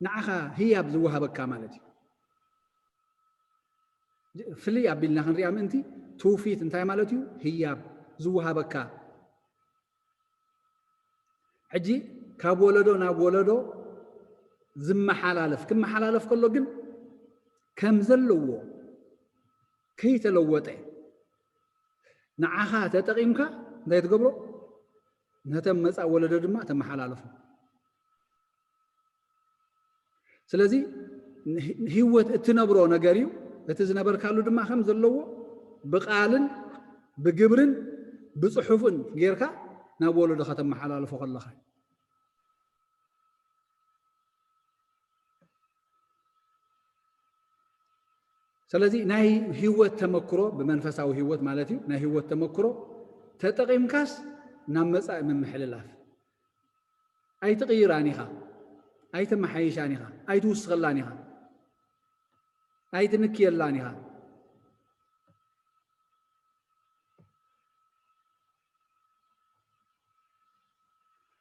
ንዓኻ ህያብ ዝወሃበካ ማለት እዩ። ፍልይ ኣቢልና ክንሪኣ ምእንቲ፣ ትውፊት እንታይ ማለት እዩ? ህያብ ዝወሃበካ። ሕጂ ካብ ወለዶ ናብ ወለዶ ዝመሓላለፍ፣ ክመሓላለፍ ከሎ ግን ከም ዘለዎ ከይተለወጠ ንዓኻ ተጠቒምካ እንታይ ትገብሮ? ነተን መጻእ ወለዶ ድማ ተመሓላልፎ። ስለዚ ንህ-፣ ህይወት እትነብሮ ነገር እዩ። እቲ ዝነበርካሉ ድማ ከም ዘለዎ ብቃልን ብግብርን ብጽሑፍን ጌርካ ናብ ወለዶ ከተመሓላልፎ ከለኻ። ስለዚ ናይ ህይወት ተመክሮ፣ ብመንፈሳዊ ህይወት ማለት እዩ፣ ናይ ህይወት ተመክሮ ተጠቒምካስ ናብ መጻኢ ምምሕልላፍ። ኣይትቕይራን ኢኻ፣ ኣይተመሓይሻን ኢኻ፣ ኣይትውስኸላን ኢኻ፣ ኣይትንክየላን ኢኻ።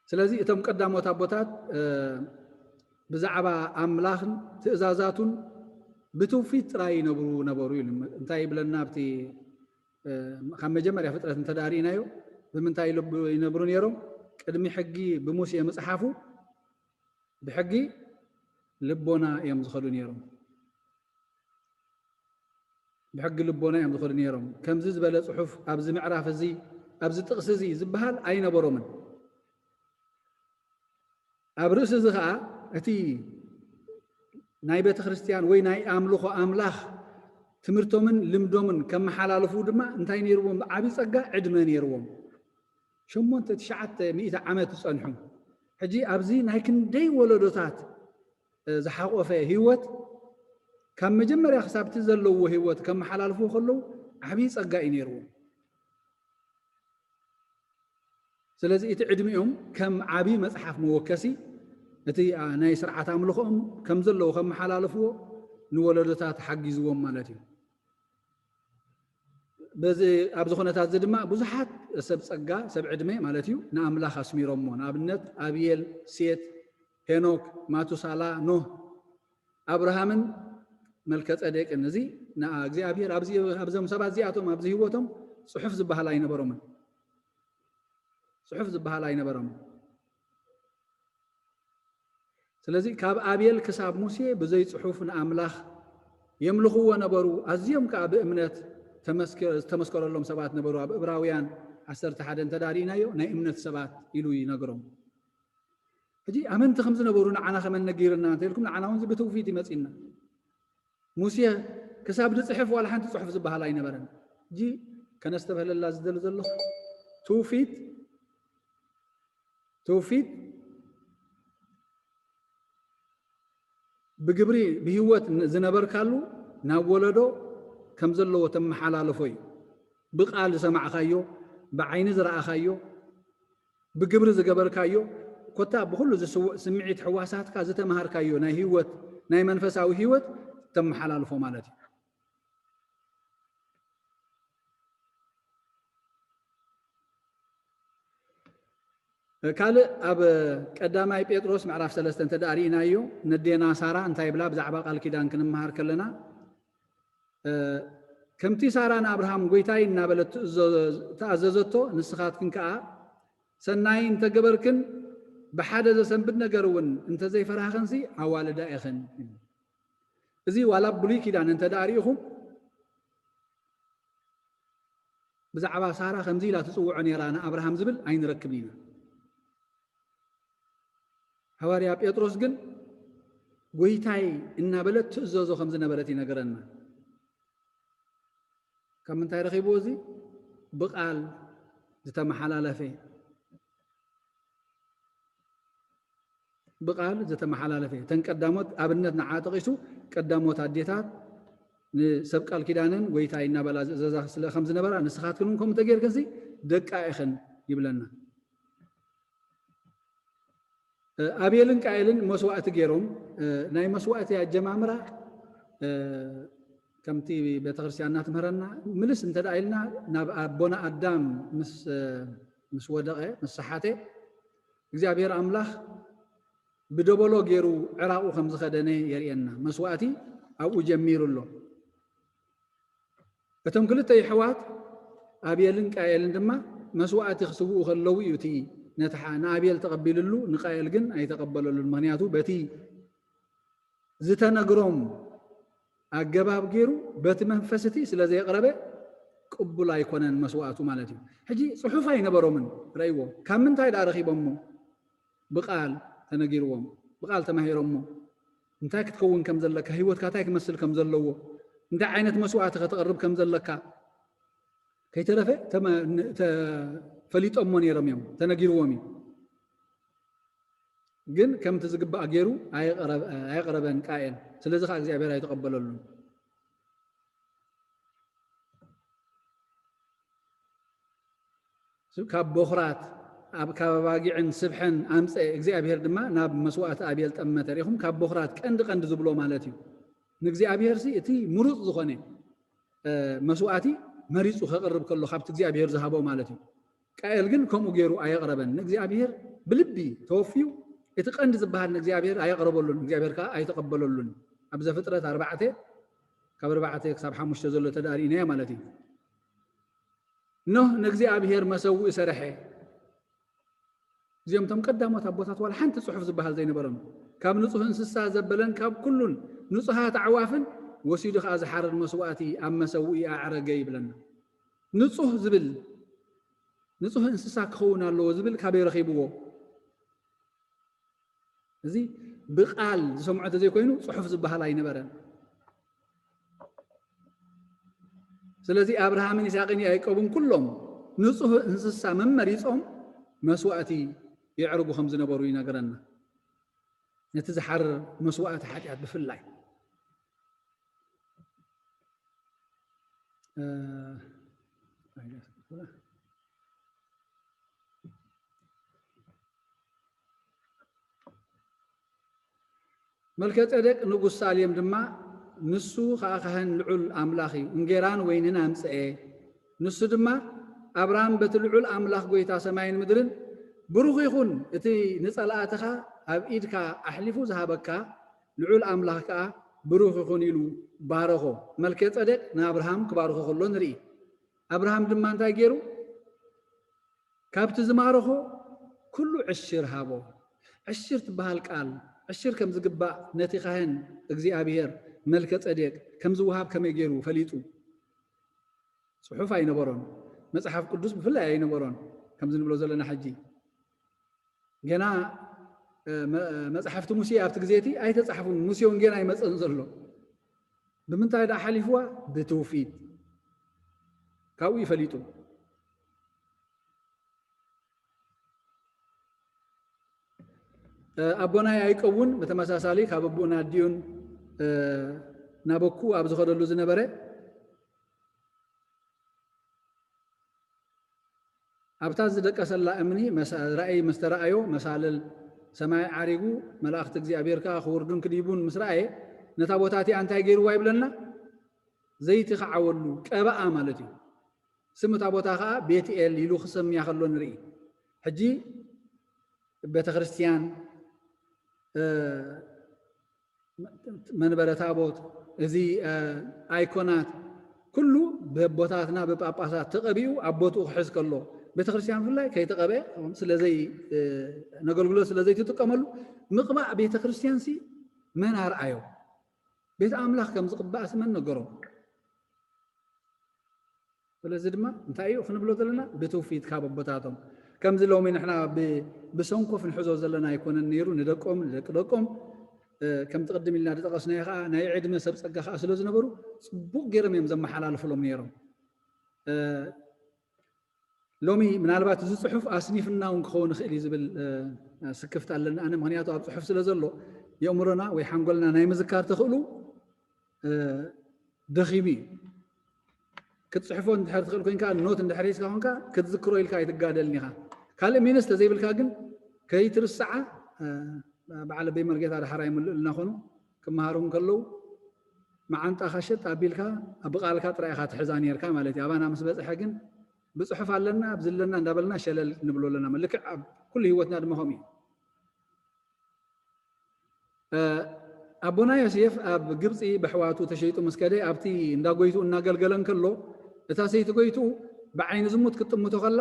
ስለዚ እቶም ቀዳሞት ኣቦታት፣ እ፣ ብዛዕባ ኣምላኽን ትእዛዛቱን ብትውፊት ጥራይ ይነብሩ ነበሩ ኢሉ። እንታይ ይብለና ኣብቲ፣ እ፣ ካብ መጀመርያ ፍጥረት እንተ ደኣ ርኢናዮ፣ ብምንታይ ይለብ-፣ ይነብሩ ነይሮም? ቅድሚ ሕጊ ብሙሴ ምጽሓፉ ብሕጊ ልቦና እዮም ዝኸዱ ነይሮም። ብሕጊ ልቦና እዮም ዝኸዱ ነይሮም። ከምዚ ዝበለ ጽሑፍ ኣብዚ ምዕራፍ እዚ፣ ኣብዚ ጥቕሲ እዚ ዝበሃል ኣይነበሮምን። ኣብ ርእሲ እዚ ኸኣ እቲ ናይ ቤተ ክርስቲያን ወይ ናይ ኣምልኾ ኣምላኽ ትምህርቶምን ልምዶምን ከመሓላልፉ ድማ እንታይ ነይርዎም? ዓቢ ጸጋ፣ ዕድመ ነይርዎም። ሸሞንተ ትሽዓተ ሚእቲ ዓመት ዝጸንሑ። ሕጂ ኣብዚ ናይ ክንደይ ወለዶታት፣ እ፣ ዝሓቖፈ ህይወት፣ ካብ መጀመርያ ክሳብ እቲ ዘለዎ ህይወት ከመሓላልፍዎ ከለዉ ዓብዪ ጸጋ እዩ ነይርዎም። ስለዚ እቲ ዕድሚኦም ከም ዓቢ መጽሓፍ መወከሲ፣ እቲ፣ ኣ፣ ናይ ስርዓት ኣምልኾኦም ከም ዘለዉ ከመሓላልፍዎ ንወለዶታት ሓጊዝዎም ማለት እዩ። በዚ፣ ኣብዚ ኩነታት እዚ ድማ ብዙሓት ሰብ ጸጋ፣ ሰብ ዕድመ ማለት እዩ፣ ንኣምላኽ ኣስሚሮምዎ። ንኣብነት ኣብየል፣ ሴት፣ ሄኖክ፣ ማቱሳላ፣ ኖህ፣ ኣብርሃምን መልከ ጸዴቅን። እዚ ንኣ-፣ እግዚኣብሔር ኣብዚ፣ ኣብዞም ሰባት እዚኣቶም ኣብዚ ህይወቶም ጽሑፍ ዝበሃል ኣይነበሮምን። ጽሑፍ ዝበሃል ኣይነበሮምን። ስለዚ ካብ ኣብየል ክሳብ ሙሴ ብዘይ ጽሑፍ ንኣምላኽ የምልኽዎ ነበሩ። ኣዝዮም ከኣ ብእምነት ተመስከ-፣ ዝተመስከረሎም ሰባት ነበሩ። ኣብ እብራውያን ዓሰርተ ሓደ እንተ ደኣ ርኢናዮ፣ ናይ እምነት ሰባት ኢሉ ይነግሮም። ሕጂ ኣመንቲ ከም ዝነበሩ ንዓና ከመን ነጊርና እንተ ኢልኩም፣ ንዓና እውን እዚ ብትውፊት ይመጽእና። ሙሴ ክሳብ ዝጽሕፍ ዋላ ሓንቲ ጽሑፍ ዝበሃል ኣይነበረን። ሕጂ ከነስተብህለላ ዝደሊ ዘለኹ፣ ትውፊት፣ ትውፊት ብግብሪ ብህይወት ን-፣ ዝነበርካሉ ናብ ወለዶ ከም ዘለዎ ተመሓላልፎ እዩ። ብቃል ዝሰማዕካዮ፣ ብዓይኒ ዝረኣኻዮ፣ ብግብሪ ዝገበርካዮ፣ ኮታ ብኹሉ ዝስውዕ ስምዒት ሕዋሳትካ ዝተምሃርካዮ ናይ ህይወት፣ ናይ መንፈሳዊ ህይወት ተመሓላልፎ ማለት እዩ። ካልእ ኣብ ቀዳማይ ጴጥሮስ ምዕራፍ ሰለስተ እንተ ደኣ ርኢናዮ፣ ነዴና ሳራ እንታይ ይብላ ብዛዕባ ቃል ኪዳን ክንመሃር ከለና፣ እ፣ ከምቲ ሳራ ንኣብርሃም ጎይታይ እናበለት ትእዘ-፣ ተኣዘዘቶ፣ ንስኻትክን ከኣ ሰናይ እንተገበርክን ብሓደ ዘሰንብድ ነገር እውን እንተዘይፈራህኽንሲ ኣዋልዳ ኢኽን። እዚ ዋላ ብሉይ ኪዳን እንተ ደኣ ርኢኹም፣ ብዛዕባ ሳራ ከምዚ ኢላ ትጽውዖ ነይራ ንኣብርሃም ዝብል ኣይንረክብን ኢና። ሃዋርያ ጴጥሮስ ግን ጎይታይ እናበለት ትእዘዞ ከም ዝነበረት ይነግረና። ካብ ምንታይ ረኺብዎ እዚ? ብቓል ዝተመሓላለፈ። ብቓል ዝተመሓላለፈ። እተን ቀዳሞት ኣብነት ንዓ ጠቒሱ፣ ቀዳሞት ኣዴታት ንሰብ ቃል ኪዳንን ጎይታይ እናበላ ዝእዘዛ ስለ ከም ዝነበራ፣ ንስኻትክን እውን ከምኡ ተጌርክንሲ ደቃ ኢኽን ይብለና። እ፣ ኣቤልን ቃኤልን መስዋእቲ ገይሮም፣ እ፣ ናይ መስዋእቲ ኣጀማምራ፣ እ፣ ከምቲ ቤተክርስትያንና ትምህረና፣ ምልስ እንተ ደኣ ኢልና ናብ ኣቦና ኣዳም ምስ፣ እ፣ ምስ ወደቐ፣ ምስ ሰሓተ፣ እግዚኣብሔር ኣምላኽ ብደበሎ ገይሩ ዕራቑ ከም ዝኸደነ የርእየና። መስዋእቲ ኣብኡ ጀሚሩ ኣሎ። እቶም ክልተ የሕዋት ኣቤልን ቃኤልን ድማ መስዋእቲ ክስውኡ ከለዉ እዩ እቲ ነቲ ሓ- ንኣቤል ተቐቢልሉ፣ ንቃኤል ግን ኣይተቐበለሉን። ምኽንያቱ በቲ ዝተነግሮም ኣገባብ ገይሩ በቲ መንፈስ እቲ ስለ ዘየቕረበ ቅቡል ኣይኮነን መስዋእቱ ማለት እዩ። ሕጂ ጽሑፍ ኣይነበሮምን። ረእይዎ፣ ካብ ምንታይ ደኣ ረኺቦሞ? ብቓል ተነጊርዎም፣ ብቓል ተማሂሮሞ። እንታይ ክትከውን ከም ዘለካ፣ ህይወትካ እንታይ ክመስል ከም ዘለዎ፣ እንታይ ዓይነት መስዋእቲ ከተቕርብ ከም ዘለካ ከይተረፈ ተመ- ን- ተ- ፈሊጦሞ ነይሮም እዮም፣ ተነጊርዎም እዩ። ግን ከምቲ ዝግባእ ገይሩ ኣየቕረብ- ኣየቕረበን ቃኤል። ስለዚ ከዓ እግዚኣብሔር ኣይተቐበለሉን። ካብ ቦኽራት ኣብ ካብ ኣባጊዕን ስብሐን ኣምፀ እግዚኣብሔር ድማ ናብ መስዋእቲ ኣቤል ጠመተ። ሪኹም ካብ ቦኽራት ቀንዲ ቀንዲ ዝብሎ ማለት እዩ። ንእግዚኣብሔር ሲ እቲ ምሩፅ ዝኾነ መስዋእቲ መሪፁ ከቕርብ ከሎ ካብቲ እግዚኣብሔር ዝሃቦ ማለት እዩ። ቃኤል ግን ከምኡ ገይሩ ኣየቕረበን። ንእግዚኣብሔር ብልቢ ተወፍዩ እቲ ቀንዲ ዝበሃል ንእግዚኣብሔር ኣየቕረበሉን፣ እግዚኣብሔር ከዓ ኣይተቐበለሉን። ኣብ ዘፍጥረት ኣርባዕተ ካብ ኣርባዕተ ክሳብ ሓሙሽተ ዘሎ ተዳሪእናዮ ማለት እዩ። ኖህ ንእግዚኣብሔር መሰውኢ ሰርሐ። እዚኦም እቶም ቀዳሞት ኣቦታት ዋላ ሓንቲ ጽሑፍ ዝበሃል ዘይነበሮም፣ ካብ ንጹህ እንስሳ ዘበለን ካብ ኩሉን ንጹሃት ኣዕዋፍን ወሲዱ ከኣ ዝሓርድ መስዋእቲ ኣብ መሰውኢ ኣዕረገ ይብለና። ንጹህ ዝብል ንጹህ እንስሳ ክኸውን ኣለዎ ዝብል ካበይ ረኺብዎ? እዚ ብቃል ዝሰምዖ ተዘይኮይኑ ጽሑፍ ዝበሃል ኣይነበረን። ስለዚ ኣብርሃምን ይስሐቅን ያዕቆብን ኩሎም ንጹህ እንስሳ መመሪጾም መስዋእቲ የዕርጉ ከም ዝነበሩ ይነግረና። ነቲ ዝሓርር መስዋእቲ ሓጢኣት ብፍላይ መልከ ጼዴቅ ንጉስ ሳሌም ድማ ንሱ ኸኣ ካህን ልዑል ኣምላኽ እዩ። እንጌራን ወይንን ኣምጽኤ። ንሱ ድማ ኣብርሃም በቲ ልዑል ኣምላኽ ጐይታ ሰማይን ምድርን ብሩኽ ይኹን፣ እቲ ንጸላእትኻ ኣብ ኢድካ ኣሕሊፉ ዝሃበካ ልዑል ኣምላኽ ከኣ ብሩኽ ይኹን ኢሉ ባረኾ። መልከ ጼዴቅ ንኣብርሃም ክባርኾ ከሎ ንርኢ። ኣብርሃም ድማ እንታይ ገይሩ? ካብቲ ዝማረኾ ኩሉ ዕሽር ሃቦ። ዕሽር ትበሃል ቃል፣ ዕሽር ከም ዝግባእ ነቲ ካህን እግዚኣብሔር መልከ ጼዴቅ ከም ዝወሃብ ከመይ ገይሩ ፈሊጡ? ጽሑፍ ኣይነበሮን። መጽሓፍ ቅዱስ ብፍላይ ኣይነበሮን። ከምዚ ንብሎ ዘለና ሕጂ ገና መጽሓፍቲ ሙሴ ኣብቲ ግዜ እቲ ኣይተጻሕፉን። ሙሴ እውን ገና ኣይመጸን ዘሎ። ብምንታይ ደኣ ሓሊፍዋ? ብትውፊት። ካብኡ ይፈሊጡ። ኣቦና ያዕቆብ እውን ብተመሳሳሊ ካብ ኣቦና ኣዲኡን ናበኩ ኣብ ዝኸደሉ ዝነበረ ኣብታ ዝደቀሰላ እምኒ ራእይ ምስ ተራእዮ መሳልል ሰማይ ዓሪጉ መላእኽቲ እግዚኣብሔር ከዓ ክውርዱን ክድይቡን ምስ ረኣየ ነታ ቦታ እቲኣ እንታይ ገይርዋ ይብለና? ዘይቲ ከዓወሉ ቀበኣ ማለት እዩ። ስም እታ ቦታ ከዓ ቤትኤል ኢሉ ክሰምያ ከሎ ንርኢ። ሕጂ ቤተክርስትያን መንበረ ታቦት፣ እዚ ኣይኮናት ኩሉ ብቦታትና ብጳጳሳት ተቐቢኡ ኣብ ቦትኡ ክሕዝ ከሎ ቤተክርስትያን ብፍላይ ከይተቐበ ስለዘይ ነገልግሎት ስለዘይትጥቀመሉ ምቕባእ ቤተክርስትያን ሲ መን ኣርኣዮ? ቤት ኣምላኽ ከም ዝቕባእ ሲ መን ነገሮ? ስለዚ ድማ እንታይ እዩ ክንብሎ ዘለና? ብትውፊት ካብ ኣቦታቶም። ከምዚ ሎሚ ንሕና ብሰንኮፍ ንሕዞ ዘለና ኣይኮነን ነይሩ። ንደቆም ንደቂ ደቆም ከምቲ ቅድም ኢልና ዝጠቐስናዮ ከዓ ናይ ዕድመ ሰብ ፀጋ ከዓ ስለ ዝነበሩ ፅቡቅ ገይሮም እዮም ዘመሓላልፍሎም ነይሮም። ሎሚ ምናልባት እዚ ፅሑፍ ኣስኒፍና እውን ክኸውን ይኽእል እዩ ዝብል ስክፍት ኣለና ኣነ። ምክንያቱ ኣብ ፅሑፍ ስለ ዘሎ የእምሮና ወይ ሓንጎልና ናይ ምዝካር ተኽእሉ ደኺሙ እዩ። ክትፅሕፎ እንድሕር ትኽእል ኮይንካ ኖት እንድሕር ሒዝካ ኮንካ ክትዝክሮ ኢልካ ኣይትጋደልን ኢኻ። ካልእ ሚንስ ተዘይብልካ ግን ከይትርስዓ በዓል ኣበይ መርጌታ ድሓር ኣይምልእልና ኮኑ ክመሃሩ እንከለዉ መዓንጣኻ ሸጥ ኣቢልካ ብቓልካ ጥራይ ኢኻ ትሕዛ ነርካ ማለት እዩ። ኣባና ምስ በፅሐ ግን ብፅሑፍ ኣለና ኣብዚ ኣለና እንዳበልና ሸለል ንብሎ ኣለና። ልክዕ ኣብ ኩሉ ህይወትና ድማ ከምኡ እዩ። ኣቦና ዮሴፍ ኣብ ግብፂ ብሕዋቱ ተሸይጡ ምስ ከደ ኣብቲ እንዳ ጎይቱ እናገልገለ እንከሎ እታ ሰይቲ ጎይቱ ብዓይኒ ዝሙት ክትጥምቶ ከላ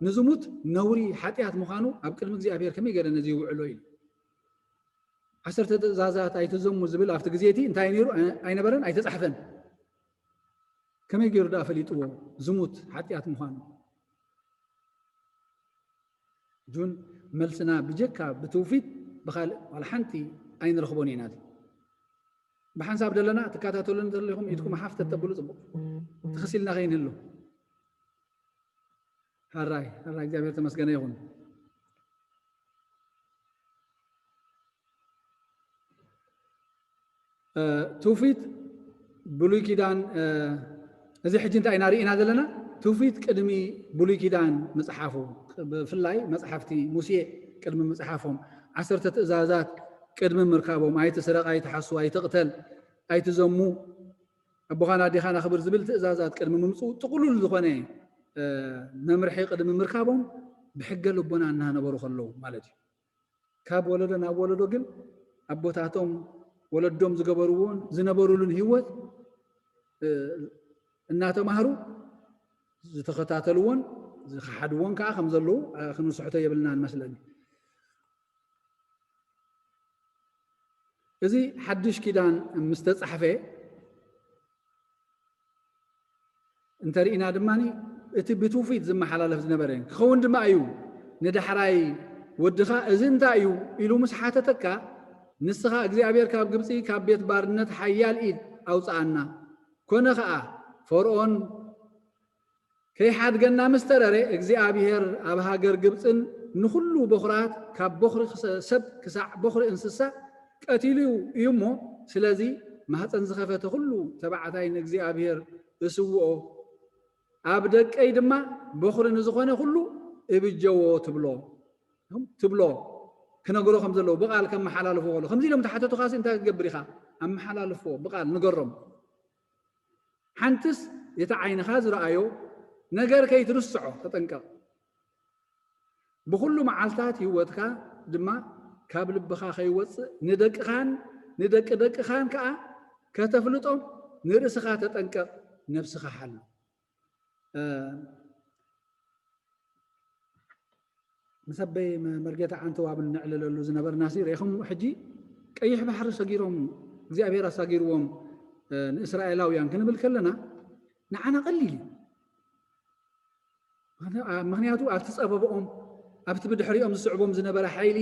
ንዝሙት ነውሪ ሓጢኣት ምዃኑ ኣብ ቅድሚ እግዚኣብሔር ከመይ ገይረ ነዚ ይውዕሎ ኢሉ። ዓሰርተ ትእዛዛት ኣይትዘሙ ዝብል ኣብቲ ግዜ እቲ እንታይ ነይሩ? ኣይነበረን፣ ኣይተፃሕፈን። ከመይ ገይሩ ደኣ ፈሊጥዎ ዝሙት ሓጢኣት ምዃኑ? ጁን፣ መልስና ብጀካ ብትውፊት ብኻልእ ዋላ ሓንቲ ኣይንረኽቦን ኢና። ብሓንሳብ ደለና ትከታተሉን ዘለኹም ኢድኩም ሓፍ ተተብሉ ጽቡቕ። ትኽሲልና ከይንህሉ። ሓራይ ሓራይ እግዚኣብሔር ተመስገነ ይኹን። ትውፊት ብሉይ ኪዳን እዚ ሕጂ እንታይ ኢና ርኢና ዘለና? ትውፊት ቅድሚ ብሉይ ኪዳን ምፅሓፉ፣ ብፍላይ መፅሓፍቲ ሙሴ ቅድሚ ምፅሓፎም፣ ዓሰርተ ትእዛዛት ቅድሚ ምርካቦም፣ ኣይትስረቕ፣ ኣይትሓሱ፣ ኣይትቕተል፣ ኣይትዘሙ፣ ኣቦኻን ኣዴኻን ኣኽብር ዝብል ትእዛዛት ቅድሚ ምምፅኡ ጥቕሉል ዝኾነ መምርሒ ቅድሚ ምርካቦም ብሕገ ልቦና እናነበሩ ከለዉ ማለት እዩ። ካብ ወለዶ ናብ ወለዶ ግን ኣቦታቶም ወለዶም ዝገበርዎን ዝነበሩሉን ህይወት እናተማህሩ ዝተኸታተልዎን ዝኸሓድዎን ከዓ ከም ዘለዉ ክንስሕቶ የብልናን መስለኒ። እዚ ሓድሽ ኪዳን ምስ ተጻሕፈ እንተርኢና ድማ እቲ ብትውፊት ዝመሓላለፍ ዝነበረ ክኸውን ድማ እዩ። ንዳሕራይ ወድኻ እዚ እንታይ እዩ ኢሉ ምስ ሓተተካ ንስኻ እግዚኣብሔር ካብ ግብፂ ካብ ቤት ባርነት ሓያል ኢድ ኣውፅኣና፣ ኮነ ኸዓ ፈርኦን ከይሓድገና ምስ ተረረ እግዚኣብሔር ኣብ ሃገር ግብፅን ንኹሉ በኹራት ካብ በኹሪ ሰብ ክሳዕ በኹሪ እንስሳ ቀቲሉ እዩ እሞ፣ ስለዚ ማህፀን ዝኸፈተ ኩሉ ተባዕታይ ንእግዚኣብሔር እስውኦ፣ ኣብ ደቀይ ድማ በኹሪ ንዝኾነ ኩሉ እብጀዎ ትብሎ ትብሎ ክነግሮ ከም ዘለዎ ብቃል ከመሓላልፎ ከሎ ከምዚ ኢሎም ተሓተቱኻሲ እንታይ ክትገብር ኢኻ? ኣመሓላልፎ ብቃል ንገሮም። ሓንትስ እቲ ዓይንኻ ዝረኣዮ ነገር ከይትርስዖ ተጠንቀቕ። ብኹሉ መዓልታት ህይወትካ ድማ ካብ ልብኻ ከይወፅእ ንደቅኻን ንደቂ ደቅኻን ከዓ ከተፍልጦም ንርእስኻ ተጠንቀቕ፣ ነብስኻ ሓሉ። ምስ ኣበይ መርጌታ ዓንተዋብ ነዕልለሉ ዝነበርና ሲ ርኢኹም ሕጂ ቀይሕ ባሕሪ ሰጊሮም እግዚኣብሔር ኣሳጊርዎም ንእስራኤላውያን ክንብል ከለና ንዓና ቀሊል እዩ። ምክንያቱ ኣብቲ ጸበብኦም ኣብቲ ብድሕሪኦም ዝስዕቦም ዝነበረ ሓይሊ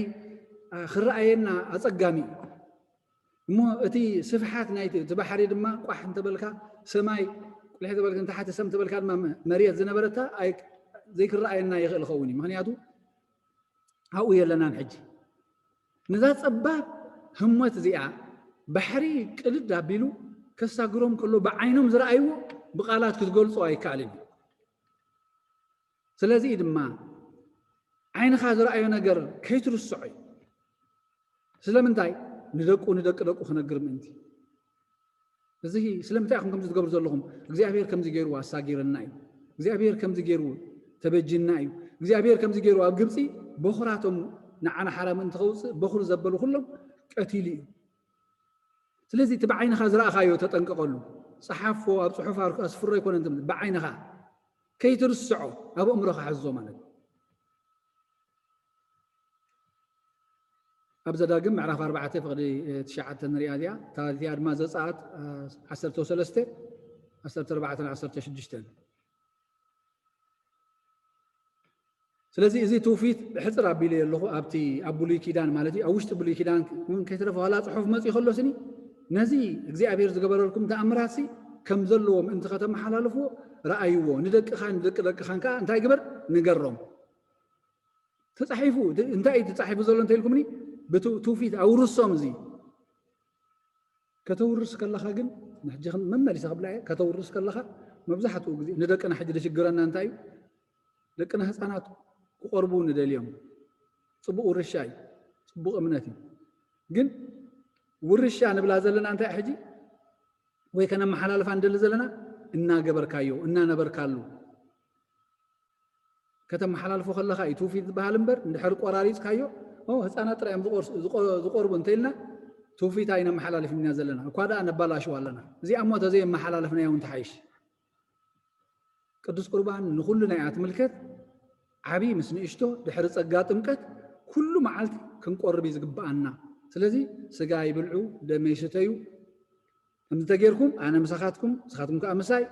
ክረኣየና ኣጸጋሚ እዩ። እሞ እቲ ስፍሓት ናይቲ እቲ ባሕሪ ድማ ቋሕ እንተበልካ ሰማይ ቁልሕ ተበልካ ንታሕቲ ሰም ተበልካ ድማ መሬት ዝነበረታ ዘይክረኣየና ይኽእል ኸውን እዩ። ምክንያቱ ኣብኡ የለናን ሕጂ። ነዛ ጸባብ ህሞት እዚኣ ባሕሪ ቅድድ ኣቢሉ ከሳግሮም ከሎ ብዓይኖም ዝረኣይዎ ብቓላት ክትገልጾ ኣይከኣልን እዩ። ስለዚ ድማ ዓይንኻ ዝረኣዮ ነገር ከይትርስዖ እዩ። ስለምንታይ? ንደቁ ንደቂ ደቁ ክነግር ምእንቲ። እዚ ስለምንታይ ኢኹም ከምዚ ትገብሩ ዘለኹም? እግዚኣብሔር ከምዚ ገይሩ ኣሳጊርና እዩ። እግዚኣብሔር ከምዚ ገይሩ ተበጅና እዩ። እግዚኣብሔር ከምዚ ገይሩ ኣብ ግብፂ በኹራቶም ንዓና ሓራ ምእንቲ ከውፅእ በኹሪ ዘበሉ ኩሎም ቀቲሉ እዩ። ስለዚ እቲ ብዓይንኻ ዝረኣኻዮ ተጠንቀቐሉ። ፀሓፎ፣ ኣብ ፅሑፍ ኣስፍሮ ኣይኮነን ትብል፣ ብዓይንኻ ከይትርስዖ ኣብ ኣእምሮኻ ሕዞ ማለት እዩ። ኣብ ዘዳግም ምዕራፍ ኣርባዕተ ፍቕዲ ትሽዓተ ንሪኣ እዚኣ፣ እታ እዚኣ ድማ ዘጸኣት ዓሰርተ ሰለስተ፣ ዓሰርተ ኣርባዕተ፣ ዓሰርተ ሽዱሽተ። ስለዚ እዚ ትውፊት ሕጽር ኣቢለ ኣለኹ ኣብቲ ኣብ ብሉይ ኪዳን ማለት እዩ። ኣብ ውሽጢ ብሉይ ኪዳን እውን ከይተረፈ ዋላ ጽሑፍ መጽኡ ከሎ ስኒ ነዚ እግዚኣብሔር ዝገበረልኩም ተኣምራትሲ ከም ዘለዎ ምእንቲ ከተመሓላልፍዎ ረኣይዎ። ንደቅኻን ንደቂ ደቅኻን ከኣ እንታይ ግበር ንገሮም። ተጻሒፉ እንታይ እዩ ተጻሒፉ ዘሎ እንተኢልኩምኒ ብትውፊት ኣውርሶም እዚ ከተውርስ ከለኻ ግን ንሕጂ መመሊሰ ክብላ እየ። ከተውርስ ከለኻ መብዛሕትኡ ግዜ ንደቅና ሕጂ ዝሽግረና እንታይ እዩ? ደቅና ህፃናት ክቆርቡ ንደልዮም። ፅቡቅ ውርሻ እዩ፣ ፅቡቅ እምነት እዩ። ግን ውርሻ ንብላ ዘለና እንታይ ሕጂ ወይ ከነመሓላልፋ ንደሊ ዘለና እናገበርካዮ እናነበርካሉ ከተመሓላልፎ ከለኻ እዩ ትውፊት ዝበሃል እምበር እንድሕር ቆራሪፅካዮ ህፃናት ጥራይ እዮም ዝቆርቡ እንተኢልና ትውፊት ኣይነመሓላልፍን ኢና ዘለና። እኳ ደኣ ነባላሽዋ ኣለና። እዚኣ እሞ ተዘየመሓላለፍናያ እውን ትሓይሽ። ቅዱስ ቁርባን ንኹሉ ናይ ኣትምልከት፣ ዓቢ ምስ ንእሽቶ፣ ድሕሪ ጸጋ ጥምቀት ኩሉ መዓልቲ ክንቆርብ እዩ ዝግብኣና። ስለዚ ስጋ ይብልዑ፣ ደመይ ይስተዩ፣ ከምዚ ተጌርኩም ኣነ ምሳኻትኩም፣ ንስኻትኩም ከኣ ምሳይ፣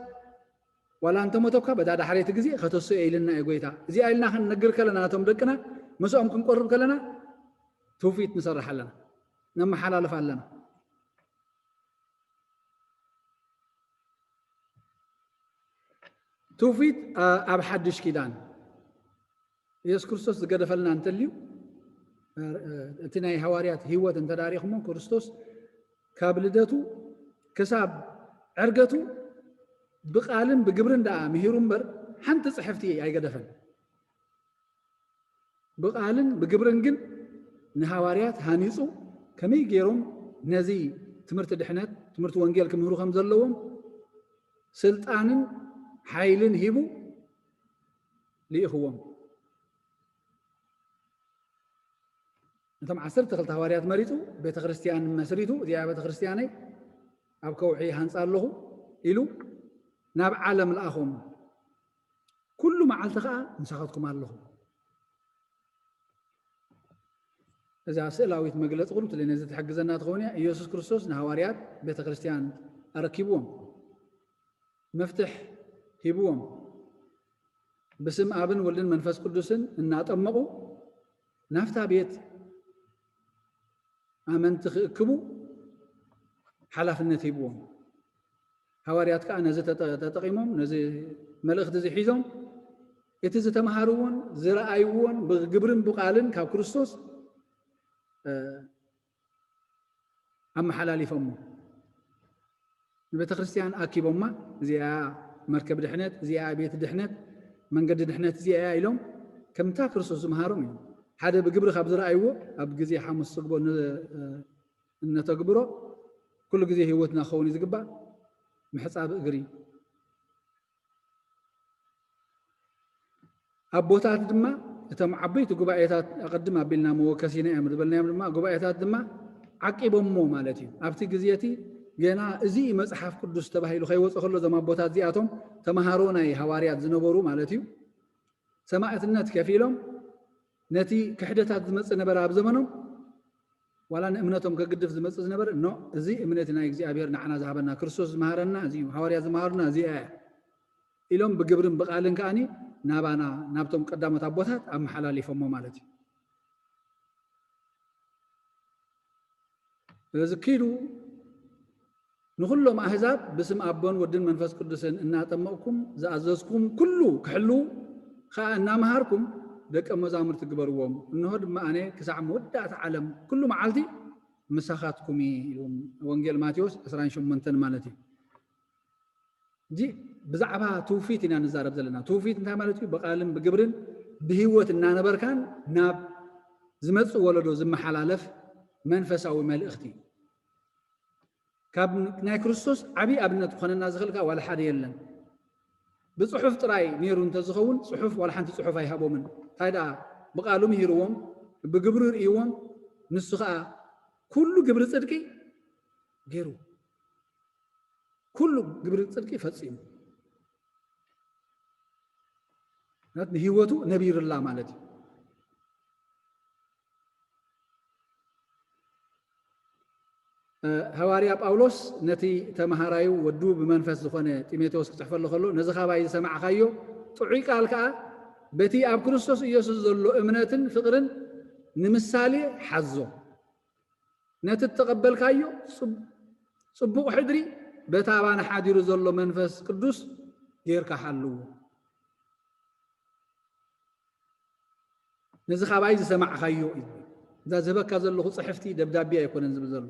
ዋላ እንተሞተኳ በታ ዳሕረይቲ ግዜ ከተስኦ ኢልና እዩ ጎይታ። እዚኣ ኢልና ክንነግር ከለና ነቶም ደቅና፣ ምስኦም ክንቆርብ ከለና ትውፊት ንሰርሕ ኣለና፣ ነመሓላልፍ ኣለና። ትውፊት ኣብ ሓድሽ ኪዳን የሱስ ክርስቶስ ዝገደፈልና እንተልዩ፣ እቲ ናይ ሃዋርያት ህይወት እንተዳሪኹሞ፣ ክርስቶስ ካብ ልደቱ ክሳብ ዕርገቱ ብቓልን ብግብርን ደኣ ምሂሩ እምበር ሓንቲ ጽሕፍቲ ኣይገደፈን። ብቓልን ብግብርን ግን ንሃዋርያት ሃኒጹ፣ ከመይ ገይሮም ነዚ ትምህርቲ ድሕነት፣ ትምህርቲ ወንጌል ክምህሩ ከም ዘለዎም ስልጣንን ሓይልን ሂቡ ልኢኽዎም። እቶም ዓሰርተ ክልተ ሃዋርያት መሪጹ፣ ቤተ ክርስቲያን መስሪቱ፣ እዚኣ ቤተ ክርስቲያነይ ኣብ ከውሒ ሃንጻ ኣለኹ ኢሉ ናብ ዓለም ለኣኾም። ኩሉ መዓልቲ ኸኣ ምሳኻትኩም ኣለኹ። እዛ ስእላዊት መግለጺ ኩሉ ነዚ ትሕግዘና ትኸውን እያ። ኢየሱስ ክርስቶስ ንሃዋርያት ቤተ ክርስቲያን ኣረኪብዎም፣ መፍትሕ ሂብዎም፣ ብስም ኣብን ወልድን መንፈስ ቅዱስን እናጠመቑ ናብታ ቤት ኣመንቲ ክእክቡ ሓላፍነት ሂብዎም። ሃዋርያት ከኣ ነዚ ተጠ-፣ ተጠቒሞም፣ ነዚ መልእኽቲ እዚ ሒዞም፣ እቲ ዝተምሃርዎን ዝረኣይዎን ብግብርን ብቓልን ካብ ክርስቶስ፣ እ፣ ኣመሓላሊፎሞ። ንቤተ ክርስቲያን ኣኪቦማ፣ እዚኣ መርከብ ድሕነት፣ እዚኣ ቤት ድሕነት፣ መንገዲ ድሕነት እዚኣ እያ ኢሎም፣ ከምታ ክርስቶስ ዝመሃሮም እዩ። ሓደ ብግብሪ ካብ ዝረኣይዎ፣ ኣብ ግዜ ሓሙስ ስግቦ ን-፣ እነተግብሮ፣ ኩሉ ግዜ ህይወትና ክኸውን እዩ ዝግባእ። ምሕጻብ እግሪ። ኣቦታት ድማ እቶም ዓበይቲ ጉባኤታት፣ ኣቐድም ኣቢልና መወከሲና እዮም ዝበልናዮም ድማ፣ ጉባኤታት ድማ ዓቂቦሞ ማለት እዩ። ኣብቲ ግዜ እቲ ገና እዚ እዩ መጽሓፍ ቅዱስ ተባሂሉ ከይወጸ ከሎ፣ እዞም ኣቦታት እዚኣቶም ተምሃሮ ናይ ሃዋርያት ዝነበሩ ማለት እዩ። ሰማእትነት ከፊሎም ነቲ ክሕደታት ዝመጽእ ነበረ ኣብ ዘመኖም፣ ዋላ ንእምነቶም ከግድፍ ዝመጽእ ዝነበረ፣ ኖ፣ እዚ እምነት ናይ እግዚኣብሔር ንዓና ዝሃበና፣ ክርስቶስ ዝመሃረና እዚ እዩ፣ ሃዋርያት ዝመሃሩና እዚኣ እያ ኢሎም ብግብርን ብቓልን ከኣኒ ናባና፣ ናብቶም ቀዳሞት ኣቦታት ኣመሓላሊፎሞ ማለት እዩ። እዚ ኪዱ ንኹሎም ኣህዛብ ብስም ኣቦን ወድን መንፈስ ቅዱስን እናጠመቕኩም ዝኣዘዝኩም ኩሉ ክሕልዉ ኸኣ እናመሃርኩም ደቀ መዛሙርቲ ግበርዎም። እንሆ ድማ ኣነ ክሳዕ መወዳእታ ዓለም ኩሉ መዓልቲ ምሳኻትኩም እየ ኢልዎም። ወንጌል ማቴዎስ ዕስራን ሸሞንተን ማለት እዩ። እንጂ ብዛዕባ ትውፊት ኢና ንዛረብ ዘለና። ትውፊት እንታይ ማለት እዩ? ብቓልን ብግብርን ብህይወት እናነበርካን ናብ ዝመጽእ ወለዶ ዝመሓላለፍ መንፈሳዊ መልእኽቲ እዩ። ካብ ናይ ክርስቶስ ዓብዪ ኣብነት ክኾነና ዝኽእል ከኣ ዋላ ሓደ የለን። ብጽሑፍ ጥራይ ነይሩ እንተዝኸውን፣ ጽሑፍ ዋላ ሓንቲ ጽሑፍ ኣይሃቦምን። እንታይ ደኣ ብቓሉ ምሂርዎም፣ ብግብሪ ርእይዎም፣ ንሱ ኸኣ ኩሉ ግብሪ ጽድቂ ገይሩ። ኩሉ ግብሪ ጽድቂ ፈጺሙ። ማለት ንህይወቱ ነቢርላ ማለት እዩ። እ፣ ሃዋርያ ጳውሎስ ነቲ ተመሃራዩ ወዱ ብመንፈስ ዝኾነ ጢሞቴዎስ ክጽሕፈሉ ከሎ፣ ነዚ ካባይ ዝሰማዕካዮ ጥዑይ ቃል ከኣ በቲ ኣብ ክርስቶስ ኢየሱስ ዘሎ እምነትን ፍቕርን ንምሳሌ ሓዞ። ነቲ እተቐበልካዮ ጽብ-፣ ጽቡቕ ሕድሪ በቲ ኣባና ሓዲሩ ዘሎ መንፈስ ቅዱስ ጌርካ ሓልዎ። ነዚ ካባይ ዝሰማዕካዮ እዩ። እዛ ዝህበካ ዘለኹ ጽሕፍቲ ደብዳቤ ኣይኮነን ዝብል ዘሎ።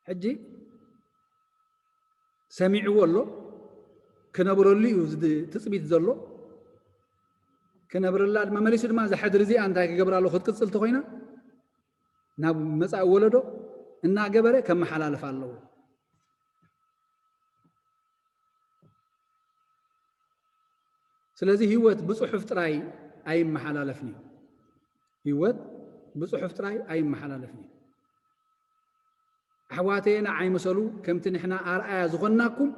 ሕጂ ሰሚዕዎ ኣሎ፣ ክነብረሉ እዩ እዚ ትጽቢት ዘሎ። ክነብረላ ድማ መሊሱ ድማ እዛ ሕድሪ እዚኣ እንታይ ክገብራ ኣለዎ? ክትቅጽል ተኾይና ናብ መጻኢ ወለዶ እናገበረ ከመሓላልፍ ኣለዎ። ስለዚ ህይወት ብጽሑፍ ጥራይ ኣይመሓላለፍን እዩ። ህይወት ብጽሑፍ ጥራይ ኣይመሓላለፍን እዩ። ኣሕዋተየ ንዓይ ምሰሉ፣ ከምቲ ንሕና ኣርኣያ ዝኾንናኩም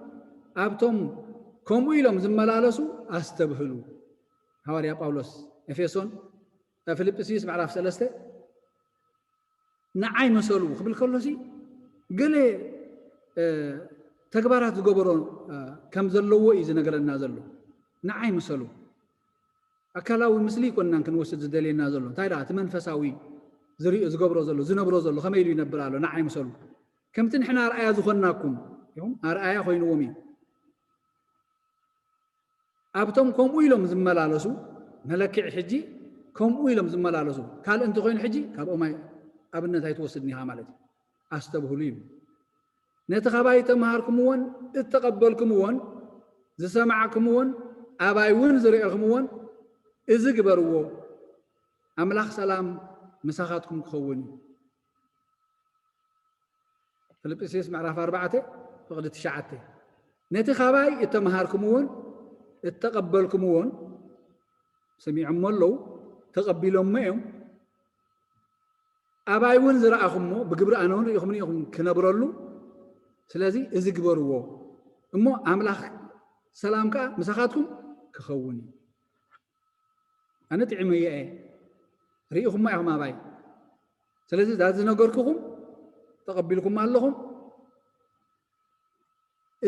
ኣብቶም ከምኡ ኢሎም ዝመላለሱ ኣስተብህሉ። ሃዋርያ ጳውሎስ ኤፌሶን፣ ፊልጵስዩስ ምዕራፍ ሰለስተ ንዓይ ምሰሉ ክብል ከሎሲ ገለ ተግባራት ዝገበሮ ከም ዘለዎ እዩ ዝነገረና ዘሎ። ንዓይ ምሰሉ ኣካላዊ ምስሊ ይኮንናን ክንወስድ ዝደልየና ዘሎ እንታይ ደኣ እቲ መንፈሳዊ ዝሪኦ ዝገብሮ ዘሎ ዝነብሮ ዘሎ ከመይ ኢሉ ይነብር ኣሎ ንዓይ ምሰሉ ከምቲ ንሕና ኣርኣያ ዝኾንናኩም ኢኹም ኣርኣያ ኮይንዎም እዩ ኣብቶም ከምኡ ኢሎም ዝመላለሱ መለክዒ ሕጂ ከምኡ ኢሎም ዝመላለሱ ካልእ እንተኮይኑ ሕጂ ካብኦም ኣብነት ኣይትወስድን ኢኻ ማለት እዩ ኣስተብህሉ እዩ ነቲ ካባይ እተመሃርኩምዎን እተቐበልኩምዎን ዝሰማዕኩምዎን ኣባይ እውን ዝርኤኹምዎን እዚ ግበርዎ ኣምላኽ ሰላም ምሳኻትኩም ክኸውን እዩ ፊልጵስዩስ ምዕራፍ ኣርባዕተ ፍቕዲ ትሽዓተ ነቲ ካባይ እተመሃርኩምዎን እተቐበልኩምዎን ሰሚዖሞ ኣለዉ ተቐቢሎሞ እዮም ኣባይ እውን ዝረኣኹሞ ብግብሪ ኣነ እውን ርኢኹምኒ ኢኹም ክነብረሉ ስለዚ እዚ ግበርዎ እሞ ኣምላኽ ሰላም ከዓ ምሳኻትኩም ክኸውን እዩ ኣነ ጥዕመዮ እየ ርኢኹሞ ኢኹም ኣባይ ስለዚ እዛ ዝነገርኩኹም ተቐቢልኩም ኣለኹም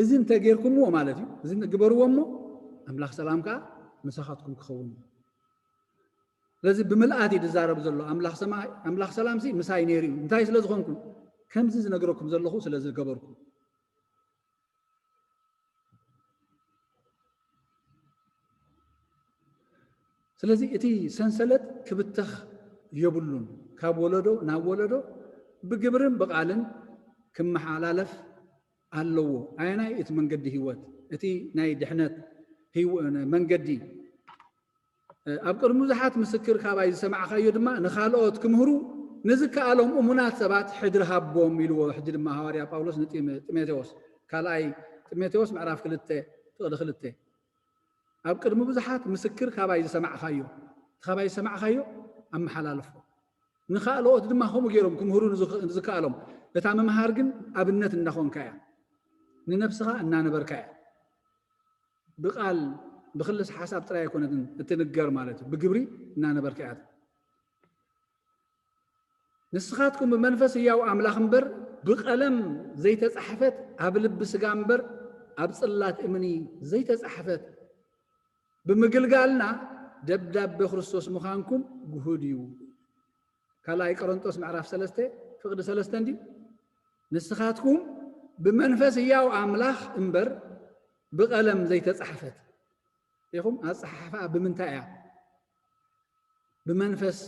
እዚ እንተጌርኩምዎ ማለት እዩ እዚ ግበርዎ እሞ ኣምላኽ ሰላም ከዓ ምሳኻትኩም ክኸውን እዩ ስለዚ ብምልኣት እዩ ዝዛረብ ዘሎ ኣምላኽ ሰላም ሲ ምሳይ ነይሩ እዩ እንታይ ስለ ዝኾንኩ ከምዚ ዝነግረኩም ዘለኹ ስለ ዝገበርኩ ስለዚ እቲ ሰንሰለት ክብተኽ የብሉን ካብ ወለዶ ናብ ወለዶ ብግብርን ብቓልን ክመሓላለፍ ኣለዎ ኣየናይ እቲ መንገዲ ህይወት እቲ ናይ ድሕነት መንገዲ ኣብ ቅድሚ ብዙሓት ምስክር ካባይ ዝሰማዕካዮ ድማ ንኻልኦት ክምህሩ ንዝከኣሎም እሙናት ሰባት ሕድሪ ሃቦም ኢልዎ ሕጂ ድማ ሃዋርያ ጳውሎስ ንጢሞቴዎስ ካልኣይ ጢሞቴዎስ ምዕራፍ ክልተ ፍቕዲ ክልተ ኣብ ቅድሚ ብዙሓት ምስክር ካባይ ዝሰማዕካዮ እቲ ካባይ ዝሰማዕካዮ ኣመሓላልፎ ንኻልኦት ድማ ከምኡ ገይሮም ክምህሩ ንዝከኣሎም እታ ምምሃር ግን ኣብነት እናኾንካ እያ ንነብስኻ እናነበርካ እያ ብቓል ብክልስ ሓሳብ ጥራይ ኣይኮነትን እትንገር ማለት እዩ ብግብሪ እናነበርካ እያ ንስኻትኩም ብመንፈስ ህያው ኣምላኽ እምበር ብቐለም ዘይተጻሕፈት ኣብ ልቢ ስጋ እምበር ኣብ ጽላት እምኒ ዘይተጻሕፈት ብምግልጋልና ደብዳቤ ክርስቶስ ምዃንኩም ግሁድ እዩ ካልኣይ ቆሮንጦስ ምዕራፍ ሰለስተ ፍቕዲ ሰለስተ እንዲ ንስኻትኩም ብመንፈስ ህያው ኣምላኽ እምበር ብቐለም ዘይተጻሕፈት ኢኹም ኣጸሓሕፋ ብምንታይ እያ ብመንፈስ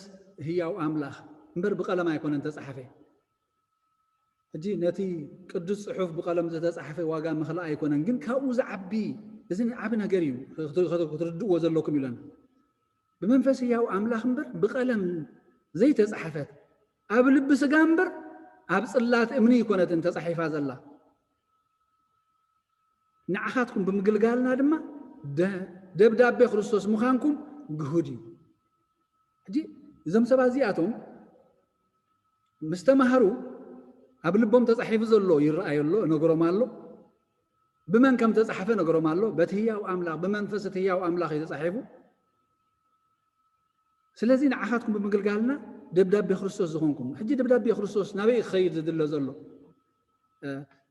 ህያው ኣምላኽ እምበር ብቐለም ኣይኮነን ተጻሕፈ ሕጂ ነቲ ቅዱስ ጽሑፍ ብቐለም ዝተጻሕፈ ዋጋ ምኽላእ ኣይኮነን ግን ካብኡ ዝዓቢ እዚ ዓቢ ነገር እዩ ክትርድእዎ ዘለኩም ኢለን ብመንፈስ ህያው ኣምላኽ እምበር ብቐለም ዘይተጻሕፈት ኣብ ልቢ ስጋ እምበር ኣብ ጽላት እምኒ ይኮነትን ተጻሒፋ ዘላ ንዓኻትኩም ብምግልጋልና ድማ ደብዳቤ ክርስቶስ ምዃንኩም ግሁድ እዩ ሕጂ እዞም ሰባት እዚኣቶም ምስ ተማሃሩ ኣብ ልቦም ተጻሒፉ ዘሎ ይረኣዮ ኣሎ ነግሮም ኣሎ ብመን ከም ተጻሕፈ ነግሮም ኣሎ በቲ ህያው ኣምላኽ ብመንፈስ እቲ ህያው ኣምላኽ እዩ ተጻሒፉ ስለዚ ንዓኻትኩም ብምግልጋልና ደብዳቤ ክርስቶስ ዝኾንኩም ሕጂ ደብዳቤ ክርስቶስ ናበይ ክኸይድ ዝድለ ዘሎ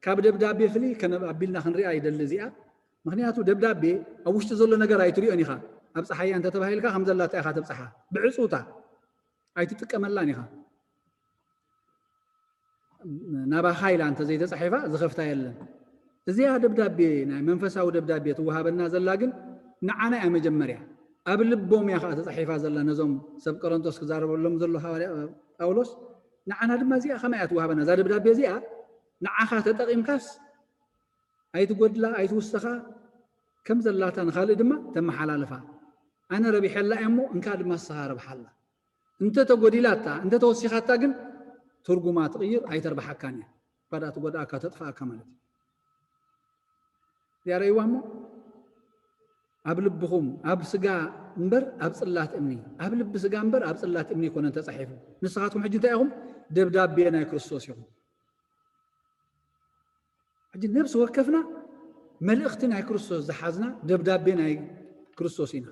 ካብ ደብዳቤ ፍልይ ከነብ ኣቢልና ክንሪኣ ይደሊ እዚኣ ምክንያቱ ደብዳቤ ኣብ ውሽጢ ዘሎ ነገር ኣይትሪኦን ኢኻ ኣብ ፀሓያ እንተተባሂልካ ከም ዘላታ ኢኻ ተብፅሓ ብዕፁታ ኣይትጥቀመላን ኢኻ ናባኻ ኢላ እንተዘይተፃሒፋ ዝኸፍታ የለን እዚኣ ደብዳቤ ናይ መንፈሳዊ ደብዳቤ ትወሃበና ዘላ ግን ንዓና እያ መጀመርያ ኣብ ልቦም እያ ከዓ ተፃሒፋ ዘላ ነዞም ሰብ ቆሮንቶስ ክዛረበሎም ዘሎ ሃዋርያ ጳውሎስ ንዓና ድማ እዚኣ ከመይ እያ ትወሃበና እዛ ደብዳቤ እዚኣ ንዓኻ ተጠቒምካስ ኣይትጎድላ ኣይትውስኻ ከም ዘላታ ንኻልእ ድማ ተመሓላልፋ ኣነ ረቢሐላ እየ እሞ እንካ ድማ ስኻ ረብሓላ እንተ ተጎዲላታ እንተ ተወሲኻታ ግን ትርጉማ ትቕይር ኣይተርብሓካን እያ እኳ ደኣ ትጎድኣካ ተጥፍኣካ ማለት እዩ እዚኣ ረእይዋ እሞ ኣብ ልብኹም ኣብ ስጋ እምበር ኣብ ጽላት እምኒ ኣብ ልቢ ስጋ እምበር ኣብ ጽላት እምኒ ይኮነን ተጻሒፉ ንስኻትኩም ሕጂ እንታይ ኢኹም ደብዳቤ ናይ ክርስቶስ ኢኹም ሕጂ ነብሲ ወከፍና መልእኽቲ ናይ ክርስቶስ ዝሓዝና ደብዳቤ ናይ ክርስቶስ ኢና።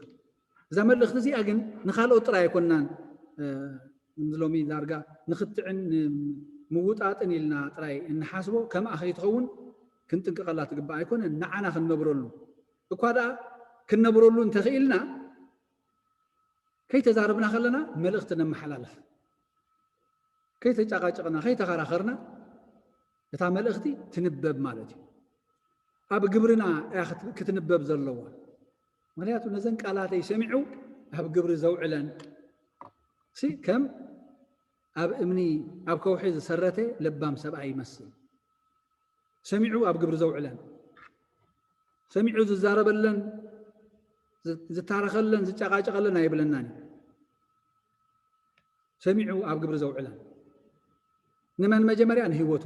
እዛ መልእኽቲ እዚኣ ግን ንኻልኦት ጥራይ ኣይኮንናን፣ እ፣ ሎሚ ዳርጋ ንኽትዕን ንምውጣጥን ኢልና ጥራይ እንሓስቦ ከምኣ ከይትኸውን ክንጥንቀቐላ ትግባእ ኣይኮነን። ንዓና ክንነብረሉ እኳ ደኣ ክንነብረሉ እንተኽኢልና ከይተዛረብና ከለና መልእኽቲ ነመሓላልፍ። ከይተጫቃጨቕና፣ ከይተኸራኸርና እታ መልእኽቲ ትንበብ ማለት እዩ። ኣብ ግብርና እያ ክት-፣ ክትንበብ ዘለዋ። ምኽንያቱ ነዘን ቃላተይ ሰሚዑ ኣብ ግብሪ ዘውዕለን ሲ ከም ኣብ እምኒ ኣብ ከውሒ ዝሰረተ ለባም ሰብኣይ ይመስል። ሰሚዑ ኣብ ግብሪ ዘውዕለን፣ ሰሚዑ ዝዛረበለን፣ ዝ-፣ ዝታረኸለን፣ ዝጨቃጨቐለን ኣይብለናን እዩ። ሰሚዑ ኣብ ግብሪ ዘውዕለን። ንመን መጀመርያ? ንህይወቱ።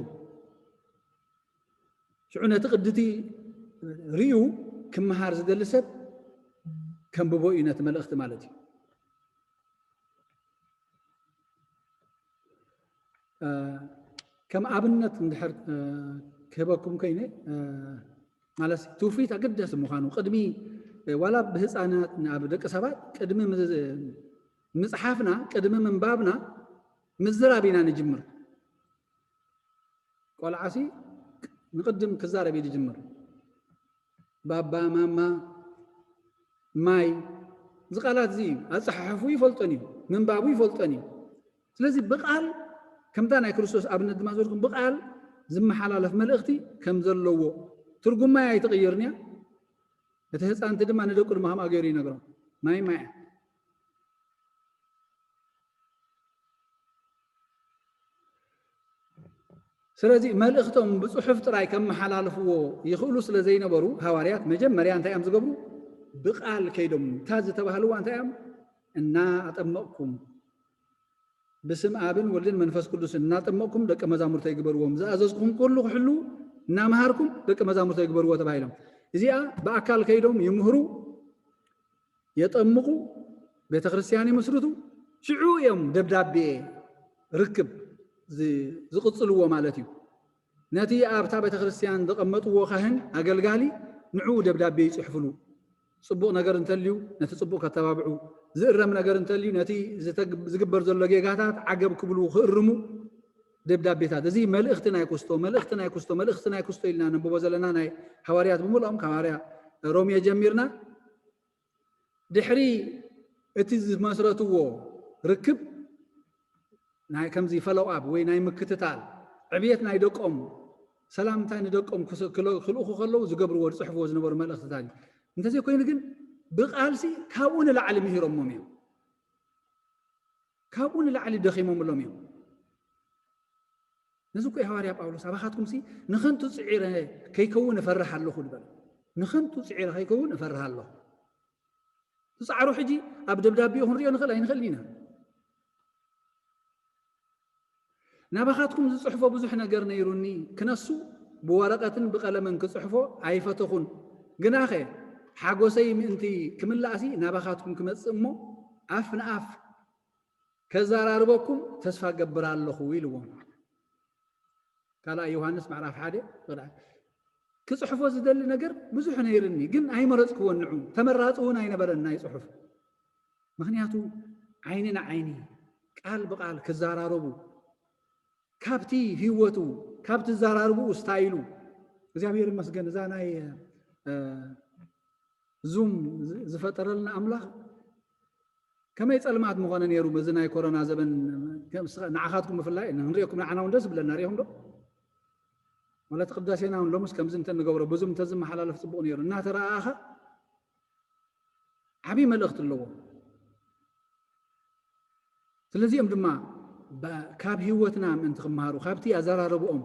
ሽዑ ነቲ ቅድቲ ርእዩ ክመሃር ዝደሊ ሰብ ከንብቦ እዩ ነቲ መልእኽቲ ማለት እዩ። እ፣ ከም ኣብነት እንድሕር፣ እ፣ ክህበኩም ኮይነ፣ እ፣ ማለት ትውፊት ኣገዳሲ ምዃኑ ቅድሚ፣ እ፣ ዋላ ብህፃናት ኣብ ደቂ ሰባት ቅድሚ ምዝ-፣ ምፅሓፍና፣ ቅድሚ ምንባብና ምዝራብ ኢና ንጅምር። ቆልዓሲ ንቅድም ክዛረብ እዩ ዝጅምር። ባባ፣ ማማ፣ ማይ፣ እዚ ቃላት እዚ እዩ። ኣጸሓሕፉ ይፈልጦን እዩ፣ ምንባቡ ይፈልጦን እዩ። ስለዚ ብቃል ከምታ ናይ ክርስቶስ ኣብነት ድማ ዘልኩም ብቃል ዝመሓላለፍ መልእኽቲ ከም ዘለዎ ትርጉም ማይ ኣይትቕይርን እያ። እቲ ህፃንቲ ድማ ንደቁ ድማ ከምኣ ገይሩ ይነግሮም። ማይ ማይ እያ። ስለዚ መልእኽቶም ብጽሑፍ ጥራይ ከመሓላልፍዎ ይኽእሉ ስለ ዘይነበሩ፣ ሃዋርያት መጀመርያ እንታይ እዮም ዝገብሩ? ብቓል ከይዶም፣ እታ ዝተባህልዋ እንታይ እዮም? እና ኣጠመቕኩም፣ ብስም ኣብን ወልድን መንፈስ ቅዱስን እናጠመቕኩም ደቀ መዛሙርተይ ግበርዎም፣ ዝኣዘዝኩም ኩሉ ክሕሉ እናመሃርኩም ደቀ መዛሙርተይ ግበርዎ ተባሂሎም። እዚኣ ብኣካል ከይዶም ይምህሩ፣ የጠምቑ፣ ቤተ ክርስቲያን ይምስርቱ፣ ሽዑ እዮም ደብዳቤ ርክብ ዝ-፣ ዝቕጽልዎ ማለት እዩ። ነቲ ኣብታ ቤተ ክርስቲያን ዘቐመጥዎ ካህን ኣገልጋሊ ንዕኡ ደብዳቤ ይጽሕፍሉ። ጽቡቕ ነገር እንተልዩ ነቲ ጽቡቕ ከተባብዑ፣ ዝእረም ነገር እንተልዩ ነቲ ዝተግ-፣ ዝግበር ዘሎ ጌጋታት ዓገብ ክብሉ፣ ክእርሙ ደብዳቤታት። እዚ መልእኽቲ ናይ ኩስቶ፣ መልእኽቲ ናይ ኩስቶ፣ መልእኽቲ ናይ ኩስቶ ኢልና ነንብቦ ዘለና ናይ ሃዋርያት ብምልኦም ካብ ሃዋርያ ሮሜ ጀሚርና ድሕሪ እቲ ዝመስረትዎ ርክብ ናይ ከምዚ ፈሎው ኣፕ ወይ ናይ ምክትታል ዕብየት ናይ ደቆም ሰላምታ ንደቆም ክስ-፣ ክል-፣ ክልእኹ ከለዉ ዝገብርዎ ዝጽሕፍዎ ዝነበሩ መልእኽትታት እዩ። እንተዘይኮይኑ ግን ብቓልሲ ካብኡ ንላዕሊ ምሂሮሞም እዮም። ካብኡ ንላዕሊ ደኺሞምሎም እዮም። ነዚ እኮ እዩ ሃዋርያ ጳውሎስ ኣባኻትኩምሲ ንኸንቱ ጽዒረ ከይከውን እፈርህ ኣለኹ ዝበለ። ንኸንቱ ጽዒረ ከይከውን እፈርህ ኣለኹ። ዝጻዕሩ ሕጂ ኣብ ደብዳቤኡ ክንሪኦ ንኽእል ኣይንኽእልን ኢና። ናባኻትኩም ዝጽሕፎ ብዙሕ ነገር ነይሩኒ፣ ክነሱ ብወረቐትን ብቐለምን ክጽሕፎ ኣይፈተኹን። ግናኸ ሓጎሰይ ምእንቲ ክምላእሲ ናባኻትኩም ክመጽእ እሞ ኣፍ ንኣፍ ከዘራርበኩም ተስፋ ገብር ኣለኹ ኢልዎም። ካልኣይ ዮሃንስ ምዕራፍ ሓደ ቁጥሪ ሓደ። ክጽሕፎ ዝደሊ ነገር ብዙሕ ነይርኒ፣ ግን ኣይመረጽክዎን። ንዑ ተመራጺ እውን ኣይነበረን ናይ ጽሑፍ። ምኽንያቱ ዓይኒ ንዓይኒ ቃል ብቃል ክዘራረቡ ካብቲ ህይወቱ ካብቲ ዘራርብኡ ስታይሉ እግዚኣብሔር ይመስገን እዛ ናይ እ፣ ዙም ዝ-፣ ዝፈጠረልና ኣምላኽ ከመይ ጸልማት ምኾነ ነይሩ በዚ ናይ ኮሮና ዘበን። ከም ስኸ-፣ ንዓኻትኩም ብፍላይ ንሪኦኩም ንዓና እውን ደስ ዝብለና ሪኢኹም ዶ? ማለት ቅዳሴና እውን ሎምስ ከምዚ እንተ ንገብሮ ብዙም እንተ ዝመሓላለፍ ጽቡቕ ነይሩ እናተረኣኻ ዓብዪ መልእኽቲ ኣለዎ። ስለዚኦም ድማ ባ-፣ ካብ ህይወትና ምእንቲ ክመሃሩ ካብቲ ኣዘራርብኦም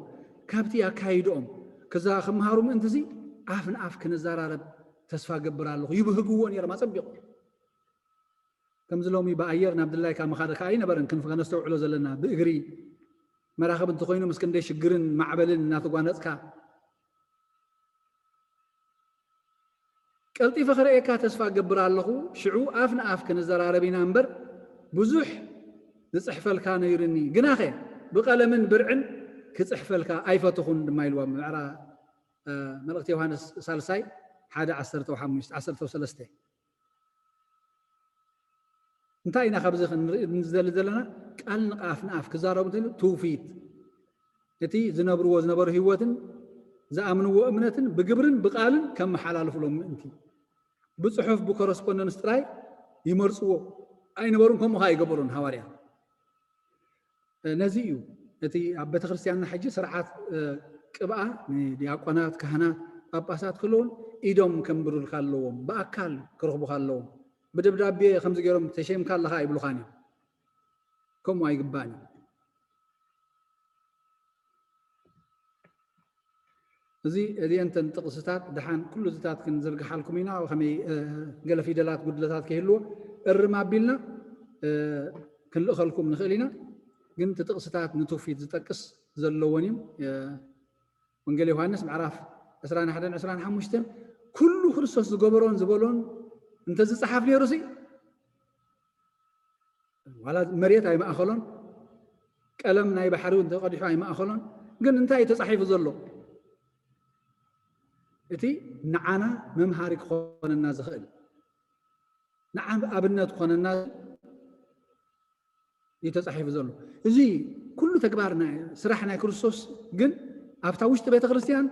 ካብቲ ኣካይድኦም ክዛ ክመሃሩ ምእንቲ እዚ ኣፍ ንኣፍ ክንዘራረብ ተስፋ ገብር ኣለኹ። ይብህግዎ ነይሮም ኣጸቢቑ። ከምዚ ሎሚ ብኣየር ናብ ድላይካ ምኻድ ከኣ ኣይነበረን፣ ክንፍ-፣ ከነስተውዕሎ ዘለና ብእግሪ መራኸብ እንተኾይኑ ምስ ክንደይ ሽግርን ማዕበልን እናተጓነጽካ ቀልጢፈ ክርእየካ ተስፋ እገብር ኣለኹ። ሽዑ ኣፍ ንኣፍ ክንዘራረብ ኢና እምበር ብዙሕ ዝጽሕፈልካ ነይሩኒ። ግናኸ ብቐለምን ብርዕን ክጽሕፈልካ ኣይፈተኹን ድማ ኢልዋ ምዕራ-፣ መልእክቲ ዮሃንስ ሳልሳይ ሓደ ዓሰርተ ሓሙሽተ ዓሰርተ ሰለስተ እንታይ ኢና ካብዚ ክንርኢ ንዝደሊ ዘለና? ቃል ንኣፍ ንኣፍ ክዛረቡ እንተሉ ትውፊት፣ እቲ ዝነብርዎ ዝነበሩ ህይወትን ዝኣምንዎ እምነትን ብግብርን ብቃልን ከመሓላልፉሎም ምእንቲ። ብጽሑፍ ብኮረስፖንደንስ ጥራይ ይመርጽዎ ኣይነበሩን፣ ከምኡ ከኣ ይገበሩን ሃዋርያ። ነዚ እዩ እቲ ኣብ ቤተክርስትያንና ሕጂ ስርዓት ቅብኣ ንዲያቆናት፣ ካህናት፣ ጳጳሳት ክለውን ኢዶም ከንብሩልካ ኣለዎም፣ ብኣካል ክረኽቡካ ኣለዎም። ብደብዳቤ ከምዚ ገይሮም ተሸምካ ኣለኻ ይብሉኻን እዮም። ከምኡ ኣይግባን እዩ። እዚ እዚአንተን ጥቕስታት ደሓን ኩሉ ዝታት ክንዝርግሓልኩም ኢና። ከመይ ገለ ፊደላት ጉድለታት ከይህልዎ እርም ኣቢልና ክንልእኸልኩም ንኽእል ኢና። ግን እቲ ጥቕስታት ንትውፊት ዝጠቅስ ዘለዎን እዩ። ወንጌል ዮሃንስ ምዕራፍ ዕስራን ሓደን ዕስራን ሓሙሽተን ኩሉ ክርስቶስ ዝገበሮን ዝበሎን እንተዝፀሓፍ ነይሩ ሲ ዋላ መሬት ኣይማእኸሎን፣ ቀለም ናይ ባሕሪ እውን ተቐዲሑ ኣይማእኸሎን። ግን እንታይ እዩ ተጻሒፉ ዘሎ? እቲ ንዓና መምሃሪ ክኾነና ዝኽእል፣ ንዓ ኣብነት ክኾነና እዩ ተጻሒፉ ዘሎ። እዚ ኩሉ ተግባር ናይ ስራሕ ናይ ክርስቶስ ግን ኣብታ ውሽጢ ቤተ ክርስቲያን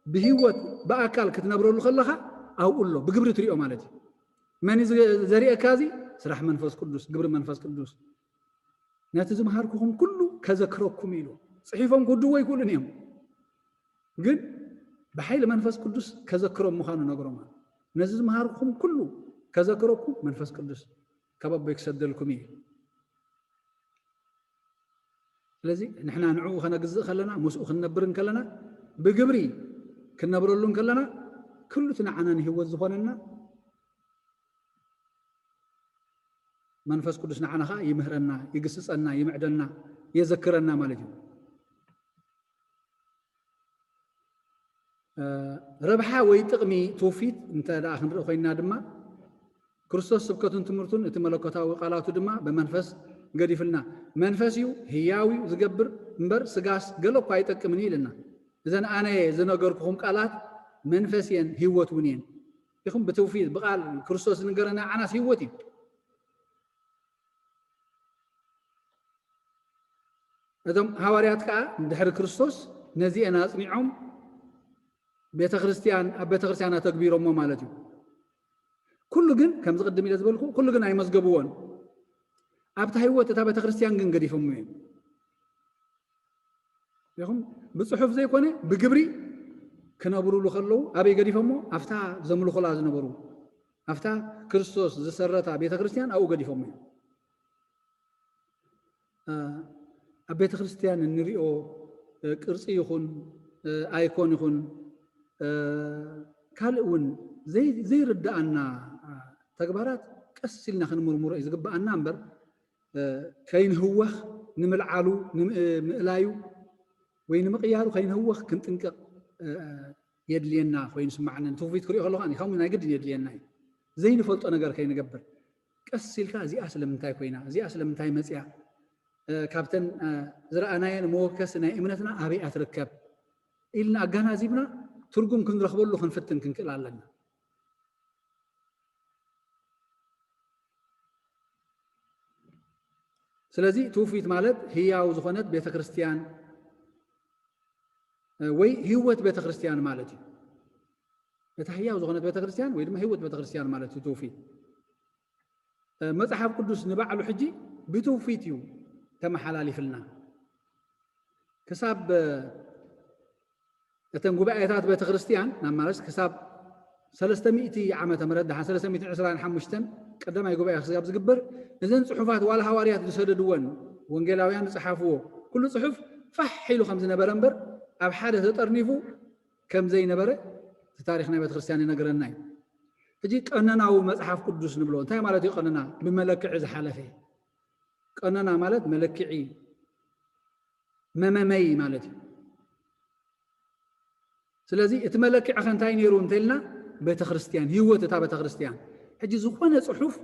ብህይወት ብኣካል ክትነብረሉ ከለኻ ኣብኡ ኣሎ፣ ብግብሪ ትሪኦ ማለት እዩ። መን እዩ ዘ- ዘሪኤካ? እዚ ስራሕ መንፈስ ቅዱስ፣ ግብሪ መንፈስ ቅዱስ። ነቲ ዝምሃርኩኹም ኩሉ ከዘክረኩም ኢሉ። ጽሒፎም ክውድዎ ኣይክእሉን እዮም፣ ግን ብሓይሊ መንፈስ ቅዱስ ከዘክሮም ምዃኑ ነግሮም ኣሎ። ነዚ ዝምሃርኩኹም ኩሉ ከዘክረኩም መንፈስ ቅዱስ ካብ ኣቦይ ክሰደልኩም እዩ። ስለዚ ንሕና ንዕኡ ከነግዝእ ከለና፣ ምስኡ ክንነብር እንከለና፣ ብግብሪ ክንነብረሉ እንከለና፣ ኩሉ እቲ ንዓና ንህይወት ዝኾነና መንፈስ ቅዱስ ንዓና ኸዓ ይምህረና፣ ይግስጸና፣ ይምዕደና፣ የዘክረና ማለት እዩ። ረብሓ ወይ ጥቕሚ ትውፊት እንተ ደኣ ክንርኢ ኮይንና ድማ ክርስቶስ ስብከቱን ትምህርቱን እቲ መለኮታዊ ቃላቱ ድማ ብመንፈስ ገዲፍልና። መንፈስ እዩ ህያው እዩ ዝገብር እምበር ስጋስ ገለ እኳ ኣይጠቅምን እዩ ኢልና። እዘን ኣነ ዝነገርኩኹም ቃላት መንፈስ እየን ህይወት እውን እየን። ኢኹም ብትውፊት ብቃል ክርስቶስ ዝንገረና ዓናስ ህይወት እዩ። እቶም ሃዋርያት ከዓ ድሕሪ ክርስቶስ ነዚአን ኣጽኒዖም ቤተክርስትያን ኣብ ቤተክርስትያን ኣተግቢሮሞ ማለት እዩ። ኩሉ ግን ከምዚ ቅድም ኢለ ዝበልኩ ኩሉ ግን ኣይመዝገብዎን። ኣብታ ህይወት እታ ቤተክርስትያን ግን ገዲፎሞ እዮም። ኢኹም ብጽሑፍ ዘይኮነ ብግብሪ ክነብሩሉ ከለዉ ኣበይ ገዲፎሞ? ኣብታ ዘምልኹላ ዝነበሩ ኣብታ ክርስቶስ ዝሰረታ ቤተክርስትያን ኣብኡ ገዲፎሞ እዮም። ኣብ ቤተ ክርስቲያን እንሪኦ ቅርፂ ይኹን ኣይኮን ይኹን ካልእ እውን ዘይርዳኣና ተግባራት ቀስ ኢልና ክንምርምሮ እዩ ዝግባኣና እምበር ከይንህወኽ ንምልዓሉ ንምእላዩ ወይ ንምቕያሩ ከይንህወኽ ክንጥንቀቕ የድልየና ኮይኑ ስማዓኒ። ትውፊት ክሪኦ ከለኹ ከምኡ ናይ ግድን የድልየና እዩ። ዘይንፈልጦ ነገር ከይንገብር ቀስ ኢልካ እዚኣ ስለምንታይ ኮይና፣ እዚኣ ስለምንታይ መፅያ፣ ካብተን ዝረኣናየን መወከሲ ናይ እምነትና ኣበይ እያ ትርከብ ኢልና ኣገናዚብና ትርጉም ክንረኽበሉ ክንፍትን ክንክእል ኣለና። ስለዚ ትውፊት ማለት ህያው ዝኾነት ቤተክርስትያን ወይ ህይወት ቤተክርስትያን ማለት እዩ። እታ ህያው ዝኾነት ቤተክርስትያን ወይ ድማ ህይወት ቤተክርስትያን ማለት እዩ ትውፊት። መጽሓፍ ቅዱስ ንባዕሉ ሕጂ ብትውፊት እዩ ተመሓላሊፍልና። ክሳብ እተን ጉባኤታት ቤተክርስትያን ናብ ማለት ክሳብ ሰለስተ ሚእቲ ዓመተ ምህረት ደሓን ሰለስተ ሚእቲ ዕስራን ሓሙሽተን ቀዳማይ ጉባኤ ክሳብ ዝግበር እዘን ጽሑፋት ዋላ ሃዋርያት ዝሰደድወን ወንጌላውያን ዝጸሓፍዎ ኩሉ ጽሑፍ ፋሕ ኢሉ ከም ዝነበረ እምበር ኣብ ሓደ ተጠርኒፉ ከም ዘይነበረ እቲ ታሪኽ ናይ ቤተክርስትያን ይነግረና እዩ። ሕጂ ቀኖናዊ መጽሓፍ ቅዱስ ንብሎ እንታይ ማለት እዩ? ቀኖና ብመለክዒ ዝሓለፈ ቀኖና ማለት መለክዒ መመመይ ማለት እዩ። ስለዚ እቲ መለክዒ ከ እንታይ ነይሩ እንተልና ቤተክርስትያን ህይወት እታ ቤተክርስትያን። ሕጂ ዝኾነ ጽሑፍ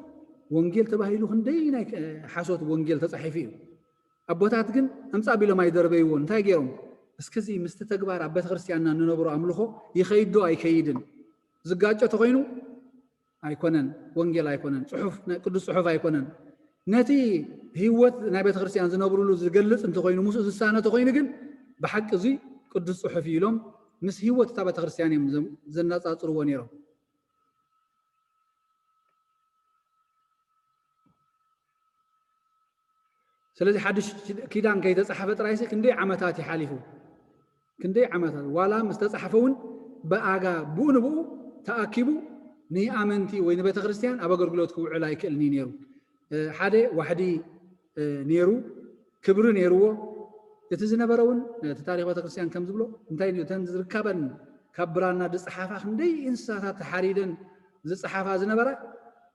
ወንጌል ተባሂሉ ክንደይ ናይ ሓሶት ወንጌል ተጻሒፉ እዩ። ኣቦታት ግን ኣምጻ ቢሎም ኣይደርበይዎን። እንታይ ገይሮም? እስከዚ ምስቲ ተግባር ኣብ ቤተክርስትያንና እንነብሮ ኣምልኾ ይኸይድ ዶ ኣይከይድን? ዝጋጨ ተኾይኑ ኣይኮነን፣ ወንጌል ኣይኮነን፣ ጽሑፍ፣ ናይ ቅዱስ ጽሑፍ ኣይኮነን። ነቲ ህይወት ናይ ቤተክርስትያን ዝነብሩሉ ዝገልጽ እንተኾይኑ፣ ምስኡ ዝሳነ ተኾይኑ ግን ብሓቂ እዙይ ቅዱስ ጽሑፍ እዩ ኢሎም ምስ ህይወት እታ ቤተክርስትያን እዮም ዘም-፣ ዘነጻጽርዎ ነይሮም። ስለዚ ሓድሽ ኪዳን ከይተጻሕፈ ጥራይሲ ክንደይ ዓመታት እዩ ሓሊፉ። ክንደይ ዓመታት ዋላ ምስ ተጻሕፈ እውን ብኣጋ ብኡ ንብኡ ተኣኪቡ ንኣመንቲ ወይ ንቤተ ክርስቲያን ኣብ ኣገልግሎት ክውዕል ኣይክእልን እዩ ነይሩ። እ፣ ሓደ ዋሕዲ፣ እ፣ ነይሩ፣ ክብሪ ነይርዎ። እቲ ዝነበረ እውን እቲ ታሪኽ ቤተ ክርስቲያን ከም ዝብሎ እንታይ እዩ፣ እተን ዝርከበን ካብ ብራና ዝጸሓፋ ክንደይ እንስሳታት ተሓሪደን ዝጸሓፋ ዝነበራ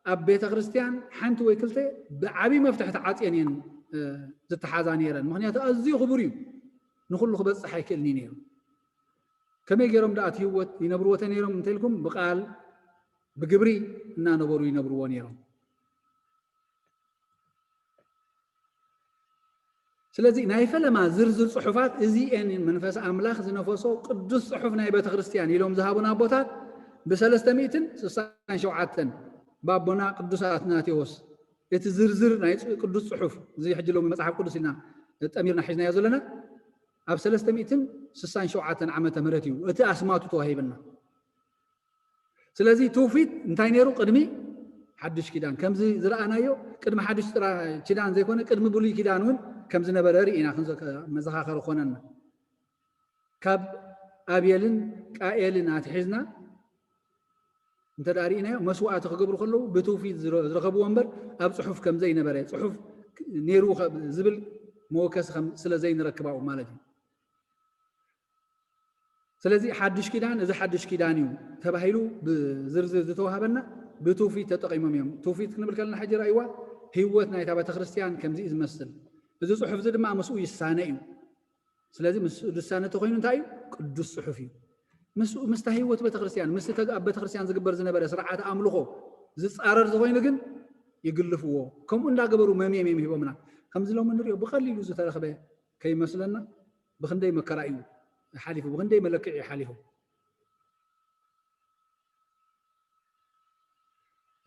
ኣብ ቤተ ክርስቲያን ሓንቲ ወይ ክልተ ብዓብዪ መፍትሒ ተዓጽየን እየን፣ እ፣ ዝተሓዛ ነይረን። ምኽንያቱ ኣዝዩ ክቡር እዩ፣ ንኹሉ ክበጽሕ ኣይክእልን እዩ ነይሩ። ከመይ ገይሮም ደኣ እቲ ህይወት ይነብርዎ ተነይሮም እንተኢልኩም፣ ብቃል ብግብሪ እናነበሩ ይነብርዎ ነይሮም። ስለዚ ናይ ፈለማ ዝርዝር ጽሑፋት እዚኤን መንፈስ ኣምላኽ ዝነፈሶ ቅዱስ ጽሑፍ ናይ ቤተ ክርስቲያን ኢሎም ዝሃቡና ኣቦታት ብሰለስተ ሚእትን ስሳን ሸውዓተን ብኣቦና ቅዱስ ኣትናቴዎስ እቲ ዝርዝር ናይ ጽ-፣ ቅዱስ ጽሑፍ እዚ ሕጂ ሎሚ መጽሓፍ ቅዱስ ኢልና ጠሚርና ሒዝናዮ ዘለና ኣብ ሰለስተ ሚእትን ስሳን ሸውዓተን ዓመተ ምህረት እዩ እቲ ኣስማቱ ተዋሂብና። ስለዚ ትውፊት እንታይ ነይሩ? ቅድሚ ሓድሽ ኪዳን ከምዚ ዝረኣናዮ ቅድሚ ሓድሽ ጥራ-፣ ኪዳን ዘይኮነ ቅድሚ ብሉይ ኪዳን እውን ከም ዝነበረ ርኢና ክንዘ-፣ መዘኻኸሪ ኮነና። ካብ ኣቤልን ቃኤልን ኣትሒዝና እንተ ደኣ ርኢናዮ መስዋዕቲ ክገብሩ ከለዉ ብትውፊት ዝረ-፣ ዝረኸብዎ እምበር ኣብ ጽሑፍ ከም ዘይነበረ፣ ጽሑፍ ነይሩ ከ-፣ ዝብል መወከሲ ከም ስለ ዘይንረክብ ኣብኡ ማለት እዩ። ስለዚ ሓድሽ ኪዳን፣ እዚ ሓድሽ ኪዳን እዩ ተባሂሉ ብዝርዝር ዝተዋሃበና ብትውፊት ተጠቒሞም እዮም። ትውፊት ክንብል ከለና ሕጂ ረኣይዋ ህይወት ናይታ ቤተ ክርስቲያን ከምዚ እዩ ዝመስል። እዚ ጽሑፍ እዚ ድማ ምስኡ ይሳነ እዩ። ስለዚ ምስኡ ዝሳነ ተኾይኑ እንታይ እዩ? ቅዱስ ጽሑፍ እዩ። ምስኡ፣ ምስታ ህይወት ቤተ ክርስቲያን፣ ምስቲ ተግ-፣ ኣብ ቤተ ክርስቲያን ዝግበር ዝነበረ ስርዓት ኣምልኾ ዝጻረር ተኾይኑ ግን ይግልፍዎ። ከምኡ እንዳገበሩ መምየም እዮም ሂቦምና። ከምዚ ሎሚ ንሪኦ ብቐሊሉ ዝተረኽበ ከይመስለና ብኽንደይ መከራ እዩ ሓሊፉ፣ ብኽንደይ መለክዒ እዩ ሓሊፉ።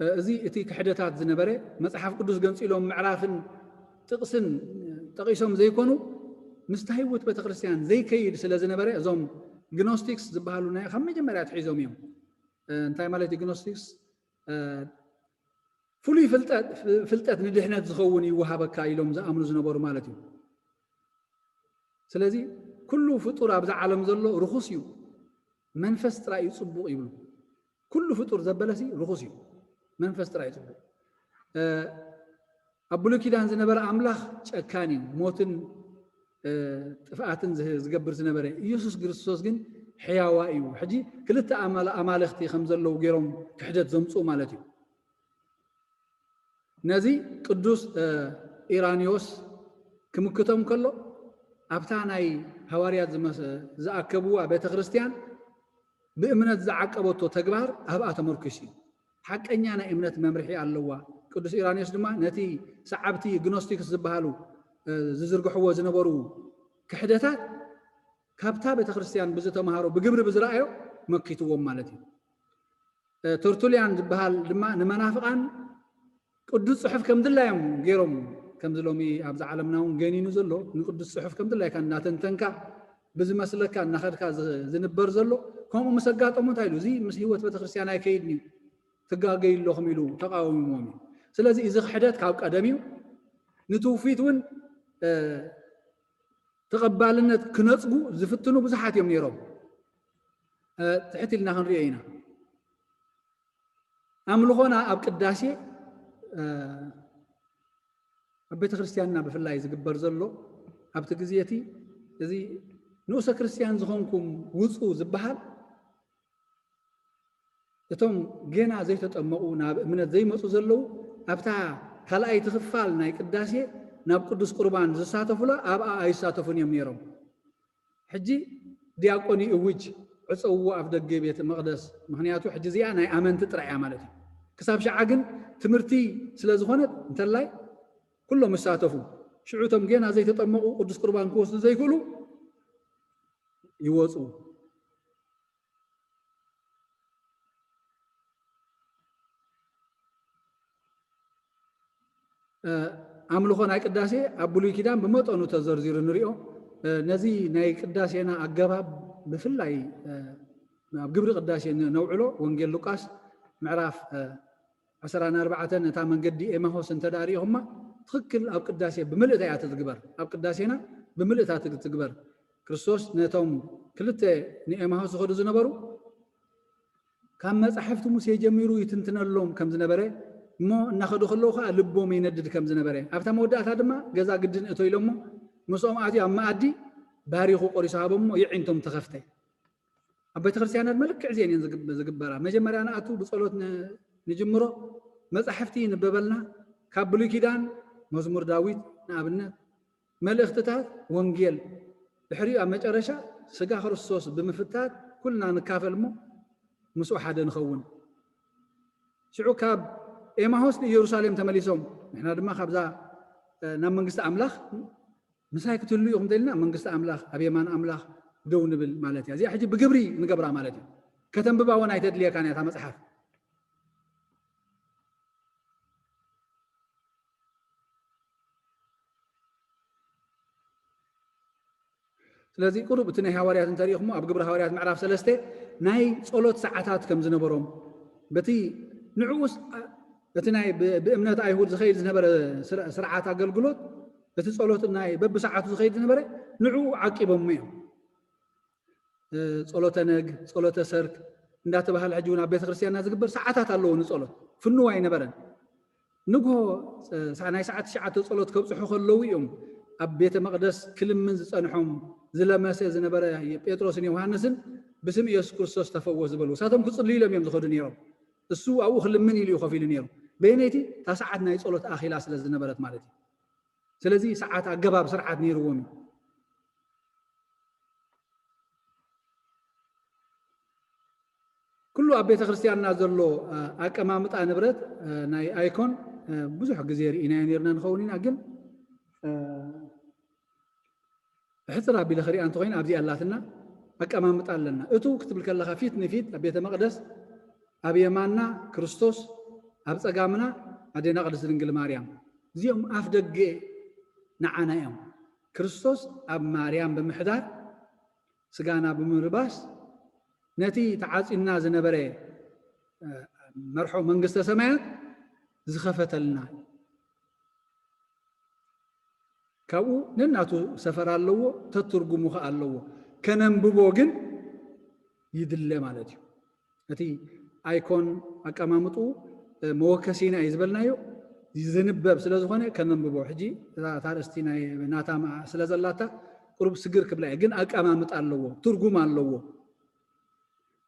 እ፣ እዚ እቲ ክሕደታት ዝነበረ መጽሓፍ ቅዱስ ገንጺሎም ምዕራፍን ጥቕስን ጠቒሶም ዘይኮኑ ምስታ ህይወት ቤተ ክርስቲያን ዘይከይድ ስለ ዝነበረ እዞም ግኖስቲክስ ዝበሃሉ ናይ ካብ መጀመርያ ኣትሒዞም እዮም። እ፣ እንታይ ማለት እዩ ግኖስቲክስ? እ፣ ፍሉይ ፍልጠት፣ ፍልጠት ንድሕነት ዝኸውን ይወሃበካ ኢሎም ዝኣምኑ ዝነበሩ ማለት እዩ። ስለዚ ኩሉ ፍጡር ኣብዛ ዓለም ዘሎ ርኹስ እዩ፣ መንፈስ ጥራይ እዩ ጽቡቕ ይብሉ። ኩሉ ፍጡር ዘበለሲ ርኹስ እዩ፣ መንፈስ ጥራይ እዩ ጽቡቕ። እ፣ ኣብ ብሉይ ኪዳን ዝነበረ ኣምላኽ ጨካን እዩ፣ ሞትን፣ እ፣ ጥፍኣትን ዝህ-፣ ዝገብር ዝነበረ። ኢየሱስ ክርስቶስ ግን ሕያዋ እዩ። ሕጂ ክልተ ኣማል-፣ ኣማልኽቲ ከም ዘለዉ ገይሮም ክሕደት ዘምጽኡ ማለት እዩ። ነዚ ቅዱስ፣ እ፣ ኢራኒዮስ ክምክቶም ከሎ ኣብታ ናይ ሃዋርያት ዝመስ-፣ ዝኣከብዋ ቤተ ክርስቲያን ብእምነት ዝዓቀበቶ ተግባር ኣብኣ ተመርኪሱ እዩ። ሓቀኛ ናይ እምነት መምርሒ ኣለዋ። ቅዱስ ኢራኒዮስ ድማ ነቲ ሰዓብቲ ግኖስቲክስ ዝበሃሉ፣ እ፣ ዝዝርግሕዎ ዝነበሩ ክሕደታት ካብታ ቤተ ክርስቲያን ብዝተምሃሮ ብግብሪ ብዝረኣዮ መኪትዎም ማለት እዩ። እ፣ ተርቱልያን ዝበሃል ድማ ንመናፍቓን ቅዱስ ጽሑፍ ከም ድላዮም ገይሮም፣ ከምዚ ሎሚ ኣብዚ ዓለምና እውን ገኒኑ ዘሎ ንቅዱስ ጽሑፍ ከም ድላይካ እናተንተንካ ብዝመስለካ እናኸድካ ዝ-፣ ዝንበር ዘሎ ከምኡ ምስ ኣጋጠሙ እንታይ ኢሉ? እዚ ምስ ህይወት ቤተክርስትያን ኣይከይድን እዩ፣ ትጋገዩ ኣለኹም ኢሉ ተቃዊምዎም እዩ። ስለዚ እዚ ክሕደት ካብ ቀደም እዩ። ንትውፊት እውን፣ እ፣ ተቐባልነት ክነጽጉ ዝፍትኑ ብዙሓት እዮም ነይሮም። እ፣ ትሕት ኢልና ክንሪኦ ኢና። ኣምልኾና ኣብ ቅዳሴ፣ እ፣ ኣብ ቤተ ክርስቲያንና ብፍላይ ዝግበር ዘሎ ኣብቲ ግዜ እቲ እዚ ንኡሰ ክርስቲያን ዝኾንኩም ውጹ ዝበሃል እቶም ገና ዘይተጠመቑ ናብ እምነት ዘይመጹ ዘለዉ ኣብታ ካልኣይቲ ክፋል ናይ ቅዳሴ ናብ ቅዱስ ቁርባን ዝሳተፉላ ኣብኣ ኣይሳተፉን እዮም ነይሮም። ሕጂ ዲያቆን ይእውጅ፣ ዕጸውዎ ኣፍ ደገ ቤተ መቕደስ፣ ምኽንያቱ ሕጂ እዚኣ ናይ ኣመንቲ ጥራይ እያ ማለት እዩ። ክሳብ ሽዓ ግን ትምህርቲ ስለ ዝኾነት እንተላይ ኩሎም ይሳተፉ። ሽዑ እቶም ጌና ዘይተጠመቑ ቅዱስ ቁርባን ክወስዱ ዘይክእሉ ይወፁ። ኣምልኾ ናይ ቅዳሴ ኣብ ብሉይ ኪዳን ብመጠኑ ተዘርዚሩ ንሪኦ። ነዚ ናይ ቅዳሴና ኣገባብ ብፍላይ ኣብ ግብሪ ቅዳሴ ነውዕሎ። ወንጌል ሉቃስ ምዕራፍ ዕስራን ኣርባዕተን፣ እታ መንገዲ ኤማሆስ እንተ ደኣ ሪኢኹማ፣ ትኽክል ኣብ ቅዳሴ ብምልእታ እያ ትትግበር። ኣብ ቅዳሴና ብምልእታ ትትግበር። ክርስቶስ ነቶም ክልተ ንኤማሆስ ዝኸዱ ዝነበሩ ካብ መጻሕፍቲ ሙሴ ጀሚሩ ይትንትነሎም ከም ዝነበረ፣ እሞ እናኸዱ ከለዉ ከኣ ልቦም ይነድድ ከም ዝነበረ፣ ኣብታ መወዳእታ ድማ ገዛ ግድን እቶ ኢሎሞ፣ ምስኦም ኣትዩ ኣብ መኣዲ ባሪኹ ቆሪሱ ሃቦሞ፣ የዒንቶም ተኸፍተ። ኣብ ቤተክርስትያናት መልክዕ እዚአን እየን ዝግብ-፣ ዝግበራ። መጀመርያ ንኣቱ ብጸሎት ን-፣ ንጅምሮ፣ መጻሕፍቲ ይንበበልና፣ ካብ ብሉይ ኪዳን መዝሙር ዳዊት ንኣብነት፣ መልእኽትታት ወንጌል፣ ድሕሪኡ ኣብ መጨረሻ ስጋ ክርስቶስ ብምፍታት ኩልና ንካፈል እሞ ምስኡ ሓደ ንኸውን። ሽዑ ካብ ኤማሆስ ንኢየሩሳሌም ተመሊሶም፣ ንሕና ድማ ካብዛ፣ እ፣ ናብ መንግስቲ ኣምላኽ ምሳይ ክትህሉ ኢኹም ተልና፣ መንግስቲ ኣምላኽ ኣብ የማን ኣምላኽ ደው ንብል ማለት እያ። እዚኣ ሕጂ ብግብሪ ንገብራ ማለት እዩ። ከተንብባ እውን ኣይተድልየካን እያ እታ መጽሓፍ። ስለዚ ቁሩብ እቲ ናይ ሃዋርያት እንተሪኢኹሞ፣ ኣብ ግብሪ ሃዋርያት ምዕራፍ ሰለስተ ናይ ጸሎት ሰዓታት ከም ዝነበሮም፣ በቲ ንዕኡስ እቲ ናይ ብ-፣ ብእምነት ኣይሁድ ዝኸይድ ዝነበረ ስር-፣ ስርዓት ኣገልግሎት፣ እቲ ጸሎት ናይ በብሰዓቱ ዝኸይድ ዝነበረ ንዕኡ ዓቂቦሞ እዮም። እ፣ ጸሎተ ነግ፣ ጸሎተ ሰርክ እንዳተባህለ ሕጂ እውን ኣብ ቤተክርስትያንና ዝግበር ሰዓታት ኣለዎ ንጸሎት። ፍኑው ኣይነበረን። ንግሆ፣ እ፣ ሰ-፣ ናይ ሰዓት ትሽዓተ ጸሎት ከብጽሑ ከለዉ እዮም ኣብ ቤተ መቕደስ ክልምን ዝጸንሖም ዝለመሰ ዝነበረ ጴጥሮስን ዮሃንስን ብስም ኢየሱስ ክርስቶስ ተፈወስ ዝበሉ። እሳቶም ክጽልዩ ኢሎም እዮም ዝኸዱ ነይሮም። እሱ ኣብኡ ክልምን ኢሉ እዩ ኮፍ ኢሉ ነይሩ። በየነይቲ? እታ ሰዓት ናይ ጸሎት ኣኺላ ስለ ዝነበረት ማለት እዩ። ስለዚ ሰዓት ኣገባብ ስርዓት ነይርዎም እዩ። ኩሉ ኣብ ቤተ ክርስቲያንና ዘሎ፣ እ፣ ኣቀማምጣ ንብረት፣ እ፣ ናይ ኣይኮን፣ እ፣ ብዙሕ ግዜ ርኢናዮ ነይርና ንኸውን ኢና፣ ግን፣ እ፣ ብሕጽር ኣቢለ ክሪኣ እንተኾይነ ኣብዚ ኣላትና ኣቀማምጣ ኣለና። እቱ ክትብል ከለኻ ፊት ንፊት ኣብ ቤተ መቕደስ ኣብ የማንና ክርስቶስ፣ ኣብ ጸጋምና ኣዴና ቅድስት ድንግል ማርያም። እዚኦም ኣፍ ደገ ንዓና እዮም። ክርስቶስ ኣብ ማርያም ብምሕዳር፣ ስጋና ብምልባስ፣ ነቲ ተዓጺና ዝነበረ፣ እ፣ መርሖ መንግስተ ሰማያት ዝኸፈተልና። ካብኡ ነናቱ ሰፈር ኣለዎ፣ ተትርጉሙ ኸኣ ኣለዎ። ከነንብቦ ግን ይድለ ማለት እዩ። እቲ ኣይኮን ኣቀማምጥኡ፣ እ፣ መወከሲና እዩ ዝበልናዮ፣ ዝንበብ ስለ ዝኾነ ከነንብቦ። ሕጂ እታ፣ እታ ኣርእስቲ ናይ ናታ መኣ-፣ ስለ ዘላታ ቁሩብ ስግር ክብላ እየ፣ ግን ኣቀማምጣ ኣለዎ፣ ትርጉም ኣለዎ።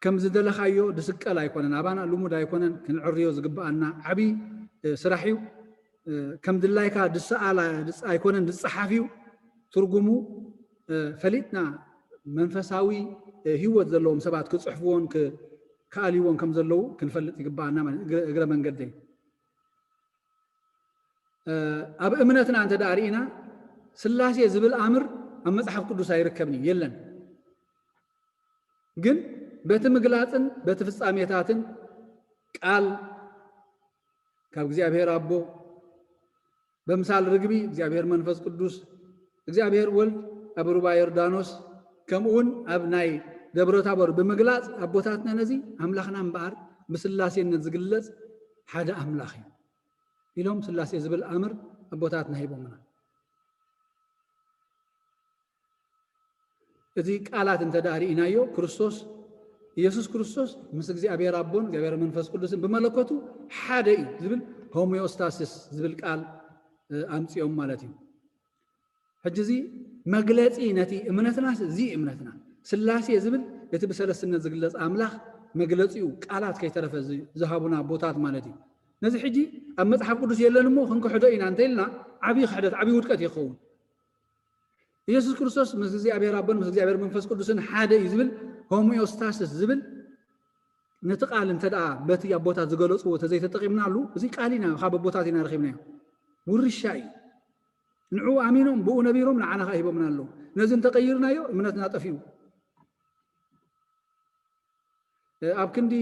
ከም ዝደለኻዮ ድስቀል ኣይኮነን፣ ኣባና ልሙድ ኣይኮነን፣ ክንዕርዮ ዝግብኣና ዓብዪ፣ እ፣ ስራሕ እዩ። እ፣ ከም ድላይካ ድሰኣል ኣ-፣ ድጽ-፣ ኣይኮነን፣ ዝጸሓፍ እዩ። ትርጉሙ፣ እ፣ ፈሊጥና መንፈሳዊ፣ እ፣ ህይወት ዘለዎም ሰባት ክጽሕፍዎን ክ-፣ ክኣልይዎን ከም ዘለዉ ክንፈልጥ ይግብኣና ማለት እግረ፣ እግረ መንገደይ። እ፣ ኣብ እምነትና እንተ ደኣ ርኢና፣ ስላሴ ዝብል ኣምር ኣብ መጽሓፍ ቅዱስ ኣይርከብን እዩ፣ የለን። ግን በቲ ምግላጽን በቲ ፍጻሜታትን ቃል ካብ እግዚኣብሔር ኣቦ፣ በምሳል ርግቢ እግዚኣብሔር መንፈስ ቅዱስ፣ እግዚኣብሔር ወልድ ኣብ ሩባ ዮርዳኖስ፣ ከምኡ እውን ኣብ ናይ ደብረ ታቦር ብምግላጽ ኣቦታትና ነዚ ኣምላኽና እምበኣር ብስላሴነት ዝግለጽ ሓደ ኣምላኽ እዩ ኢሎም ስላሴ ዝብል ኣምር ኣቦታትና ሂቦምና። እዚ ቃላት እንተ ደኣ ርኢናዮ፣ ክርስቶስ፣ ኢየሱስ ክርስቶስ ምስ እግዚኣብሔር ኣቦን እግዚኣብሔር መንፈስ ቅዱስን ብመለኮቱ ሓደ እዩ ዝብል ሆሚዮስታሲስ ዝብል ቃል፣ እ፣ ኣምጺኦም ማለት እዩ። ሕጂ እዚ መግለጺ ነቲ እምነትናስ እዚ እምነትና፣ ስላሴ ዝብል እቲ ብሰለስትነት ዝግለጽ ኣምላኽ መግለጺኡ ቃላት ከይተረፈ ዝ-፣ ዝሃቡና ኣቦታት ማለት እዩ። ነዚ ሕጂ ኣብ መጽሓፍ ቅዱስ የለን እሞ ክንክሕዶ ኢና እንተ ኢልና ዓብዪ ክሕደት፣ ዓብዪ ውድቀት ይኸውን። ኢየሱስ ክርስቶስ ምስ እግዚኣብሔር ኣቦን ምስ እግዚኣብሔር መንፈስ ቅዱስን ሓደ እዩ ዝብል ሆሚዮስታሲስ ዝብል ነቲ ቃል እንተ ደኣ በቲ ኣቦታት ዝገለጽዎ እንተ ዘይተጠቒምናሉ፣ እዚ ቃል ኢና ካብ ኣቦታት ኢና ረኺብናዮ። ውርሻ እዩ። ንዕኡ ኣሚኖም ብኡ ነቢሮም ንዓና ኸኣ ሂቦምና ኣለዉ። ነዚ እንተቐይርናዮ እምነትና ጠፊኡ። ኣብ ክንዲ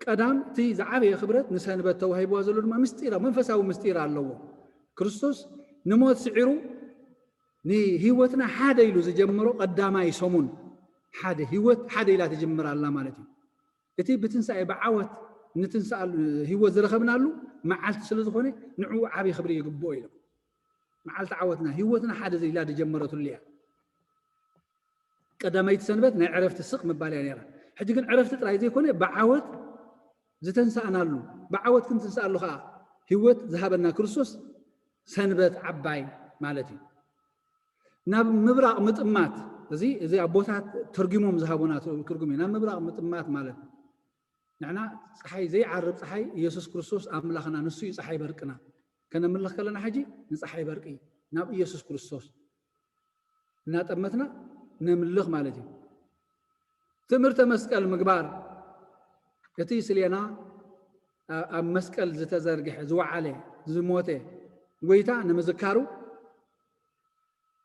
ቀዳም እቲ ዝዓበየ ክብረት ንሰንበት ተዋሂብዋ ዘሎ ድማ ምስጢር፣ መንፈሳዊ ምስጢር ኣለዎ። ክርስቶስ ንሞት ስዒሩ ንህይወትና ሓደ ኢሉ ዝጀመሮ ቀዳማይ ሰሙን ሓደ ህይወት ሓደ ኢላ ትጅምር ኣላ ማለት እዩ። እቲ ብትንሳኤ ብዓወት ንትንሳኣሉ ህይወት ዝረኸብናሉ መዓልቲ ስለ ዝኾነ ንዕኡ ዓብዪ ክብሪ ይግብኦ ኢሎም። መዓልቲ ዓወትና ህይወትና ሓደ ኢላ ዝጀመረትሉ እያ። ቀዳመይቲ ሰንበት ናይ ዕረፍቲ ስቕ ምባል እያ ነይራ። ሕጂ ግን ዕረፍቲ ጥራይ ዘይኮነ ብዓወት ዝተንሳእናሉ፣ ብዓወት ክንትንሳኣሉ ከዓ ህይወት ዝሃበና ክርስቶስ ሰንበት ዓባይ ማለት እዩ። ናብ ምብራቕ ምጥማት፣ እዚ እዚ ኣቦታት ተርጉሞም ዝሃቡና ትርጉም እዩ። ናብ ምብራቕ ምጥማት ማለት ንሕና ፀሓይ ዘይዓርብ ፀሓይ ኢየሱስ ክርስቶስ ኣምላኽና ንሱ እዩ ፀሓይ በርቅና። ከነምልኽ ከለና ሕጂ ንፀሓይ በርቂ ናብ ኢየሱስ ክርስቶስ እናጠመትና ነምልኽ ማለት እዩ። ትምህርተ መስቀል ምግባር እቲ ስሌና ኣብ መስቀል ዝተዘርግሐ ዝወዓለ ዝሞተ ጎይታ ንምዝካሩ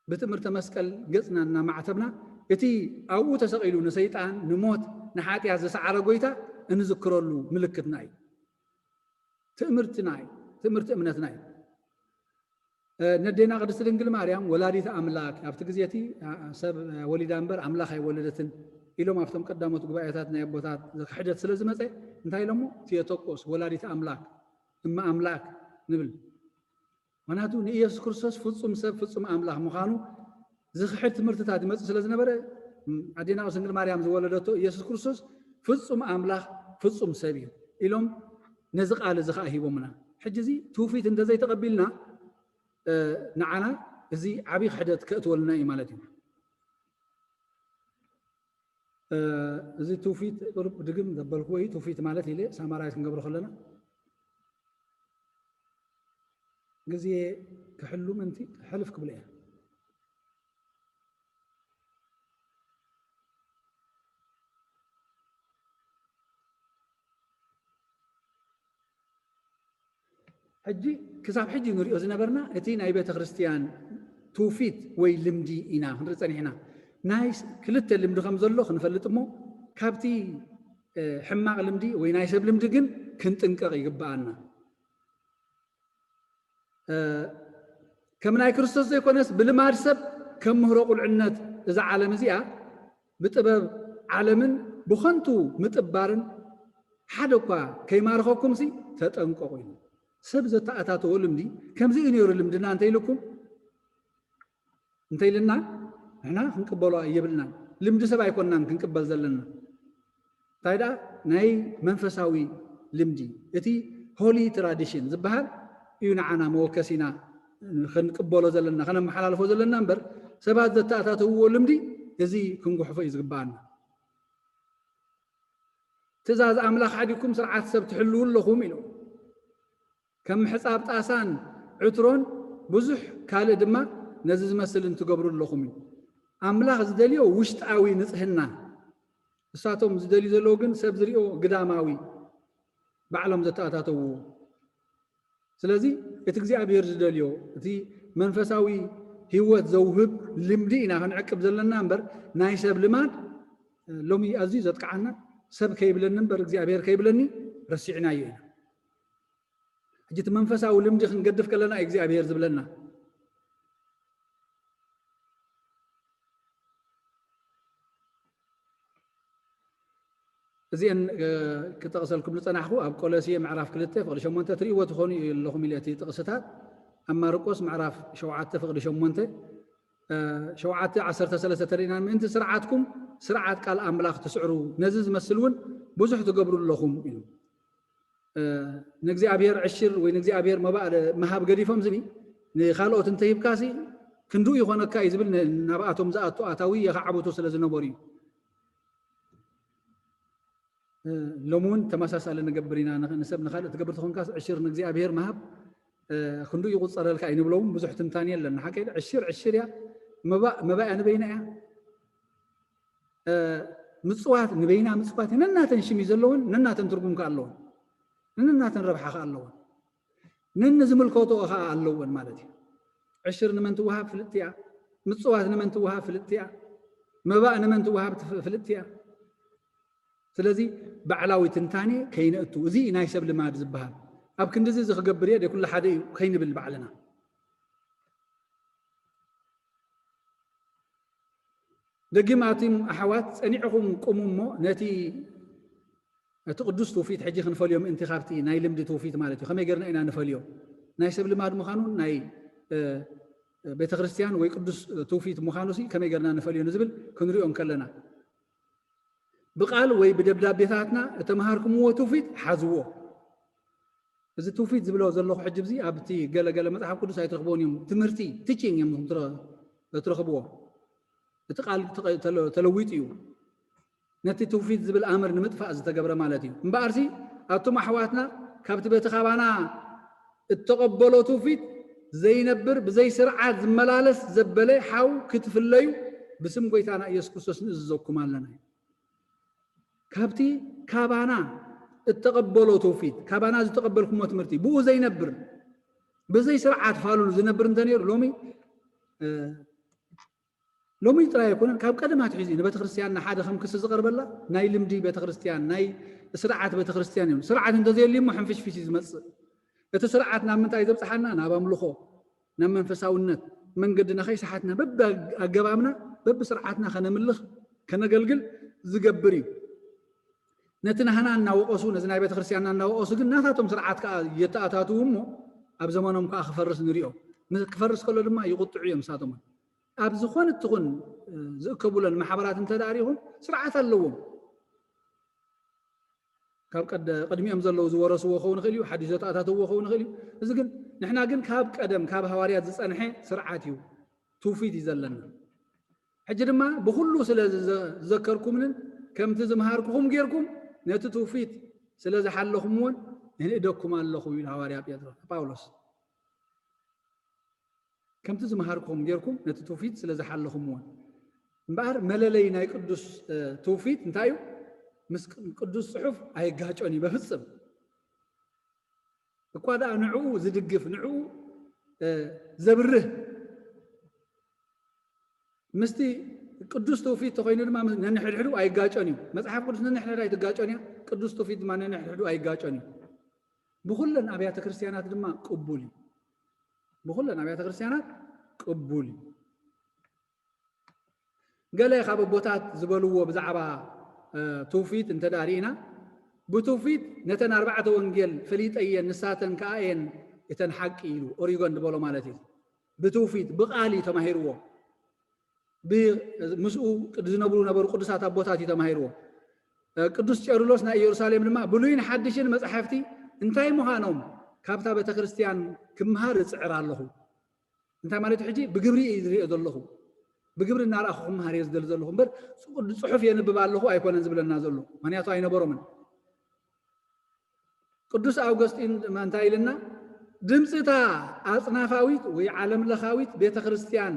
ብትምህርተ መስቀል ገጽና እናማዕተብና እቲ ኣብኡ ተሰቒሉ ንሰይጣን ንሞት ንሓጢኣት ዝሰዓረ ጎይታ እንዝክረሉ ምልክትና እዩ። ትምህርትና እዩ። ትምህርቲ እምነትና እዩ። ነዴና ቅድስቲ ድንግል ማርያም ወላዲት ኣምላክ ኣብቲ ግዜ እቲ ሰብ ወሊዳ እምበር ኣምላክ ኣይወለደትን ኢሎም ኣብቶም ቀዳሞት ጉባኤታት ናይ ኣቦታት ክሕደት ስለ ዝመፀ እንታይ ኢሎሞ? ቴቶቆስ ወላዲት ኣምላክ እመ ኣምላክ ንብል። ምክንያቱ ንኢየሱስ ክርስቶስ ፍጹም ሰብ ፍጹም ኣምላክ ምዃኑ ዝኽሕድ ትምህርትታት ይመጽእ ስለ ዝነበረ ኣዴና ቅድስት ድንግል ማርያም ዝወለደቶ ኢየሱስ ክርስቶስ ፍጹም ኣምላኽ ፍጹም ሰብ እዩ ኢሎም ነዚ ቃል እዚ ኸዓ ሂቦምና። ሕጂ እዚ ትውፊት እንተዘይተቐቢልና ንዓና እዚ ዓብዪ ክሕደት ከእትወልና እዩ ማለት እዩ። እዚ ትውፊት ቁሩብ ድግም ዘበልክዎ እዩ። ትውፊት ማለት ኢለ ሳማራይዝ ክንገብሮ ከለና ግዜ ክሕሉ ምእንቲ ሕልፍ ክብሎ እየ። ሕጂ ክሳብ ሕጂ ንሪኦ ዝነበርና እቲ ናይ ቤተ ክርስቲያን ትውፊት ወይ ልምዲ ኢና ክንርኢ ጸኒሕና። ናይ ክልተ ልምዲ ከም ዘሎ ክንፈልጥ እሞ ካብቲ ሕማቕ ልምዲ ወይ ናይ ሰብ ልምዲ ግን ክንጥንቀቕ ይግብኣና። ከም ናይ ክርስቶስ ዘይኮነስ ብልማድ ሰብ ከም ምህሮ ቁልዕነት እዛ ዓለም እዚኣ ብጥበብ ዓለምን ብኸንቱ ምጥባርን ሓደ እኳ ከይማርኸኩምሲ ተጠንቀቑ ኢሉ። ሰብ ዘተኣታተዎ ልምዲ ከምዚ እዩ ነይሩ ልምድና እንተኢልኩም እንተኢልና ንሕና ክንቅበሎ የብልናን። ልምዲ ሰብ ኣይኮንናን ክንቅበል ዘለና። እንታይ ደኣ ናይ መንፈሳዊ ልምዲ እቲ ሆሊ ትራዲሽን ዝበሃል እዩ ንዓና መወከሲና ክንቅበሎ ዘለና ከነመሓላልፎ ዘለና እምበር ሰባት ዘተኣታተውዎ ልምዲ እዚ ክንጉሕፎ እዩ ዝግበኣና። ትእዛዝ ኣምላኽ ሓዲኩም ስርዓት ሰብ ትሕልው ኣለኹም ኢሉ። ከም ምሕጻብ ጣሳን ዕትሮን ብዙሕ ካልእ ድማ ነዚ ዝመስልን ትገብሩ ኣለኹም እዩ። ኣምላኽ ዝደልዮ ውሽጣዊ ንጽህና፣ እሳቶም ዝደልዩ ዘለዉ ግን ሰብ ዝሪኦ ግዳማዊ ባዕሎም ዘተኣታተውዎ። ስለዚ እቲ እግዚኣብሔር ዝደልዮ እቲ መንፈሳዊ ህይወት ዘውህብ ልምዲ ኢና ክንዕቅብ ዘለና እምበር ናይ ሰብ ልማድ ሎሚ ኣዝዩ ዘጥቅዓና ሰብ ከይብለኒ እምበር እግዚኣብሔር ከይብለኒ ረሲዕናዮ ኢና። ሕጂ እቲ መንፈሳዊ ልምዲ ክንገድፍ ከለና እዩ እግዚኣብሔር ዝብለና። እዚአን ክጠቕሰልኩም ዝፀናሕኩ ኣብ ቆሎሴ ምዕራፍ ክልተ ፍቕዲ ሸሞንተ ትርእይዎ ትኾኑ ኣለኹም ኢለ እቲ ጥቕስታት ኣብ ማርቆስ ምዕራፍ ሸውዓተ ፍቕዲ ሸሞንተ ሸውዓተ ዓሰርተ ሰለስተ ተሪእና ምእንቲ ስርዓትኩም ስርዓት ቃል ኣምላኽ ትስዕሩ ነዚ ዝመስል እውን ብዙሕ ትገብሩ ኣለኹም ኢሉ። ንእግዚኣብሔር ዕሽር ወይ ንእግዚኣብሔር መባእ ምሃብ ገዲፎም ዝኒ ንኻልኦት እንተሂብካሲ ክንድኡ ይኾነካ እዩ ዝብል ናብኣቶም ዝኣቱ ኣታዊ የኻዕብቱ ስለ ዝነበሩ እዩ። ሎሚ እውን ተመሳሳሊ ንገብር ኢና። ንሰብ ንኻልእ ትገብር ተኾንካስ ዕሽር ንእግዚኣብሔር ምሃብ ክንድኡ ይቑፀረልካ እዩ ንብሎም ብዙሕ ትንታን የለን። ንሓቀይ ዕሽር ዕሽር እያ መባእ መባእያ ንበይና እያ። ምፅዋት ንበይና ምፅዋት ነናተን ሽም እዩ ዘለውን ነናተን ትርጉም ከ ኣለውን ነናተን ረብሓ ከ ኣለውን ነን ዝምልከቶ ከ ኣለውን ማለት እዩ። ዕሽር ንመን ትወሃብ ፍልጥቲ እያ። ምፅዋት ንመን ትወሃብ ፍልጥቲ እያ። መባእ ንመን ትወሃብ ፍልጥቲ እያ። ስለዚ ባዕላዊ ትንታኔ ከይነእቱ፣ እዚ ናይ ሰብ ልማድ ዝበሃል። ኣብ ክንድዚ እዚ ክገብር እየ፣ ደይ ኩሉ ሓደ እዩ ከይንብል ባዕልና። ደጊም ኣቱም ኣሕዋት ጸኒዕኹም ቁሙ እሞ ነቲ፣ እቲ ቅዱስ ትውፊት ሕጂ ክንፈልዮ ምእንቲ፣ ካብቲ ናይ ልምዲ ትውፊት ማለት እዩ። ከመይ ጌርና ኢና ንፈልዮ? ናይ ሰብ ልማድ ምዃኑን ናይ፣ እ፣ ቤተ ክርስቲያን ወይ ቅዱስ ትውፊት ምዃኑ ሲ ከመይ ጌርና ንፈልዮ ንዝብል ክንሪኦ እንከለና፣ ብቓል ወይ ብደብዳቤታትና እተምሃርኩምዎ ትውፊት ሓዝዎ። እዚ ትውፊት ዝብሎ ዘለኹ ሕጂ፣ እዚ ኣብቲ ገለገለ መጽሓፍ ቅዱስ ኣይትረኽብዎን እዮም። ትምህርቲ፣ ቲቺንግ እዮም ትረ-፣ ትረኽብዎ። እቲ ቃል ተቐ-፣ ተለ-፣ ተለዊጡ እዩ። ነቲ ትውፊት ዝብል ኣምር ንምጥፋእ ዝተገብረ ማለት እዩ። እምበኣርሲ፣ ኣቱም ኣሕዋትና፣ ካብቲ በቲ ካባና እተቐበሎ ትውፊት ዘይነብር፣ ብዘይ ስርዓት ዝመላለስ ዘበለ ሓው ክትፍለዩ፣ ብስም ጐይታና ኢየሱስ ክርስቶስ ንእዝዘኩም ኣለና። ካብቲ ካባና እተቐበሎ ትውፊት፣ ካባና ዝተቐበልኩሞ ትምህርቲ፣ ብኡ ዘይነብር፣ ብዘይ ስርዓት ፋሉል ዝነብር እንተ ነይሩ፣ ሎሚ፣ እ፣ ሎሚ ጥራይ ኣይኮነን፣ ካብ ቀደም ኣትሒዙ እዩ ንቤተ ክርስቲያን ንሓደ ከም ክሲ ዝቐርበላ፣ ናይ ልምዲ ቤተ ክርስቲያን፣ ናይ ስርዓት ቤተ ክርስቲያን እዩ። ስርዓት እንተዘየልዩ እሞ ሕንፍሽፍሽ እዩ ዝመጽእ። እቲ ስርዓት ናብ ምንታይ ዘብጽሓና? ናብ ኣምልኾ፣ ናብ መንፈሳውነት፣ መንገድና ከይሰሓትና፣ በብኣገባብና፣ በብስርዓትና ከነምልኽ፣ ከነገልግል ዝገብር እዩ። ነቲ ናህና እናወቐሱ፣ ነዚ ናይ ቤተ ክርስቲያንና እናወቐሱ ግን ናታቶም ስርዓት ከኣ የተኣታትዉ እሞ፣ ኣብ ዘመኖም ከኣ ክፈርስ ንሪኦ። ምስ-፣ ክፈርስ ከሎ ድማ ይቑጥዑ እዮም ንሳቶም እውን። ኣብ ዝኾነት ትኹን፣ እ፣ ዝእከቡለን ማሕበራት እንተ ደኣ ሪኢኹም፣ ስርዓት ኣለዎም። ካብ ቀደ-፣ ቅድሚኦም ዘለዉ ዝወረስዎ ክኸውን ይኽእል እዩ፣ ሓዲሽ ዘተኣታተውዎ ክኸውን ይኽእል እዩ። እዚ ግን፣ ንሕና ግን ካብ ቀደም፣ ካብ ሃዋርያት ዝጸንሐ ስርዓት እዩ፣ ትውፊት እዩ ዘለና። ሕጂ ድማ ብኹሉ ስለ ዝዘ-፣ ዝዘከርኩምንን ከምቲ ዝመሃርኩኹም ጌርኩም ነቲ ትውፊት ስለ ዝሓለኹምዎን፣ እንእደኩም ኣለኹ ኢሉ ሃዋርያ ጴጥሮስ፣ ጳውሎስ። ከምቲ ዝመሃርኩም ጌርኩም ነቲ ትውፊት ስለ ዝሓለኹምዎን። እምበኣር መለለይ ናይ ቅዱስ፣ እ፣ ትውፊት እንታይ እዩ? ምስ ቅ-፣ ቅዱስ ጽሑፍ ኣይጋጮን እዩ በፍጽም። እኳ ደኣ ንዕኡ ዝድግፍ፣ ንዕኡ፣ እ፣ ዘብርህ፣ ምስቲ ቅዱስ ትውፊት ተኾይኑ ድማ ምስ-፣ ነንሕድሕዱ ኣይጋጮን እዩ። መጽሓፍ ቅዱስ ነንሕድሕዳ ኣይትጋጮን እያ፣ ቅዱስ ትውፊት ድማ ነንሕድሕዱ ኣይጋጮን እዩ። ብኹለን ኣብያተ ክርስቲያናት ድማ ቅቡል እዩ። ብኹለን ኣብያተ ክርስቲያናት ቅቡል እዩ። ገለ ካብ ኣቦታት ዝበልዎ ብዛዕባ፣ እ፣ ትውፊት እንተ ደኣ ርኢና፣ ብትውፊት ነተን ኣርባዕተ ወንጌል ፈሊጠ እየን፣ ንሳተን ከኣ እየን እተን ሓቂ ኢሉ፣ ኦሪጎን ዝበሎ ማለት እዩ። ብትውፊት፣ ብቓል እዩ ተማሂርዎ። ብ-፣ ምስኡ ቅድ-፣ ዝነብሩ ነበሩ ቅዱሳት ኣቦታት እዩ ተማሂርዎ። እ፣ ቅዱስ ቄርሎስ ናይ ኢየሩሳሌም ድማ ብሉይን ሓድሽን መጻሕፍቲ እንታይ ምዃኖም ካብታ ቤተ ክርስቲያን ክምሃር እጽዕር ኣለኹ። እንታይ ማለት እዩ? ሕጂ ብግብሪ እዩ ዝሪኦ ዘለኹ። ብግብሪ እናረኣኹ ክምሃር እየ ዝደሊ ዘለኹ እምበር፣ ጽ-፣ ጽሑፍ የንብብ ኣለኹ ኣይኮነን ዝብለና ዘሎ። ምኽንያቱ ኣይነበሮምን። ቅዱስ ኣውገስጢን ድማ እንታይ ኢልና? ድምፂ እታ ኣጽናፋዊት ወይ ዓለም ለኻዊት ቤተ ክርስቲያን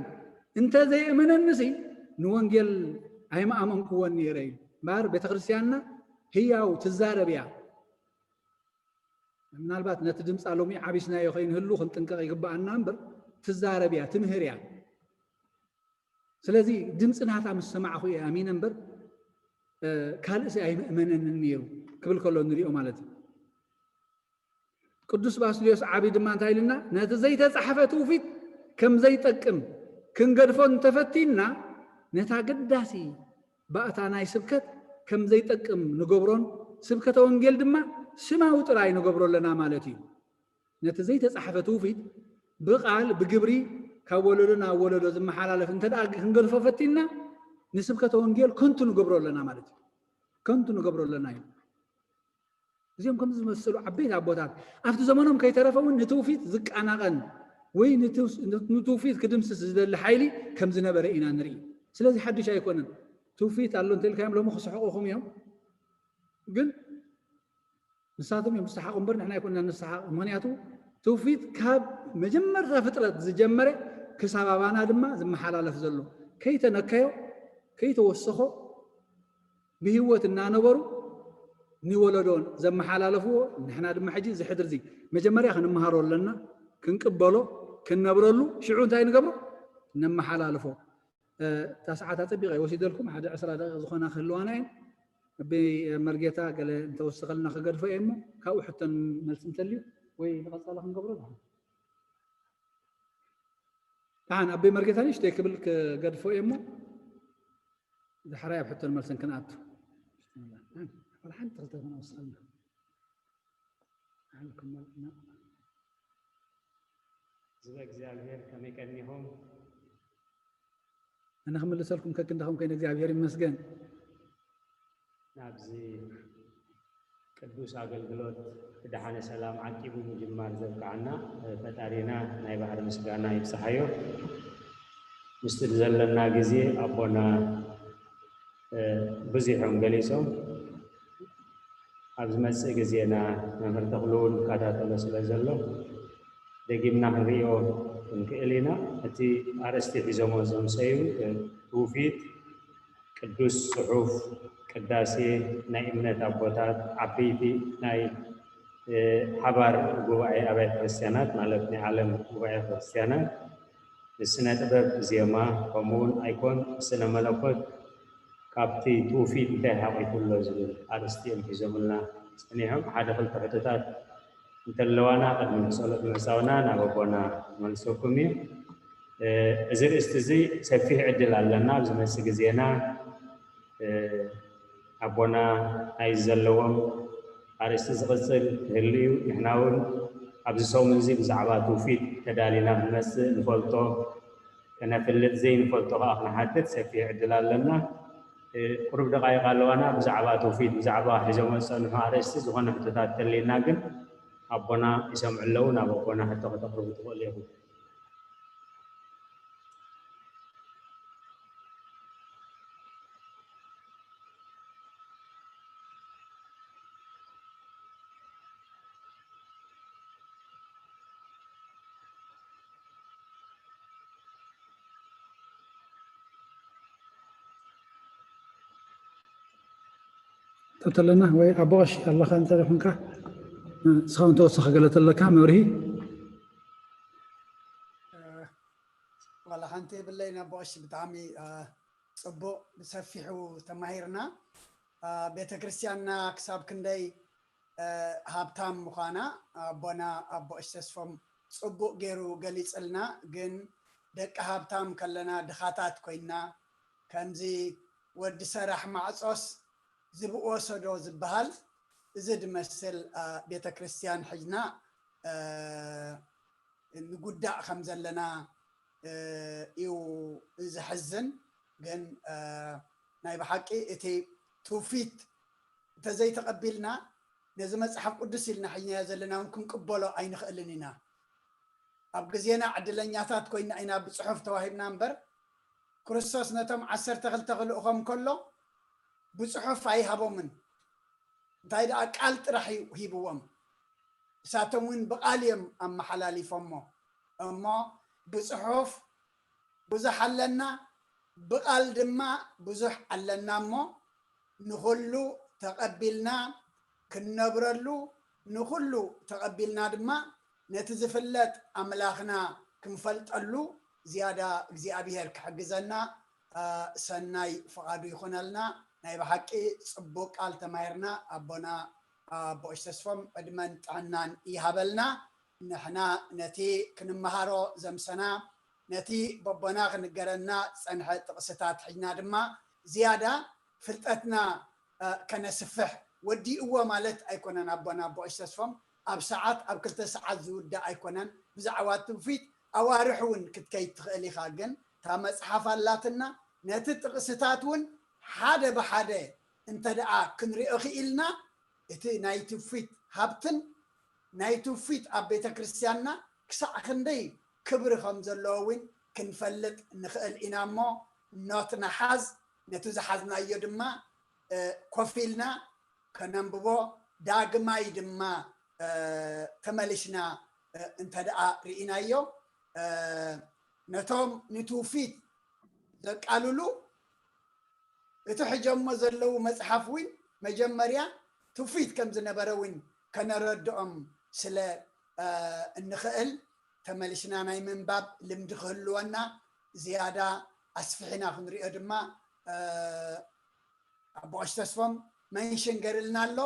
እንተ ዘይእመነንሲ፣ ንወንጌል ኣይምኣመንክዎን ነይረ እዩ። እምበኣር ቤተ ክርስቲያንና ህያው ትዛረብ እያ። ምናልባት ነቲ ድምፃ ሎሚ ዓቢስናዮ ከይንህሉ ክንጥንቀቕ ይግብኣና እምበር፣ ትዛረብ እያ፣ ትምህር እያ። ስለዚ ድምፂ ናታ ምስ ሰማዕኹ እየ ኣሚነ እምበር፣ እ፣ ካልእሲ ኣይምእመነንን ነይሩ ክብል ከሎ ንሪኦ ማለት እዩ። ቅዱስ ባስልዮስ ዓቢ ድማ እንታይ ኢልና? ነቲ ዘይተጻሕፈ ትውፊት ከም ዘይጠቅም ክንገድፎ እንተፈቲንና፣ ነታ ኣገዳሲ ባእታ ናይ ስብከት ከም ዘይጠቅም ንገብሮን ስብከተ ወንጌል ድማ ስማዊ ጥራይ ንገብሮ ኣለና ማለት እዩ። ነቲ ዘይተጻሕፈ ትውፊት ብቓል፣ ብግብሪ ካብ ወለዶ ናብ ወለዶ ዝመሓላለፍ እንተ ደኣ ክንገድፎ ፈቲንና፣ ንስብከተ ወንጌል ከንቱ ንገብሮ ኣለና ማለት እዩ። ከንቱ ንገብሮ ኣለና እዩ። እዚኦም ከምዚ ዝመሰሉ ዓበይቲ ኣቦታት ኣብቲ ዘመኖም ከይተረፈ እውን ንትውፊት ዝቃናቐን ወይ ንትውስ-፣ ንትውፊት ክድምስስ ዝደሊ ሓይሊ ከም ዝነበረ ኢና ንርኢ። ስለዚ ሓድሽ ኣይኮነን። ትውፊት ኣሎ እንተልካዮም ሎሚ ክስሕቑኹም እዮም። ግን ንሳቶም እዮም ዝሰሓቑ እምበር ንሕና ኣይኮንና ንሰሓቕ። ምኽንያቱ ትውፊት ካብ መጀመርታ ፍጥረት ዝጀመረ ክሳብ ኣባና ድማ ዝመሓላለፍ ዘሎ፣ ከይተነከዮ፣ ከይተወሰኾ፣ ብህይወት እናነበሩ ንወለዶ ዘመሓላለፍዎ፣ ንሕና ድማ ሕጂ እዚ ሕድሪ እዚ መጀመርያ ክንመሃሮ ኣለና፣ ክንቅበሎ፣ ክንነብረሉ፣ ሽዑ እንታይ ንገብሮ? ነመሓላልፎ። እ፣ እታ ሰዓት ኣጸቢቐ ወሲደልኩም፣ ሓደ ዕስራ ደቂቕ ዝኾና ክህልዋና እየን። ኣቢ መርጌታ ገለ እንተወሰኸልና ክገድፎ እየ እሞ ካብኡ ሕቶን መልሲ እንተልዩ ወይ ንቐጻላ ክንገብሮ። ደሓን ኣቢ መርጌታ ንእሽተይ ክብል ክገድፎ እየ እሞ ዳሕራይ ኣብ ሕቶን መልስን ክንኣቱ። ሓንቲ ክልተ ክንወስኸልና። ዝበ እግዚኣብሔር ከመይ ቀኒኹም? ኣነ ክምልሰልኩም ከክንዳኹም ኮይነ እግዚኣብሔር ይመስገን። ናብዚ ቅዱስ ኣገልግሎት ብደሓነ ሰላም ዓቂቡ ምጅማር ዘብቅዓና ፈጣሪና ናይ ባሕሪ ምስጋና ይብጽሓዮ። ምስቲ ዘለና ግዜ ኣቦና ብዙሕ እዮም ገሊጾም። ኣብ ዝመጽእ ግዜና መምህር ተኽሉ እውን ይከታተሎ ስለ ዘሎ ደጊምና ክንርእዮ ክንክእል ኢና። እቲ ኣርእስቲ ሒዞሞ ዘምሰዩ ትውፊት፣ ቅዱስ ጽሑፍ፣ ቅዳሴ፣ ናይ እምነት ኣቦታት፣ ዓበይቲ ናይ ሓባር ጉባኤ ኣብያተ ክርስቲያናት ማለት ናይ ዓለም ጉባኤ ክርስቲያናት፣ ስነ ጥበብ፣ ዜማ፣ ከምኡውን ኣይኮን ስነ መለኮት ካብቲ ትውፊት እንታይ ሓቂፉ ኣሎ ዝብል ኣርእስቲ እዮም ሒዞምልና ጸኒሖም። ሓደ ክልተ ሕቶታት እንተለዋና ቅድሚ ጸሎት ምዕጻውና ናብ ኣቦና መልሰኩም እዩ። እዚ ርእስቲ እዚ ሰፊሕ ዕድል ኣለና ኣብ ዝመጽእ ግዜና ኣቦና ናይ ዘለዎም ኣርእስቲ ዝቕጽል ክህሉ እዩ። ንሕና እውን ኣብዚ ሰሙን እዚ ብዛዕባ ትውፊት ተዳሊና ክንመጽእ ንፈልጦ ከነፍልጥ ዘይንፈልጦ ከዓ ክንሓትት ሰፊሕ ዕድል ኣለና። ቁሩብ ደቃይቕ ኣለዋና ብዛዕባ ትውፊት ብዛዕባ ሒዞሞ ዝጸንሑ ኣርእስቲ ዝኾነ ሕቶታት ተልዩና ግን ኣቦና ይሰምዑ ኣለዉ ናብ ኣቦና ሕቶ ከተቕርቡ ትኽእሉ ኢኹም። ተተለና ወይ ኣቦ ቀሺ ኣለኻ እንተ ደኹንካ ንስኻ እውን ተወሰኸ ገለ ተለካ መብርሂ። ዋላ ሓንቲ የብለይን ኣቦ ቀሺ፣ ብጣዕሚ ጽቡቕ ብሰፊሑ ተማሂርና። ቤተ ክርስቲያንና ክሳብ ክንደይ ሃብታም ምዃና ኣቦና ኣቦ ቀሺ ተስፎም ጽቡቕ ገይሩ ገሊጽልና። ግን ደቂ ሃብታም ከለና ድኻታት ኮይንና ከምዚ ወዲ ሰራሕ ማዕጾስ ዝብእ ወሰዶ ዝበሃል እዚ ድመስል ቤተ ክርስቲያን ሒዝና ንጉዳእ ከም ዘለና እዩ ዘሕዝን። ግን ናይ ብሓቂ እቲ ትውፊት እንተዘይተቐቢልና ነዚ መፅሓፍ ቅዱስ ኢልና ሒዝናዮ ዘለና እውን ክንቅበሎ ኣይንኽእልን ኢና። ኣብ ግዜና ዕድለኛታት ኮይና ኢና ብፅሑፍ ተዋሂብና እምበር ክርስቶስ ነቶም ዓሰርተ ክልተ ክልእኾም ከሎ ብፅሑፍ ኣይሃቦምን። እንታይ ደኣ ቃል ጥራሕ እዩ ሂብዎም። ንሳቶም እውን ብቓል እዮም ኣመሓላሊፎሞ። እሞ ብፅሑፍ ብዙሕ ኣለና፣ ብቓል ድማ ብዙሕ ኣለና እሞ ንኹሉ ተቐቢልና ክንነብረሉ፣ ንኹሉ ተቐቢልና ድማ ነቲ ዝፍለጥ ኣምላኽና ክንፈልጠሉ ዝያዳ እግዚኣብሔር ክሕግዘና ሰናይ ፍቓዱ ይኹነልና። ናይ ብሓቂ ጽቡቕ ቃል ተማሂርና። ኣቦና ኣቦ ቀሺ ተስፎም ዕድመን ጥዕናን ይሃበልና። ንሕና ነቲ ክንመሃሮ ዘምሰና ነቲ በቦና ክንገረና ዝጸንሐ ጥቕስታት ሒዝና ድማ ዝያዳ ፍልጠትና ከነስፍሕ። ወዲእዎ ማለት ኣይኮነን ኣቦና ኣቦ ቀሺ ተስፎም ኣብ ሰዓት ኣብ ክልተ ሰዓት ዝውዳእ ኣይኮነን። ብዛዕባ ትውፊት ኣዋርሕ እውን ክትከይድ ትኽእል ኢኻ። ግን እታ መጽሓፍ ኣላትና ነቲ ጥቕስታት እውን ሓደ ብሓደ እንተ ደኣ ክንሪኦ ክኢልና እቲ ናይ ትውፊት ሃብትን ናይ ትውፊት ኣብ ቤተ ክርስቲያንና ክሳዕ ክንደይ ክብሪ ከም ዘለዎ እውን ክንፈልጥ ንኽእል ኢና። እሞ ኖት ንሓዝ፣ ነቲ ዝሓዝናዮ ድማ ኮፍ ኢልና ከነንብቦ፣ ዳግማይ ድማ ተመሊስና እንተ ደኣ ርኢናዮ ነቶም ንትውፊት ዘቃልሉ እቲ ሕጆሞ ዘለዉ መጽሓፍ እውን መጀመርያ ትውፊት ከም ዝነበረ እውን ከነረድኦም ስለ እንኽእል ተመሊስና ናይ ምንባብ ልምዲ ክህልወና ዝያዳ ኣስፊሕና ክንሪኦ ድማ ኣቦ ቀሺ ተስፎም መንሽን ገርልና ኣሎ።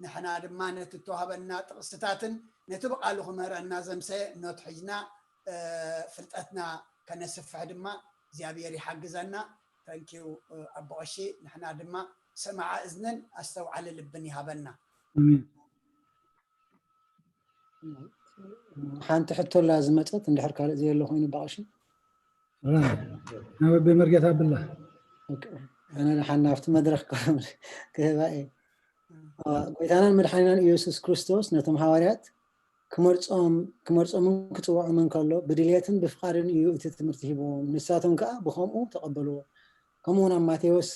ንሕና ድማ ነቲ እተዋህበና ጥቕስታትን ነቲ ብቓሉ ክምህረና ዘምሰየ እነትሕጅና ፍልጠትና ከነስፍሕ ድማ እግዚኣብሔር ይሓግዘና። ተንኪዩ ኣቦ ቀሺ። ንሕና ድማ ሰማዓ እዝንን ኣስተውዓሊ ልብን ይሃበና። ሓንቲ ሕቶላ ዝመፀት እንድሕር ካልእ ዘየለ ኮይኑ ኣቦ ቀሺ ናብ ኣቦይ መርጌታ ኣብላ። ኣነ ሓና ኣብቲ መድረክ ክህባ እየ። ጎይታናን መድሓኒናን ኢየሱስ ክርስቶስ ነቶም ሃዋርያት ክመርጾምን ክጽውዖምን ከሎ ብድልየትን ብፍቓድን እዩ እቲ ትምህርቲ ሂብዎም። ንሳቶም ከኣ ብኸምኡ ተቐበልዎ። ከምኡውን ኣብ ማቴዎስ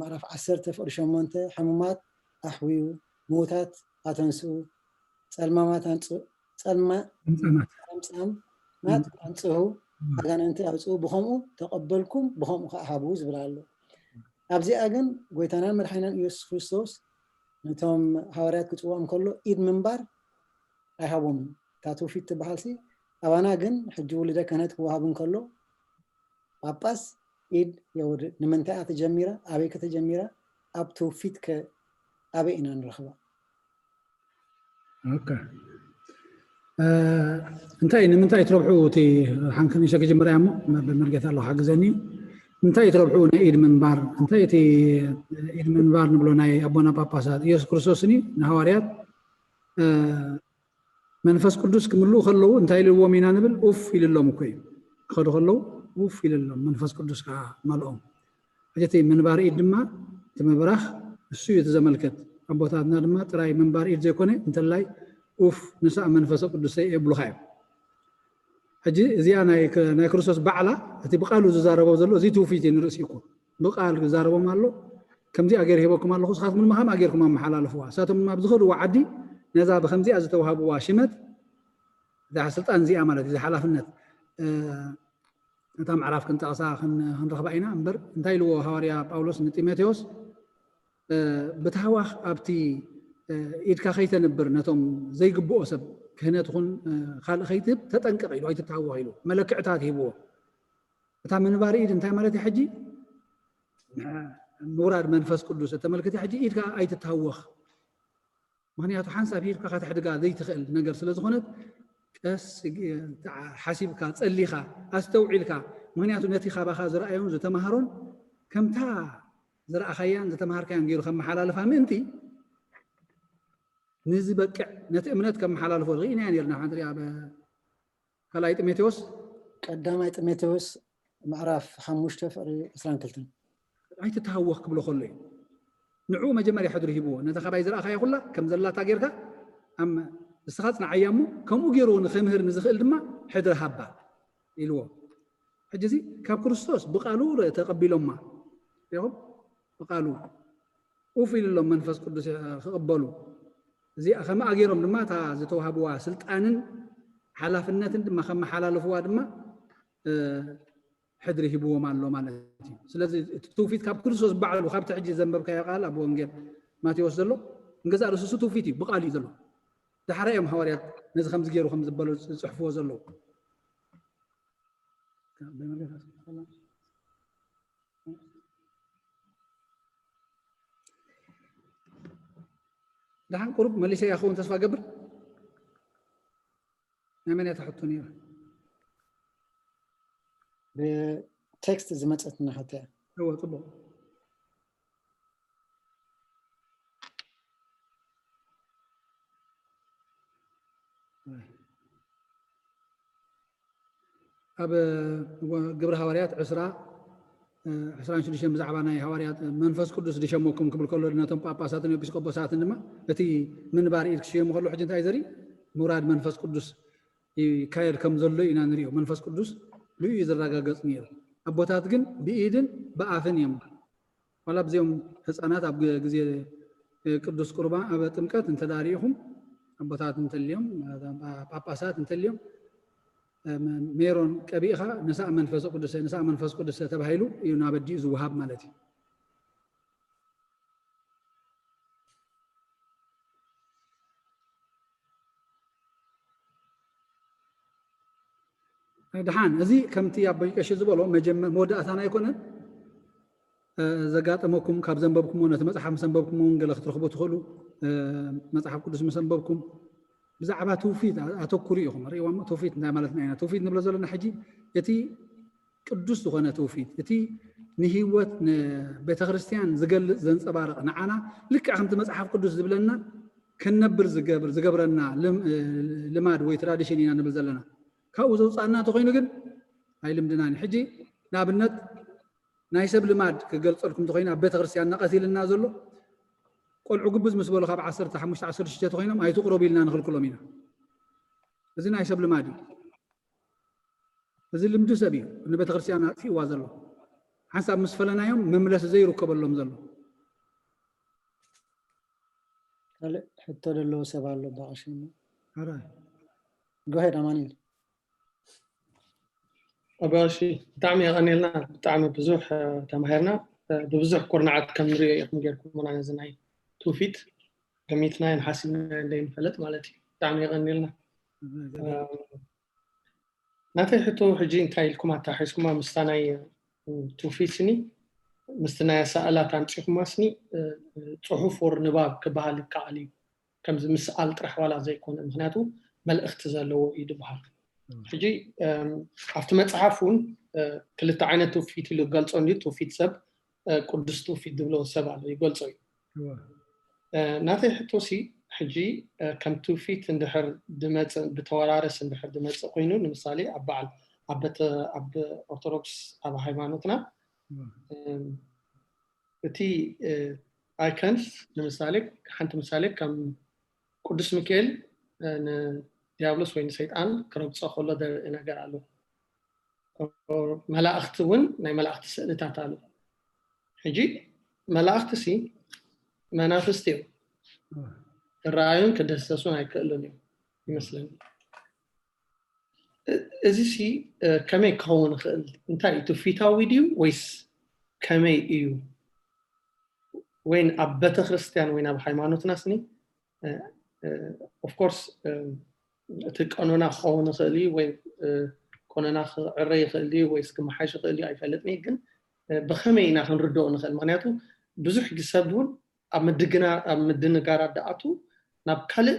ምዕራፍ ዓሰርተ ፍቕዲ ሸሞንተ ሕሙማት ኣሕውዩ፣ ምዉታት ኣተንስኡ፣ ጸልማማት ኣንጽ ጸልማ ለምጻማት ኣንጽሁ፣ ኣጋንንቲ ኣውጽኡ፣ ብኸምኡ ተቐበልኩም ብኸምኡ ከኣ ሃቡ ዝብል ኣሎ። ኣብዚኣ ግን ጎይታናን መድሓኒናን ኢየሱስ ክርስቶስ ነቶም ሃዋርያት ክጽውዖም ከሎ ኢድ ምንባር ኣይሃቦምን። እታ ትውፊት ትበሃል ሲ ኣባና ግን ሕጂ ውሉደ ክህነት ክወሃብ እንከሎ ጳጳስ ኢድ የውርድ። ንምንታይ እያ ተጀሚራ? ኣበይ ከተጀሚራ? ኣብ ትውፊት ከ ኣበይ ኢና ንረኽባ? ኦኬ እንታይ ንምንታይ ትረብሑ እቲ ሓንክን ሸ ክጅምር እያ እሞ ብመርጌታ ኣለኹ ሓግዘኒ እንታይ ትረብሑ ናይ ኢድ ምንባር እንታይ እቲ ኢድ ምንባር ንብሎ ናይ ኣቦና ጳጳሳት ኢየሱስ ክርስቶስኒ ንሃዋርያት መንፈስ ቅዱስ ክምልኡ ከለዉ እንታይ ኢልዎም ኢና ንብል ኡፍ ኢልሎም እኮ እዩ ክኸዱ ከለዉ ኡፍ ኢልሎም መንፈስ ቅዱስ ከዓ መልኦም ሕጂ እቲ ምንባር ኢድ ድማ እቲ ምብራኽ እሱ እዩ እቲ ዘመልክት ኣቦታትና ድማ ጥራይ ምንባር ኢድ ዘይኮነ እንተላይ ኡፍ ንሳእ መንፈሰ ቅዱሰይ የብሉኻ እዮም ሕጂ እዚኣ ናይ ክርስቶስ ባዕላ እቲ ብቃሉ ዝዛረቦ ዘሎ እዚ ትውፊት እዩ ንርእሲ እኮ ብቃል ዝዛረቦም ኣሎ ከምዚኣ ገይር ሂበኩም ኣለኹ ስኻትኩም ድማ ከምኣ ገይርኩም ኣመሓላልፍዋ እሳቶም ድማ ብዝኸድዎ ዓዲ ነዛ ብከምዚኣ ዝተዋህብዋ ሽመት እዛ ስልጣን እዚኣ ማለት እዚ ሓላፍነት እታ ምዕራፍ ክንጠቕሳ ክንረኽባ ኢና እምበር እንታይ ኢልዎ ሃዋርያ ጳውሎስ ንጢሞቴዎስ ብታህዋኽ ኣብቲ ኢድካ ከይተንብር ነቶም ዘይግብኦ ሰብ ክህነት ኹን ካልእ ከይትህብ ተጠንቀቕ ኢሉ ኣይትተሃወኽ ኢሉ መለክዕታት ሂብዎ እታ ምንባር ኢድ እንታይ ማለት እዩ ሕጂ ምውራድ መንፈስ ቅዱስ እተመልክተ ሕጂ ኢድካ ኣይትተሃወኽ ምክንያቱ ሓንሳብ ሂድካ ከተሕድጋ ዘይትኽእል ነገር ስለ ዝኾነት ቀስ ሓሲብካ ጸሊኻ ኣስተውዒልካ ምክንያቱ ነቲ ካባኻ ዝረኣዮን ዝተማሃሮን ከምታ ዝረኣኻያን ዝተማሃርካያን ገይሩ ከመሓላልፋ ምእንቲ ንዝበቅዕ ነቲ እምነት ከመሓላልፎ ርኢናያ ነርና ሓንቲ ሪኣ ካልኣይ ጢሞቴዎስ ቀዳማይ ጢሞቴዎስ ምዕራፍ ሓሙሽተ ፍቕሪ ዕስራን ክልተን ኣይትተሃወኽ ክብሎ ከሎ እዩ ንዕኡ መጀመርያ ሕድሪ ሂብዎ ነታ ካባይ ዝረኣኻያ ኩላ ከም ዘላታ ጌርካ ኣም ንስኻ ጽንዓያ እሞ ከምኡ ገይሩ ንኽምህር ንዝኽእል ድማ ሕድሪ ሃባ ኢልዎ ሕጂ እዚ ካብ ክርስቶስ ብቃሉ ተቐቢሎማ ሪኹም ብቃሉ ኡፍ ኢልሎም መንፈስ ቅዱስ ክቕበሉ እዚኣ ከምኣ ገይሮም ድማ እታ ዝተዋህብዋ ስልጣንን ሓላፍነትን ድማ ከመሓላልፍዋ ድማ ሕድሪ ሂብዎም ኣሎ ማለት እዩ ስለዚ እቲ ትውፊት ካብ ክርስቶስ ባዕሉ ካብቲ ሕጂ ዘንበብካዮ ቃል ኣብ ወንጌል ማቴዎስ ዘሎ ንገዛእ ርእሱ ትውፊት እዩ ብቃል እዩ ዘሎ ዳሕራ እዮም ሃዋርያት ነዚ ከምዚ ገይሩ ከም ዝበሉ ዝፅሕፍዎ ዘለዉ ደሓን ቁሩብ መሊሰ እያ ክኸውን ተስፋ ገብር ናይ መን እያ ተሕቶ ነይራ ብቴክስት ዝመፀት እናሓተ እያ እወ ፅቡቅ ኣብ ግብሪ ሃዋርያት ዕስራ ዕስራን ሽዱሽተን ብዛዕባ ናይ ሃዋርያት መንፈስ ቅዱስ ዝሸመኩም ክብል ከሎ ነቶም ጳጳሳትን ኤጲስቆጶሳትን ድማ እቲ ምንባር ኢድ ክሽየሙ ከሎ ሕጂ እንታይ ዘርኢ ምውራድ መንፈስ ቅዱስ ይካየድ ከም ዘሎ ኢና ንሪኦ መንፈስ ቅዱስ ብኡ እዩ ዝረጋገፅ ነይሩ ኣቦታት ግን ብኢድን ብኣፍን እዮም ዋላ ብዚኦም ህፃናት ኣብ ግዜ ቅዱስ ቁርባን ኣብ ጥምቀት እንተዳሪኢኹም ኣቦታት እንተልዮም ጳጳሳት እንተልዮም ሜሮን ቀቢእኻ ንሳእ መንፈስ ቅዱስ ንሳእ መንፈስ ቅዱስ ተባሂሉ እዩ ናብ ኣዲኡ ዝወሃብ ማለት እዩ ድሓን እዚ ከምቲ ኣቦይ ቀሺ ዝበሎ መወዳእታና ኣይኮነን ዘጋጠመኩም ካብ ዘንበብኩምዎ፣ ነቲ መጽሓፍ ምስ ኣንበብኩምዎ እውን ገለ ክትረኽቡ ትኽእሉ። መጽሓፍ ቅዱስ ምስ ኣንበብኩም ብዛዕባ ትውፊት ኣተኩሩ ኢኹም ርእይዋ። ትውፊት እንታይ ማለትና ኢና? ትውፊት ንብሎ ዘለና ሕጂ እቲ ቅዱስ ዝኾነ ትውፊት፣ እቲ ንህይወት ንቤተ ክርስቲያን ዝገልጽ ዘንጸባርቕ፣ ንዓና ልክዕ ከምቲ መጽሓፍ ቅዱስ ዝብለና ክንነብር ዝገብር ዝገብረና ልማድ ወይ ትራዲሽን ኢና ንብል ዘለና። ካብኡ ዘውፃና እንተኮይኑ ግን ኣይልምድናን። ሕጂ ንኣብነት ናይ ሰብ ልማድ ክገልፀልኩም እንተኮይኑ፣ ኣብ ቤተክርስትያንና ቀቲልና ዘሎ ቆልዑ ግብዝ ምስ በሉ ካብ ዓሰርተ ሓሙሽተ ዓሰርተ ሽዱሽተ ተኮይኖም ኣይትቁረቡ ኢልና ንክልክሎም ኢና። እዚ ናይ ሰብ ልማድ እዩ። እዚ ልምዲ ሰብ እዩ ንቤተክርስትያን ኣጥፊእዋ ዘሎ። ሓንሳብ ምስ ፈለናዮም መምለሲ ዘይርከበሎም ዘሎ። ካልእ ሕቶ ዘለዎ ሰብ ኣሎ? ባቕሽሞ ኣራይ ጎሄድ ኣማኒል። ኣባሺ ብጣዕሚ የቐኒልና። ብጣዕሚ ብዙሕ ተማሂርና። ብብዙሕ ኩርናዓት ከም ንሪኦ ኢኹም ጌርኩምና ነዚ ናይ ትውፊት ገሚትናዮን ሓሲብናዮን ዘይንፈልጥ ማለት እዩ። ብጣዕሚ የቐኒልና። ናተይ ሕቶ ሕጂ እንታይ ኢልኩም ኣታሒዝኩማ ምስታ ናይ ትውፊት ስኒ ምስቲ ናይ ኣሳእላት ኣምፂኹማ ስኒ ጽሑፍ ወር ንባብ ክበሃል ይከኣል እዩ። ከምዚ ምስኣል ጥራሕ ዋላ ዘይኮነ፣ ምክንያቱ መልእኽቲ ዘለዎ እዩ ዝበሃል። ሕጂ ኣብቲ መፅሓፍ እውን ክልተ ዓይነት ትውፊት ኢሉ ገልፆ እንዲ ትውፊት ሰብ ቅዱስ ትውፊት ዝብሎ ሰብ ኣሎ ይገልፆ እዩ። ናተይ ሕቶ ሲ ሕጂ ከም ትውፊት እንድሕር ድመፅእ ብተወራረስ እንድሕር ድመፅእ ኮይኑ ንምሳሌ ኣብ በዓል ኣብ ኦርቶዶክስ ኣብ ሃይማኖትና እቲ ኣይከንስ ንምሳሌ ሓንቲ ምሳሌ ከም ቅዱስ ሚካኤል ንዲያብሎስ ወይ ንሰይጣን ክረግፆ ከሎ ዘርኢ ነገር ኣሎ። መላእክቲ እውን ናይ መላእክቲ ስእልታት ኣሎ። ሕጂ መላእክቲ ሲ መናፍስቲ እዮም። ክረኣዩን ክደሰሱን ኣይክእሉን እዮም ይመስለኒ። እዚ ሲ ከመይ ክኸውን ይኽእል? እንታይ እዩ ትውፊታዊ ድዩ ወይስ ከመይ እዩ? ወይን ኣብ ቤተክርስትያን ወይን ኣብ ሃይማኖትና ስኒ ኦፍኮርስ እቲ ቀኖና ክኸውን ይኽእል እዩ ወይ ቀኖና ክዕረ ይኽእል እዩ ወይስ ክመሓሽ ይኽእል እዩ ኣይፈልጥን እዩ። ግን ብኸመይ ኢና ክንርድኦ ንኽእል? ምክንያቱ ብዙሕ ግሰብ እውን ኣብ ምድንጋራት ደኣቱ ናብ ካልእ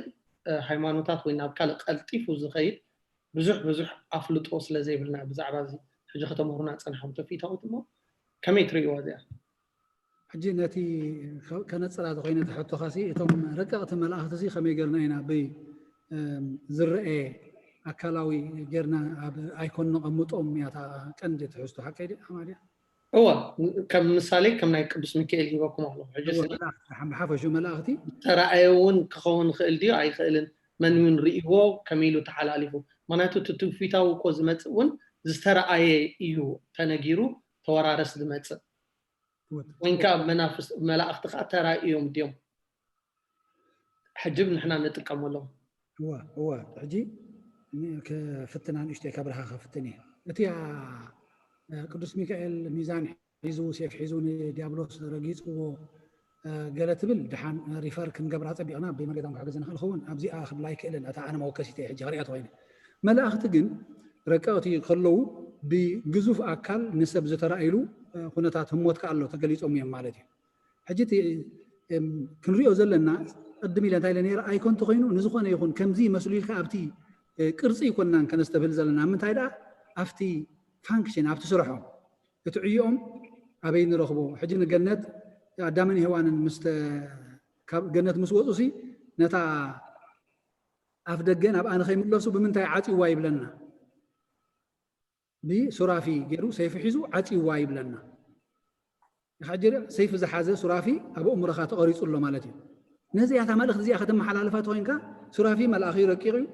ሃይማኖታት ወይ ናብ ካልእ ቀልጢፉ ዝኸይድ ብዙሕ ብዙሕ ኣፍልጦ ስለ ዘይብልና ብዛዕባ እዚ ሕጂ ከተምህሩና ፀንሐም ተፊታዊት እሞ ከመይ ትርእይዋ እዚኣ? ሕጂ ነቲ ከነፅራ ተኮይነ ተሕቶኻሲ እቶም ረቀቕቲ መላእኽትሲ ከመይ ገርና ኢና ብይ ዝረአ ኣካላዊ ገርና ኣብ ኣይኮን ነቐምጦም እያ እታ ቀንዲ ትሕዝቶ ሓቀይ ድያ ኣማድያ? እዋ ከም ምሳሌ ከም ናይ ቅዱስ ሚካኤል ሂበኩም ኣለኹ። ሕጂ ብሓፈሹ መላእኽቲ ዝተረኣየ እውን ክኸውን ይኽእል ድዩ ኣይኽእልን? መን እውን ርእይዎ ከመይ ኢሉ ተሓላሊፉ? ምክንያቱ እቲ ትውፊታዊ እኮ ዝመፅእ እውን ዝተረኣየ እዩ ተነጊሩ ተወራረስ ዝመፅእ ወይን ከዓ መናፍስ መላእኽቲ ከዓ ተራእዮም ድዮም? ሕጅብ ንሕና ንጥቀመሎም። እዋ እዋ ሕጂ ክፍትና ንእሽተይ ከብርሃ ከፍትን እየ። እቲ ቅዱስ ሚካኤል ሚዛን ሒዙ ሴፍ ሒዙ ንዲያብሎስ ረጊፅዎ ገለ ትብል ድሓን ሪፈር ክንገብራ ፀቢቕና ብመርጌታን ክሕግዝ ንኽእል ኸውን ኣብዚኣ ክብላ ኣይክእልን። እታ ኣነ መወከሲተ ሕጂ ክሪኣ ተኮይነ መላእኽቲ ግን ረቀቕቲ ከለዉ ብግዙፍ ኣካል ንሰብ ዝተራእይሉ ኩነታት ህሞት ከኣ ኣሎ ተገሊፆም እዮም ማለት እዩ። ሕጂ እቲ ክንሪኦ ዘለና ቅድም ኢለ እንታይ ኢለ ነረ ኣይኮን ተኮይኑ ንዝኮነ ይኹን ከምዚ ይመስሉ ኢልካ ኣብቲ ቅርፂ ይኮንናን ከነስተብህል ዘለና ምንታይ ደኣ ኣብቲ ፋንክሽን ኣብቲ ስርሖም እቲ ዕዮኦም ኣበይ ንረኽቦ? ሕጂ ንገነት ኣዳምን ሄዋንን ምስ ካብ ገነት ምስ ወፁ ሲ ነታ ኣፍ ደገ ናብ ኣነ ከይምለሱ ብምንታይ ዓፅዋ ይብለና? ብሱራፊ ገይሩ ሰይፊ ሒዙ ዓፅዋ ይብለና። ሕጂ ሰይፊ ዝሓዘ ሱራፊ ኣብ ኣእምሮኻ ተቐሪፁ ኣሎ ማለት እዩ። ነዚ ያታ መልእኽቲ እዚኣ ከተመሓላልፋ ተኮይንካ ሱራፊ መልኣኺ ረቂቕ እዩ፣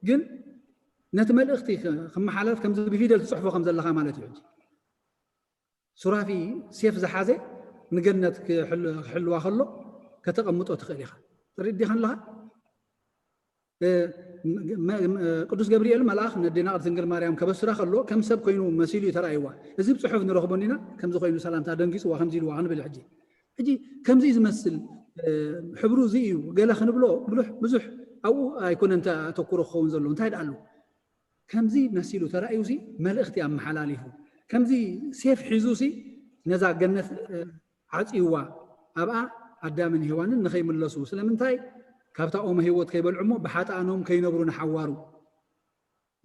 ግን ነቲ መልእኽቲ ክመሓላለፍ ከምዚ ብፊደል ትፅሕፎ ከም ዘለኻ ማለት እዩ። ሕጂ ሱራፊ ሴፍ ዝሓዘ ንገነት ክሕልዋ ከሎ ከተቐምጦ ትኽእል ኢኻ። ትርዲ ከለኻ ቅዱስ ገብርኤል መልኣኽ ነዴና ቅድስት ድንግል ማርያም ከበስራ ከሎ ከም ሰብ ኮይኑ መሲሉ እዩ ተራእይዋ። እዚ ብፅሑፍ ንረኽቦ እንዲና ከምዚ ኮይኑ ሰላምታ ደንጊፅዋ ከምዚ ኢልዋ ክንብል ሕጂ ሕጂ ከምዚ ዝመስል ሕብሩ እዚ እዩ ገለ ክንብሎ ብዙሕ ኣብኡ ኣይኮነን ተተኩሮ ክኸውን ዘሎ እንታይ ደኣ ኣሎ ከምዚ መሲሉ ተራእዩ ሲ መልእኽቲ ኣመሓላሊፉ ከምዚ ሴፍ ሒዙ ሲ ነዛ ገነት ዓፅይዋ ኣብኣ ኣዳምን ሄዋንን ንኸይምለሱ። ስለምንታይ? ካብታ ኦመ ህይወት ከይበልዑ እሞ ብሓጣኖም ከይነብሩ ንሓዋሩ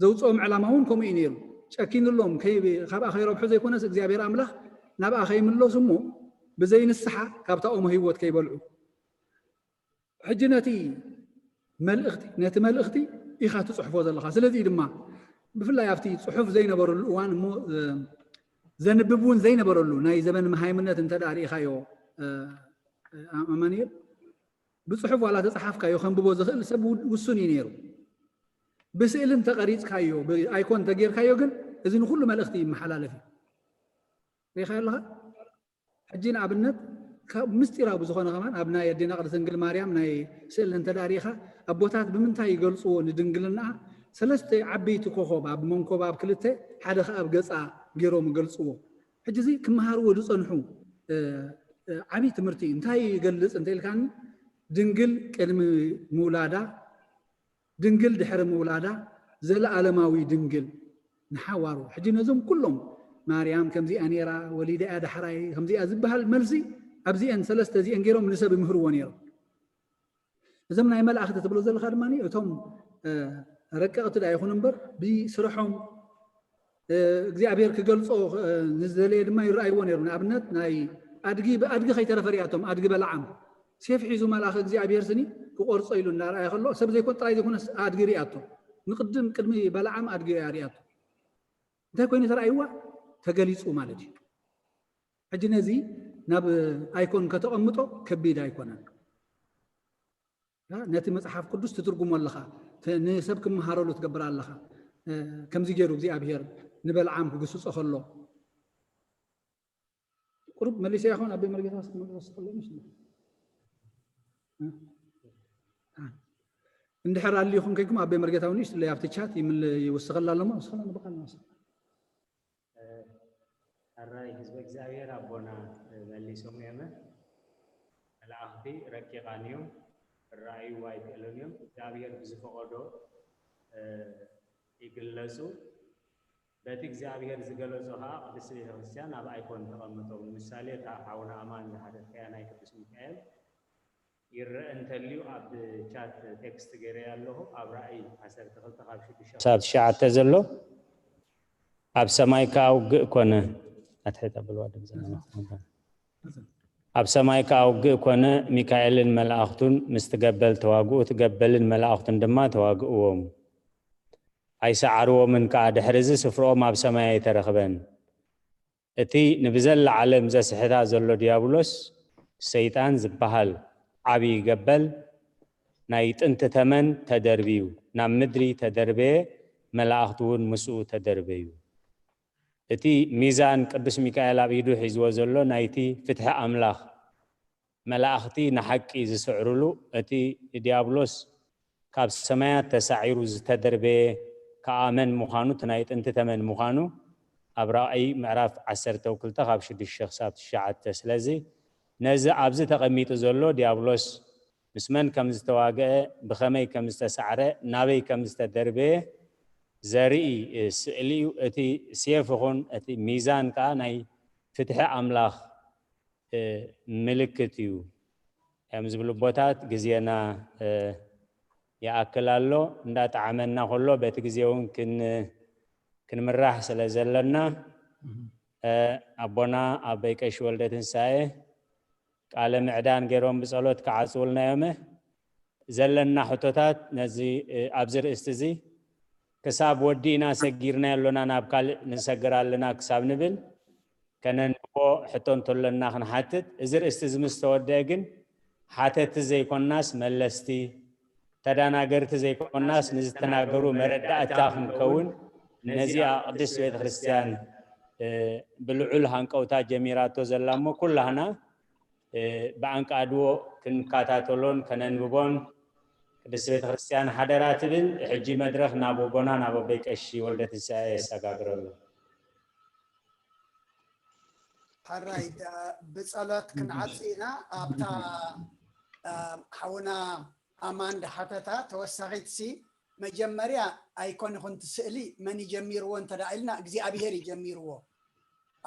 ዘውፅኦም ዕላማ እውን ከምኡ እዩ ነይሩ። ጨኪንሎም ካብኣ ከይረብሑ ዘይኮነስ እግዚኣብሔር ኣምላኽ ናብኣ ከይምለሱ እሞ ብዘይንስሓ ካብታ ኦመ ህይወት ከይበልዑ። ሕጂ ነቲ መልእኽቲ ነቲ መልእኽቲ ኢኻ ትፅሕፎ ዘለኻ። ስለዚ ድማ ብፍላይ ኣብቲ ፅሑፍ ዘይነበረሉ እዋን እሞ ዘንብብ እውን ዘይነበረሉ ናይ ዘመን መሃይምነት እንተ ርኢኻዮ ኣማኒኤል ብፅሑፍ ዋላ ተፃሓፍካዮ ከንብቦ ዝኽእል ሰብ ውሱን እዩ ነይሩ። ብስእሊ እንተቐሪፅካዮ ብኣይኮን እንተጌርካዮ ግን እዚ ንኩሉ መልእኽቲ ይመሓላለፍ እዩ። ሪኢኻዮ ኣለኻ። ሕጂ ንኣብነት ካብ ምስጢራዊ ብዝኾነ ከማን ኣብ ናይ ኣዴና ቅድስት ድንግል ማርያም ናይ ስእሊ እንተ ርኢኻ ኣቦታት ብምንታይ ይገልፅዎ ንድንግልናኣ ሰለስተ ዓበይቲ ኮኾብ ኣብ መንኮባ ኣብ ክልተ ሓደ ከኣ ኣብ ገፃ ገይሮም ይገልፅዎ። ሕጂ እዚ ክመሃርዎ ዝፀንሑ ዓብዪ ትምህርቲ እዩ። እንታይ ይገልፅ እንተ ኢልካኒ ድንግል ቅድሚ ምውላዳ ድንግል ድሕሪ ምውላዳ ዘለኣለማዊ ድንግል ንሓዋሩ ሕጂ ነዞም ኩሎም ማርያም ከምዚኣ ነይራ ወሊዳ እያ ዳሕራይ ከምዚኣ ዝበሃል መልሲ ኣብዚአን ሰለስተ እዚአን ገይሮም ንሰብ ይምህርዎ ነይሮም። እዞም ናይ መላእኽቲ ትብሎ ዘለኻ ድማ እቶም ረቀቕቲ ዳ ይኹን እምበር ብስርሖም እግዚኣብሔር ክገልጾ ንዝደለየ ድማ ይረኣይዎ ነይሩ። ንኣብነት ናይ ኣድጊ ብኣድጊ ከይተረፈ ሪኣቶም ኣድጊ በለዓም ሴፍ ሒዙ መልኣኽ እግዚኣብሔር ስኒ ክቆርጾ ኢሉ እናረኣየ ከሎ ሰብ ዘይኮን ጥራይ ዘይኮነስ ኣድጊ ሪኣቶ። ንቅድም ቅድሚ በለዓም ኣድጊ እያ ሪኣቶ። እንታይ ኮይኑ ተራእይዋ ተገሊጹ ማለት እዩ። ሕጂ ነዚ ናብ ኣይኮን ከተቐምጦ ከቢድ ኣይኮነን። ነቲ መጽሓፍ ቅዱስ ትትርጉሞ ኣለኻ፣ ንሰብ ክመሃረሉ ትገብር ኣለኻ። ከምዚ ገይሩ እግዚኣብሔር ንበልዓም ክግስጾ ከሎ ቁሩብ መሊሰ ይኾን ኣበይ መርጌታ ክመልስ ከሎ ንእሽቶ እንድሕር ኣልዩኹም ከይኩም ኣበይ መርጌታ እውን ንእሽቶ ኣብቲ ቻት ይውስኸላ ኣለሞ ውስኸላ ንብቃልና ሕራይ ህዝበ እግዚኣብሔር ኣቦና መሊሶም እዮም። መላእኽቲ ረቂቓን እዮም፣ ክረኣዩ ኣይክእሉን እዮም። እግዚኣብሔር ብዝፈቐዶ ይግለጹ። በቲ እግዚኣብሔር ዝገለጾ ኸዓ ቅድስቲ ቤተ ክርስቲያን ኣብ ኣይኮን ተቐምጦም። ንምሳሌ እታ ሓውና ኣማን ዝሓተትካያ ናይ ቅዱስ ሚካኤል ይረአ እንተልዩ ኣብ ቻት ቴክስት ገይረያ ኣለኹ። ኣብ ራእይ ዓሰርተ ክልተ ካብ ሽዱሽተ ክሳብ ትሽዓተ ዘሎ ኣብ ሰማይ ከኣ ውግእ ኮነ። ኣትሕት ኣብልዋ ድምፂ ኣብ ሰማይ ከኣ ውግእ ኮነ፣ ሚካኤልን መላእኽቱን ምስቲ ገበል ተዋግኡ፣ እቲ ገበልን መላእኽቱን ድማ ተዋግእዎም፣ ኣይሰዓርዎምን ከኣ። ድሕሪ እዚ ስፍርኦም ኣብ ሰማይ ኣይተረኽበን። እቲ ንብዘላ ዓለም ዘስሕታ ዘሎ ዲያብሎስ ሰይጣን ዝበሃል ዓብዪ ገበል ናይ ጥንቲ ተመን ተደርብዩ ናብ ምድሪ ተደርበየ፣ መላእኽቲ እውን ምስኡ ተደርበዩ። እቲ ሚዛን ቅዱስ ሚካኤል ኣብ ኢዱ ሒዝዎ ዘሎ ናይቲ ፍትሒ ኣምላኽ መላእኽቲ ንሓቂ ዝስዕርሉ እቲ ንዲያብሎስ ካብ ሰማያት ተሳዒሩ ዝተደርበየ ከኣ መን ምዃኑ እቲ ናይ ጥንቲ ተመን ምዃኑ ኣብ ራእይ ምዕራፍ ዓሰርተ ክልተ ካብ ሽዱሽተ ክሳብ ትሽዓተ። ስለዚ ነዚ ኣብዚ ተቐሚጡ ዘሎ ዲያብሎስ ምስ መን ከም ዝተዋግአ፣ ብኸመይ ከም ዝተሳዕረ፣ ናበይ ከም ዝተደርበየ ዘርኢ ስእሊ እዩ። እቲ ሴፍ ይኹን እቲ ሚዛን ከኣ ናይ ፍትሒ ኣምላኽ ምልክት እዩ። እዮም ዝብሉ ኣቦታት ግዜና ይኣክል ኣሎ። እንዳጠዓመና ከሎ በቲ ግዜ እውን ክንምራሕ ስለ ዘለና ኣቦና ኣቦይ ቀሺ ወልደ ትንሳኤ ቃለ ምዕዳን ገይሮም ብጸሎት ክዓጽውልና እዮም። ዘለና ሕቶታት ነዚ ኣብዚ ርእስቲ እዚ ክሳብ ወዲእና ሰጊርና ኣሎና ናብ ካልእ ንሰግር ኣለና ክሳብ ንብል ከነንብቦ ሕቶ እንተሎና ክንሓትት፣ እዚ ርእስቲ እዚ ምስ ተወደአ ግን ሓተቲ ዘይኮናስ መለስቲ፣ ተዳናገርቲ ዘይኮናስ ንዝተናገሩ መረዳእታ ክንከውን ነዚኣ ቅድስት ቤተ ክርስቲያን ብልዑል ሃንቀውታ ጀሚራቶ ዘላ እሞ ኩላህና ብኣንቃድዎ ክንከታተሎን ከነንብቦን ቅድስት ቤተ ክርስቲያን ሓደራ ትብል። ሕጂ መድረኽ ናብ ኣቦና ናብ ኣቦይ ቀሺ ወልደ ትንሳኤ የሰጋግረሉ። ሕራይ ብጸሎት ክንዓጽ ኢና። ኣብታ ሓውና ኣማን ድሓተታ ተወሳኺት ሲ መጀመርያ ኣይኮን ይኹን እቲ ስእሊ መን ይጀሚርዎ እንተ ኢልና እግዚኣብሄር ይጀሚርዎ።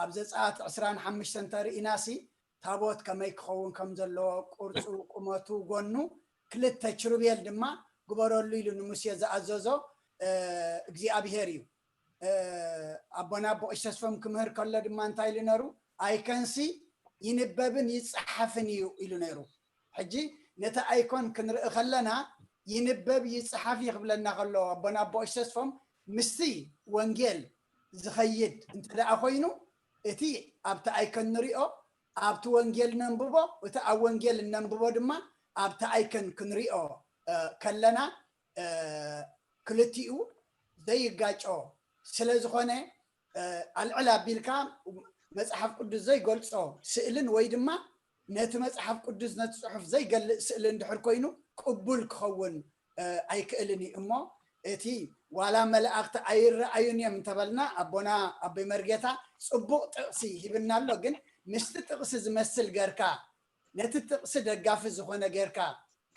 ኣብ ዘጸኣት ዕስራን ሓሙሽተን ተርኢናሲ ታቦት ከመይ ክኸውን ከም ዘለዎ፣ ቅርጹ፣ ቁመቱ፣ ጎኑ፣ ክልተ ችሩቤል ድማ ግበረሉ ኢሉ ንሙሴ ዝኣዘዞ እግዚኣብሔር እዩ። ኣቦና ኣቦ ቀሺ ተስፎም ክምህር ከሎ ድማ እንታይ ኢሉ ነሩ? ኣይከንሲ ይንበብን ይጸሓፍን እዩ ኢሉ ነሩ። ሕጂ ነቲ ኣይኮን ክንርኢ ከለና ይንበብ ይጸሓፍ እዩ ክብለና ከሎ ኣቦና ኣቦ ቀሺ ተስፎም ምስቲ ወንጌል ዝኸይድ እንተ ደኣ ኮይኑ እቲ ኣብቲ ኣይኮን ንሪኦ ኣብቲ ወንጌል ነንብቦ፣ እቲ ኣብ ወንጌል እነንብቦ ድማ ኣብቲ ኣይኮን ክንሪኦ ከለና ክልቲኡ ዘይጋጮ ስለ ዝኾነ ኣልዕል ኣቢልካ መጽሓፍ ቅዱስ ዘይገልጾ ስእልን ወይ ድማ ነቲ መጽሓፍ ቅዱስ ነቲ ጽሑፍ ዘይገልጽ ስእሊ እንድሕር ኮይኑ ቅቡል ክኸውን ኣይክእልን እዩ። እሞ እቲ ዋላ መላእኽቲ ኣይረኣዩን እዮም እንተበልና ኣቦና ኣቦይ መርጌታ ጽቡቕ ጥቕሲ ሂብና ኣሎ። ግን ምስቲ ጥቕሲ ዝመስል ገርካ ነቲ ጥቕሲ ደጋፊ ዝኾነ ገርካ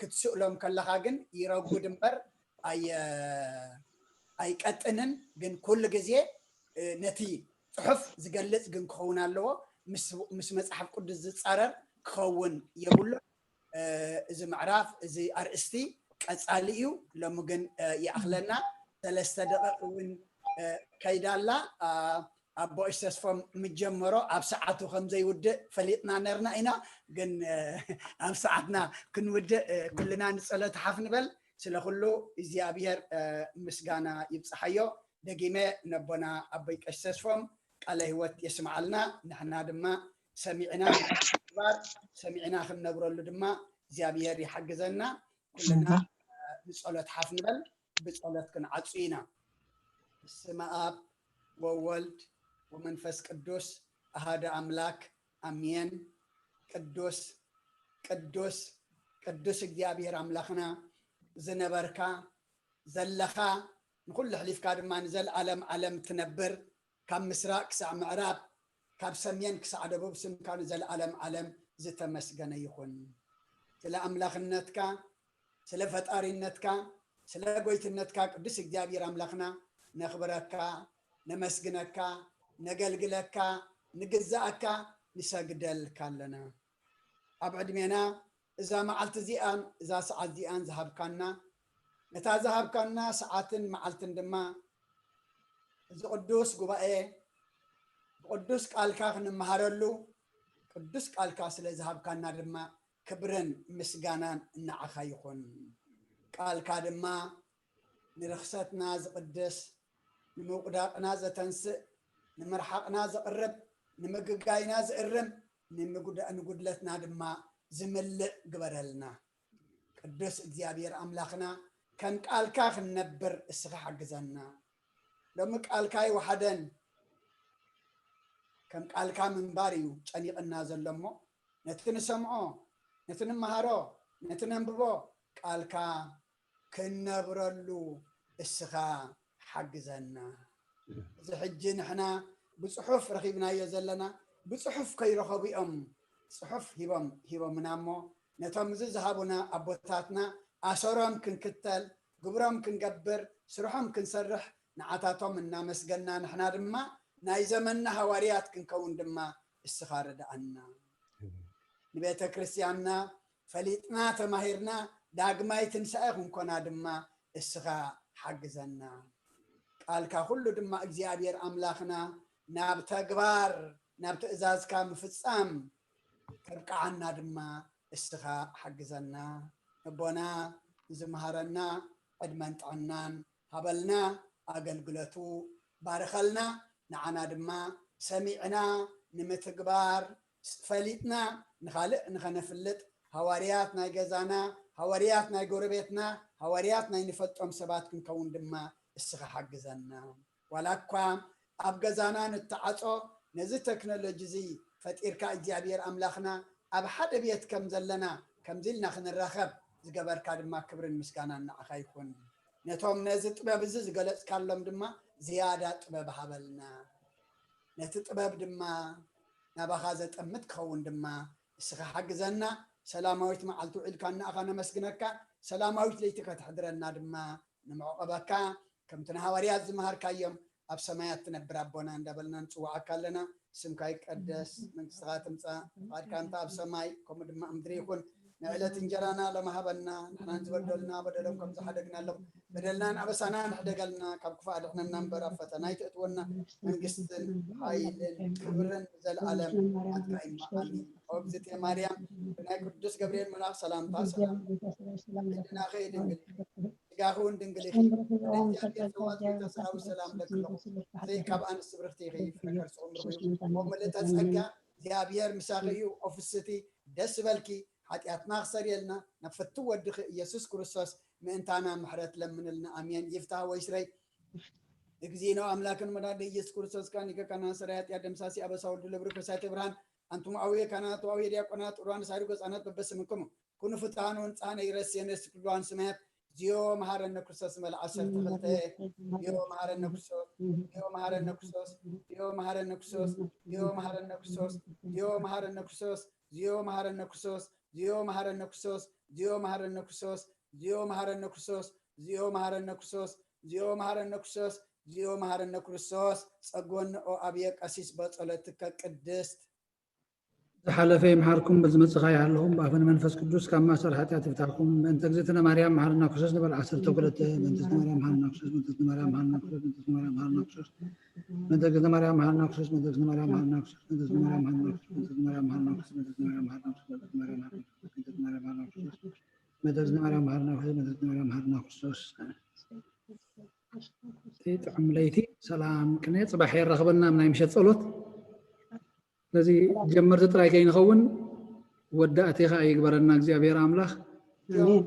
ክትስእሎም ከለኻ ግን ይረጉድ እምበር ኣይቀጥንን። ግን ኩሉ ግዜ ነቲ ጽሑፍ ዝገልጽ ግን ክኸውን ኣለዎ። ምስ መጽሓፍ ቅዱስ ዝጻረር ክኸውን የብሉን። እዚ ምዕራፍ እዚ ኣርእስቲ ቀጻሊ እዩ። ሎሚ ግን ይኣኽለና። ሰለስተ ደቂቕ እውን ከይዳላ ኣቦ እሽ ተስፎም ምጀመሮ ኣብ ሰዓቱ ከም ዘይውድእ ፈሊጥና ነርና ኢና። ግን ኣብ ሰዓትና ክንውድእ ኩልና ንጸሎት ሓፍ ንበል። ስለ ኩሉ እግዚኣብሔር ምስጋና ይብጽሓዮ። ደጊመ ነቦና ኣቦይ ቀሽ ተስፎም ቃለ ህይወት የስምዓልና። ንሕና ድማ ሰሚዕና ግባር ሰሚዕና ክንነብረሉ ድማ እግዚኣብሔር ይሓግዘና። ኩልና ንጸሎት ሓፍ ንበል። ብጸሎት ክንዓጹ ኢና። በስመ አብ ወወልድ ወመንፈስ ቅዱስ አሐደ አምላክ አሜን። ቅዱስ ቅዱስ ቅዱስ እግዚኣብሔር ኣምላኽና ዝነበርካ ዘለኻ ንኹሉ ኣሕሊፍካ ድማ ንዘለኣለም ዓለም ትነብር ካብ ምስራቅ ክሳዕ ምዕራብ ካብ ሰሜን ክሳዕ ደቡብ ስምካ ንዘለኣለም ዓለም ዝተመስገነ ይኹን። ስለ ኣምላኽነትካ ስለ ፈጣሪነትካ ስለ ጎይትነትካ ቅዱስ እግዚኣብሔር ኣምላኽና ነኽብረካ ነመስግነካ ነገልግለካ ንግዛኣካ ንሰግደልካ ኣለና። ኣብ ዕድሜና እዛ መዓልቲ እዚኣን እዛ ሰዓት እዚኣን ዝሃብካና ነታ ዝሃብካና ሰዓትን መዓልትን ድማ እዚ ቅዱስ ጉባኤ ብቅዱስ ቃልካ ክንመሃረሉ ቅዱስ ቃልካ ስለ ዝሃብካና ድማ ክብርን ምስጋናን ንዓኻ ይኹን። ቃልካ ድማ ንርኽሰትና ዝቕድስ ንምውዳቕና ዘተንስእ ንምርሓቕና ዘቕርብ ንምግጋይና ዝእርም ንጉድለትና ድማ ዝምልእ ግበረልና። ቅዱስ እግዚኣብሔር ኣምላኽና ከም ቃልካ ክንነብር እስኻ ሓግዘና። ሎሚ ቃልካ ይወሓደን ከም ቃልካ ምንባር እዩ ጨኒቕና ዘሎ እሞ ነቲ ንሰምዖ ነቲ ንመሃሮ ነቲ ነንብቦ ቃልካ ክንነብረሉ እስኻ ሓግዘና። እዚ ሕጂ ንሕና ብፅሑፍ ረኺብናዮ ዘለና ብፅሑፍ ከይረኸቡ እዮም ፅሑፍ ሂቦም ሂቦምና እሞ ነቶም እዚ ዝሃቡና ኣቦታትና ኣሰሮም ክንክተል ግብሮም ክንገብር ስርሖም ክንሰርሕ ንዓታቶም እናመስገና ንሕና ድማ ናይ ዘመንና ሃዋርያት ክንከውን ድማ እስኻ ርድኣና። ንቤተ ክርስቲያንና ፈሊጥና ተማሂርና ዳግማይ ትንሳኤ ክንኮና ድማ እስኻ ሓግዘና። ቃልካ ኩሉ ድማ እግዚኣብሔር ኣምላኽና ናብ ተግባር ናብ ትእዛዝካ ምፍጻም ከብቅዓና ድማ እስኻ ሓግዘና። ነቦና ንዝመሃረና ዕድመን ጥዕናን ሃበልና፣ ኣገልግለቱ ባርኸልና፣ ንዓና ድማ ሰሚዕና ንምትግባር ፈሊጥና ንኻልእ ንኸነፍልጥ ሃዋርያት ናይ ገዛና፣ ሃዋርያት ናይ ጎረቤትና፣ ሃዋርያት ናይ ንፈልጦም ሰባት ክንከውን ድማ እስኻ ሓግዘና። ዋላ እኳ ኣብ ገዛና ንተዓጾ ነዚ ተክኖሎጂ እዚ ፈጢርካ እግዚኣብሔር ኣምላኽና ኣብ ሓደ ቤት ከም ዘለና ከምዚ ኢልና ክንራኸብ ዝገበርካ ድማ ክብርን ምስጋናን ንዓኻ ይኹን። ነቶም ነዚ ጥበብ እዚ ዝገለጽካሎም ድማ ዝያዳ ጥበብ ሃበልና። ነቲ ጥበብ ድማ ናባኻ ዘጠምት ክኸውን ድማ እስኻ ሓግዘና። ሰላማዊት መዓልቲ ውዒልካ ንኣኻ ነመስግነካ። ሰላማዊት ለይቲ ከተሕድረና ድማ ንምዕቐበካ። ከምቲ ንሃዋርያት ዝመሃርካዮም ኣብ ሰማያት ትነብር ኣቦና እንዳበልና ንጽውዓካ ኣለና። ስምካ ይቀደስ፣ መንግስትኻ ትምጻእ፣ ፍቓድካ እንተ ኣብ ሰማይ ከምኡ ድማ ኣብ ምድሪ ይኹን። ንዕለት እንጀራና ሎሚ ሃበና፣ ንሕናን ዝበደሉና በደሎም ከም ዝሓደግናሎም በደልናን ኣበሳናን ሕደገልና፣ ካብ ክፉእ ኣድሕነና እምበር ኣብ ፈተና ኣይተእትወና። መንግስትን ሓይልን ክብርን ዘለኣለም ናትካ እዩ። ኣሜን። ኦ እግዝእትየ ማርያም፣ ብናይ ቅዱስ ገብርኤል መልኣኽ ሰላምታ ሰላም፣ ሕልናኺ ድንግል፣ ስጋኺ እውን ድንግል ኢኺ። እግዚኣብሔር ጸባኦት ቤተ ሰራዊት ሰላም ለኪ ኣለኹ። ዘይ ካብ ኣንስቲ ብርኽቲ ኢኺ፣ ፍረ ከርስኹም ርኹ እዩ። ኦ ምልእተ ጸጋ፣ እግዚኣብሔር ምሳኺ እዩ። ኦ ፍስቲ፣ ደስ በልኪ። ሓጢኣትና ክሰርየልና ናብ ፍትው ወድኺ ኢየሱስ ክርስቶስ ምእንታና ምሕረት ለምንልና። ኣሜን። ይፍታህ ወይስረይ። እግዚእነ አምላክን መድኃኒነ ኢየሱስ ክርስቶስ ካን ይከካና ሰራይ ኃጢአት ደምሳሲ አበሳ ወልዱ ለብሩ ከሳቴ ብርሃን። አንቱም አውየ ካህናት ወአውየ ዲያቆናት ዑራን ሳይሩ ገጻናት በበስምክሙ ኩኑ ፍትሃኑ ንጻነ ይረስየነ ስክሏን ስማያት። ዚዮ መሐረነ ክርስቶስ መል ዓሰርተ ክልተ። ዚዮ መሐረነ ክርስቶስ፣ ዚዮ መሐረነ ክርስቶስ፣ ዚዮ መሐረነ ክርስቶስ፣ ዚዮ መሐረነ ክርስቶስ፣ ዚዮ መሐረነ ክርስቶስ፣ ዚዮ መሐረነ ክርስቶስ፣ ዚዮ መሐረነ ክርስቶስ፣ ዚዮ መሐረነ ክርስቶስ፣ ዚዮ መሐረነ ክርስቶስ፣ ዚዮ መሐረነ ክርስቶስ፣ ዚዮ መሐረነ ክርስቶስ፣ ዚዮ መሐረነ ክርስቶስ። ጸጎን ኦ ኣብየ ቀሲስ በጸሎትከ ቅድስት። ዝሓለፈ ይምሓርኩም፣ ብዝመጽእ ይሓልኹም፣ ብኣፈ መንፈስ ቅዱስ ካብ ማእሰር ሓጢኣት ይፍታሕኩም። በእንተ እግዝእትነ ማርያም መሓረና ክርስቶስ ንበል ዓሰርተ ክልተ። በእንተ እግዝእትነ ማርያም መሓረና ክርስቶስ፣ በእንተ እግዝእትነ ማርያም መሓረና ክርስቶስ፣ በእንተ እግዝእትነ ማርያም መሓረና ክርስቶስ፣ በእንተ እግዝእትነ ማርያም መሓረና ክርስቶስ፣ በእንተ እግዝእትነ ማርያም መሓረና ክርስቶስ፣ በእንተ እግዝእትነ ማርያም መሓረና ክርስቶስ፣ በእንተ እግዝእትነ ማርያም መሓረና ክርስቶስ፣ በእንተ እግዝእትነ ማርያም መሓረና ክርስቶስ፣ በእንተ እግዝእትነ ማርያም መሓረና ክርስቶስ፣ በእንተ እግዝእትነ ማርያም መሓረና ክርስቶስ። እቲ ጥዑም ለይቲ ሰላም ቅነ ጽባሕ የራኽበና ኣብ ናይ ምሸት ጸሎት። ስለዚ ጀመርቲ ጥራይ ከይንኸውን ወዳእቲ ኸኣ ይግበረና እግዚኣብሔር ኣምላኽ። ኣሜን።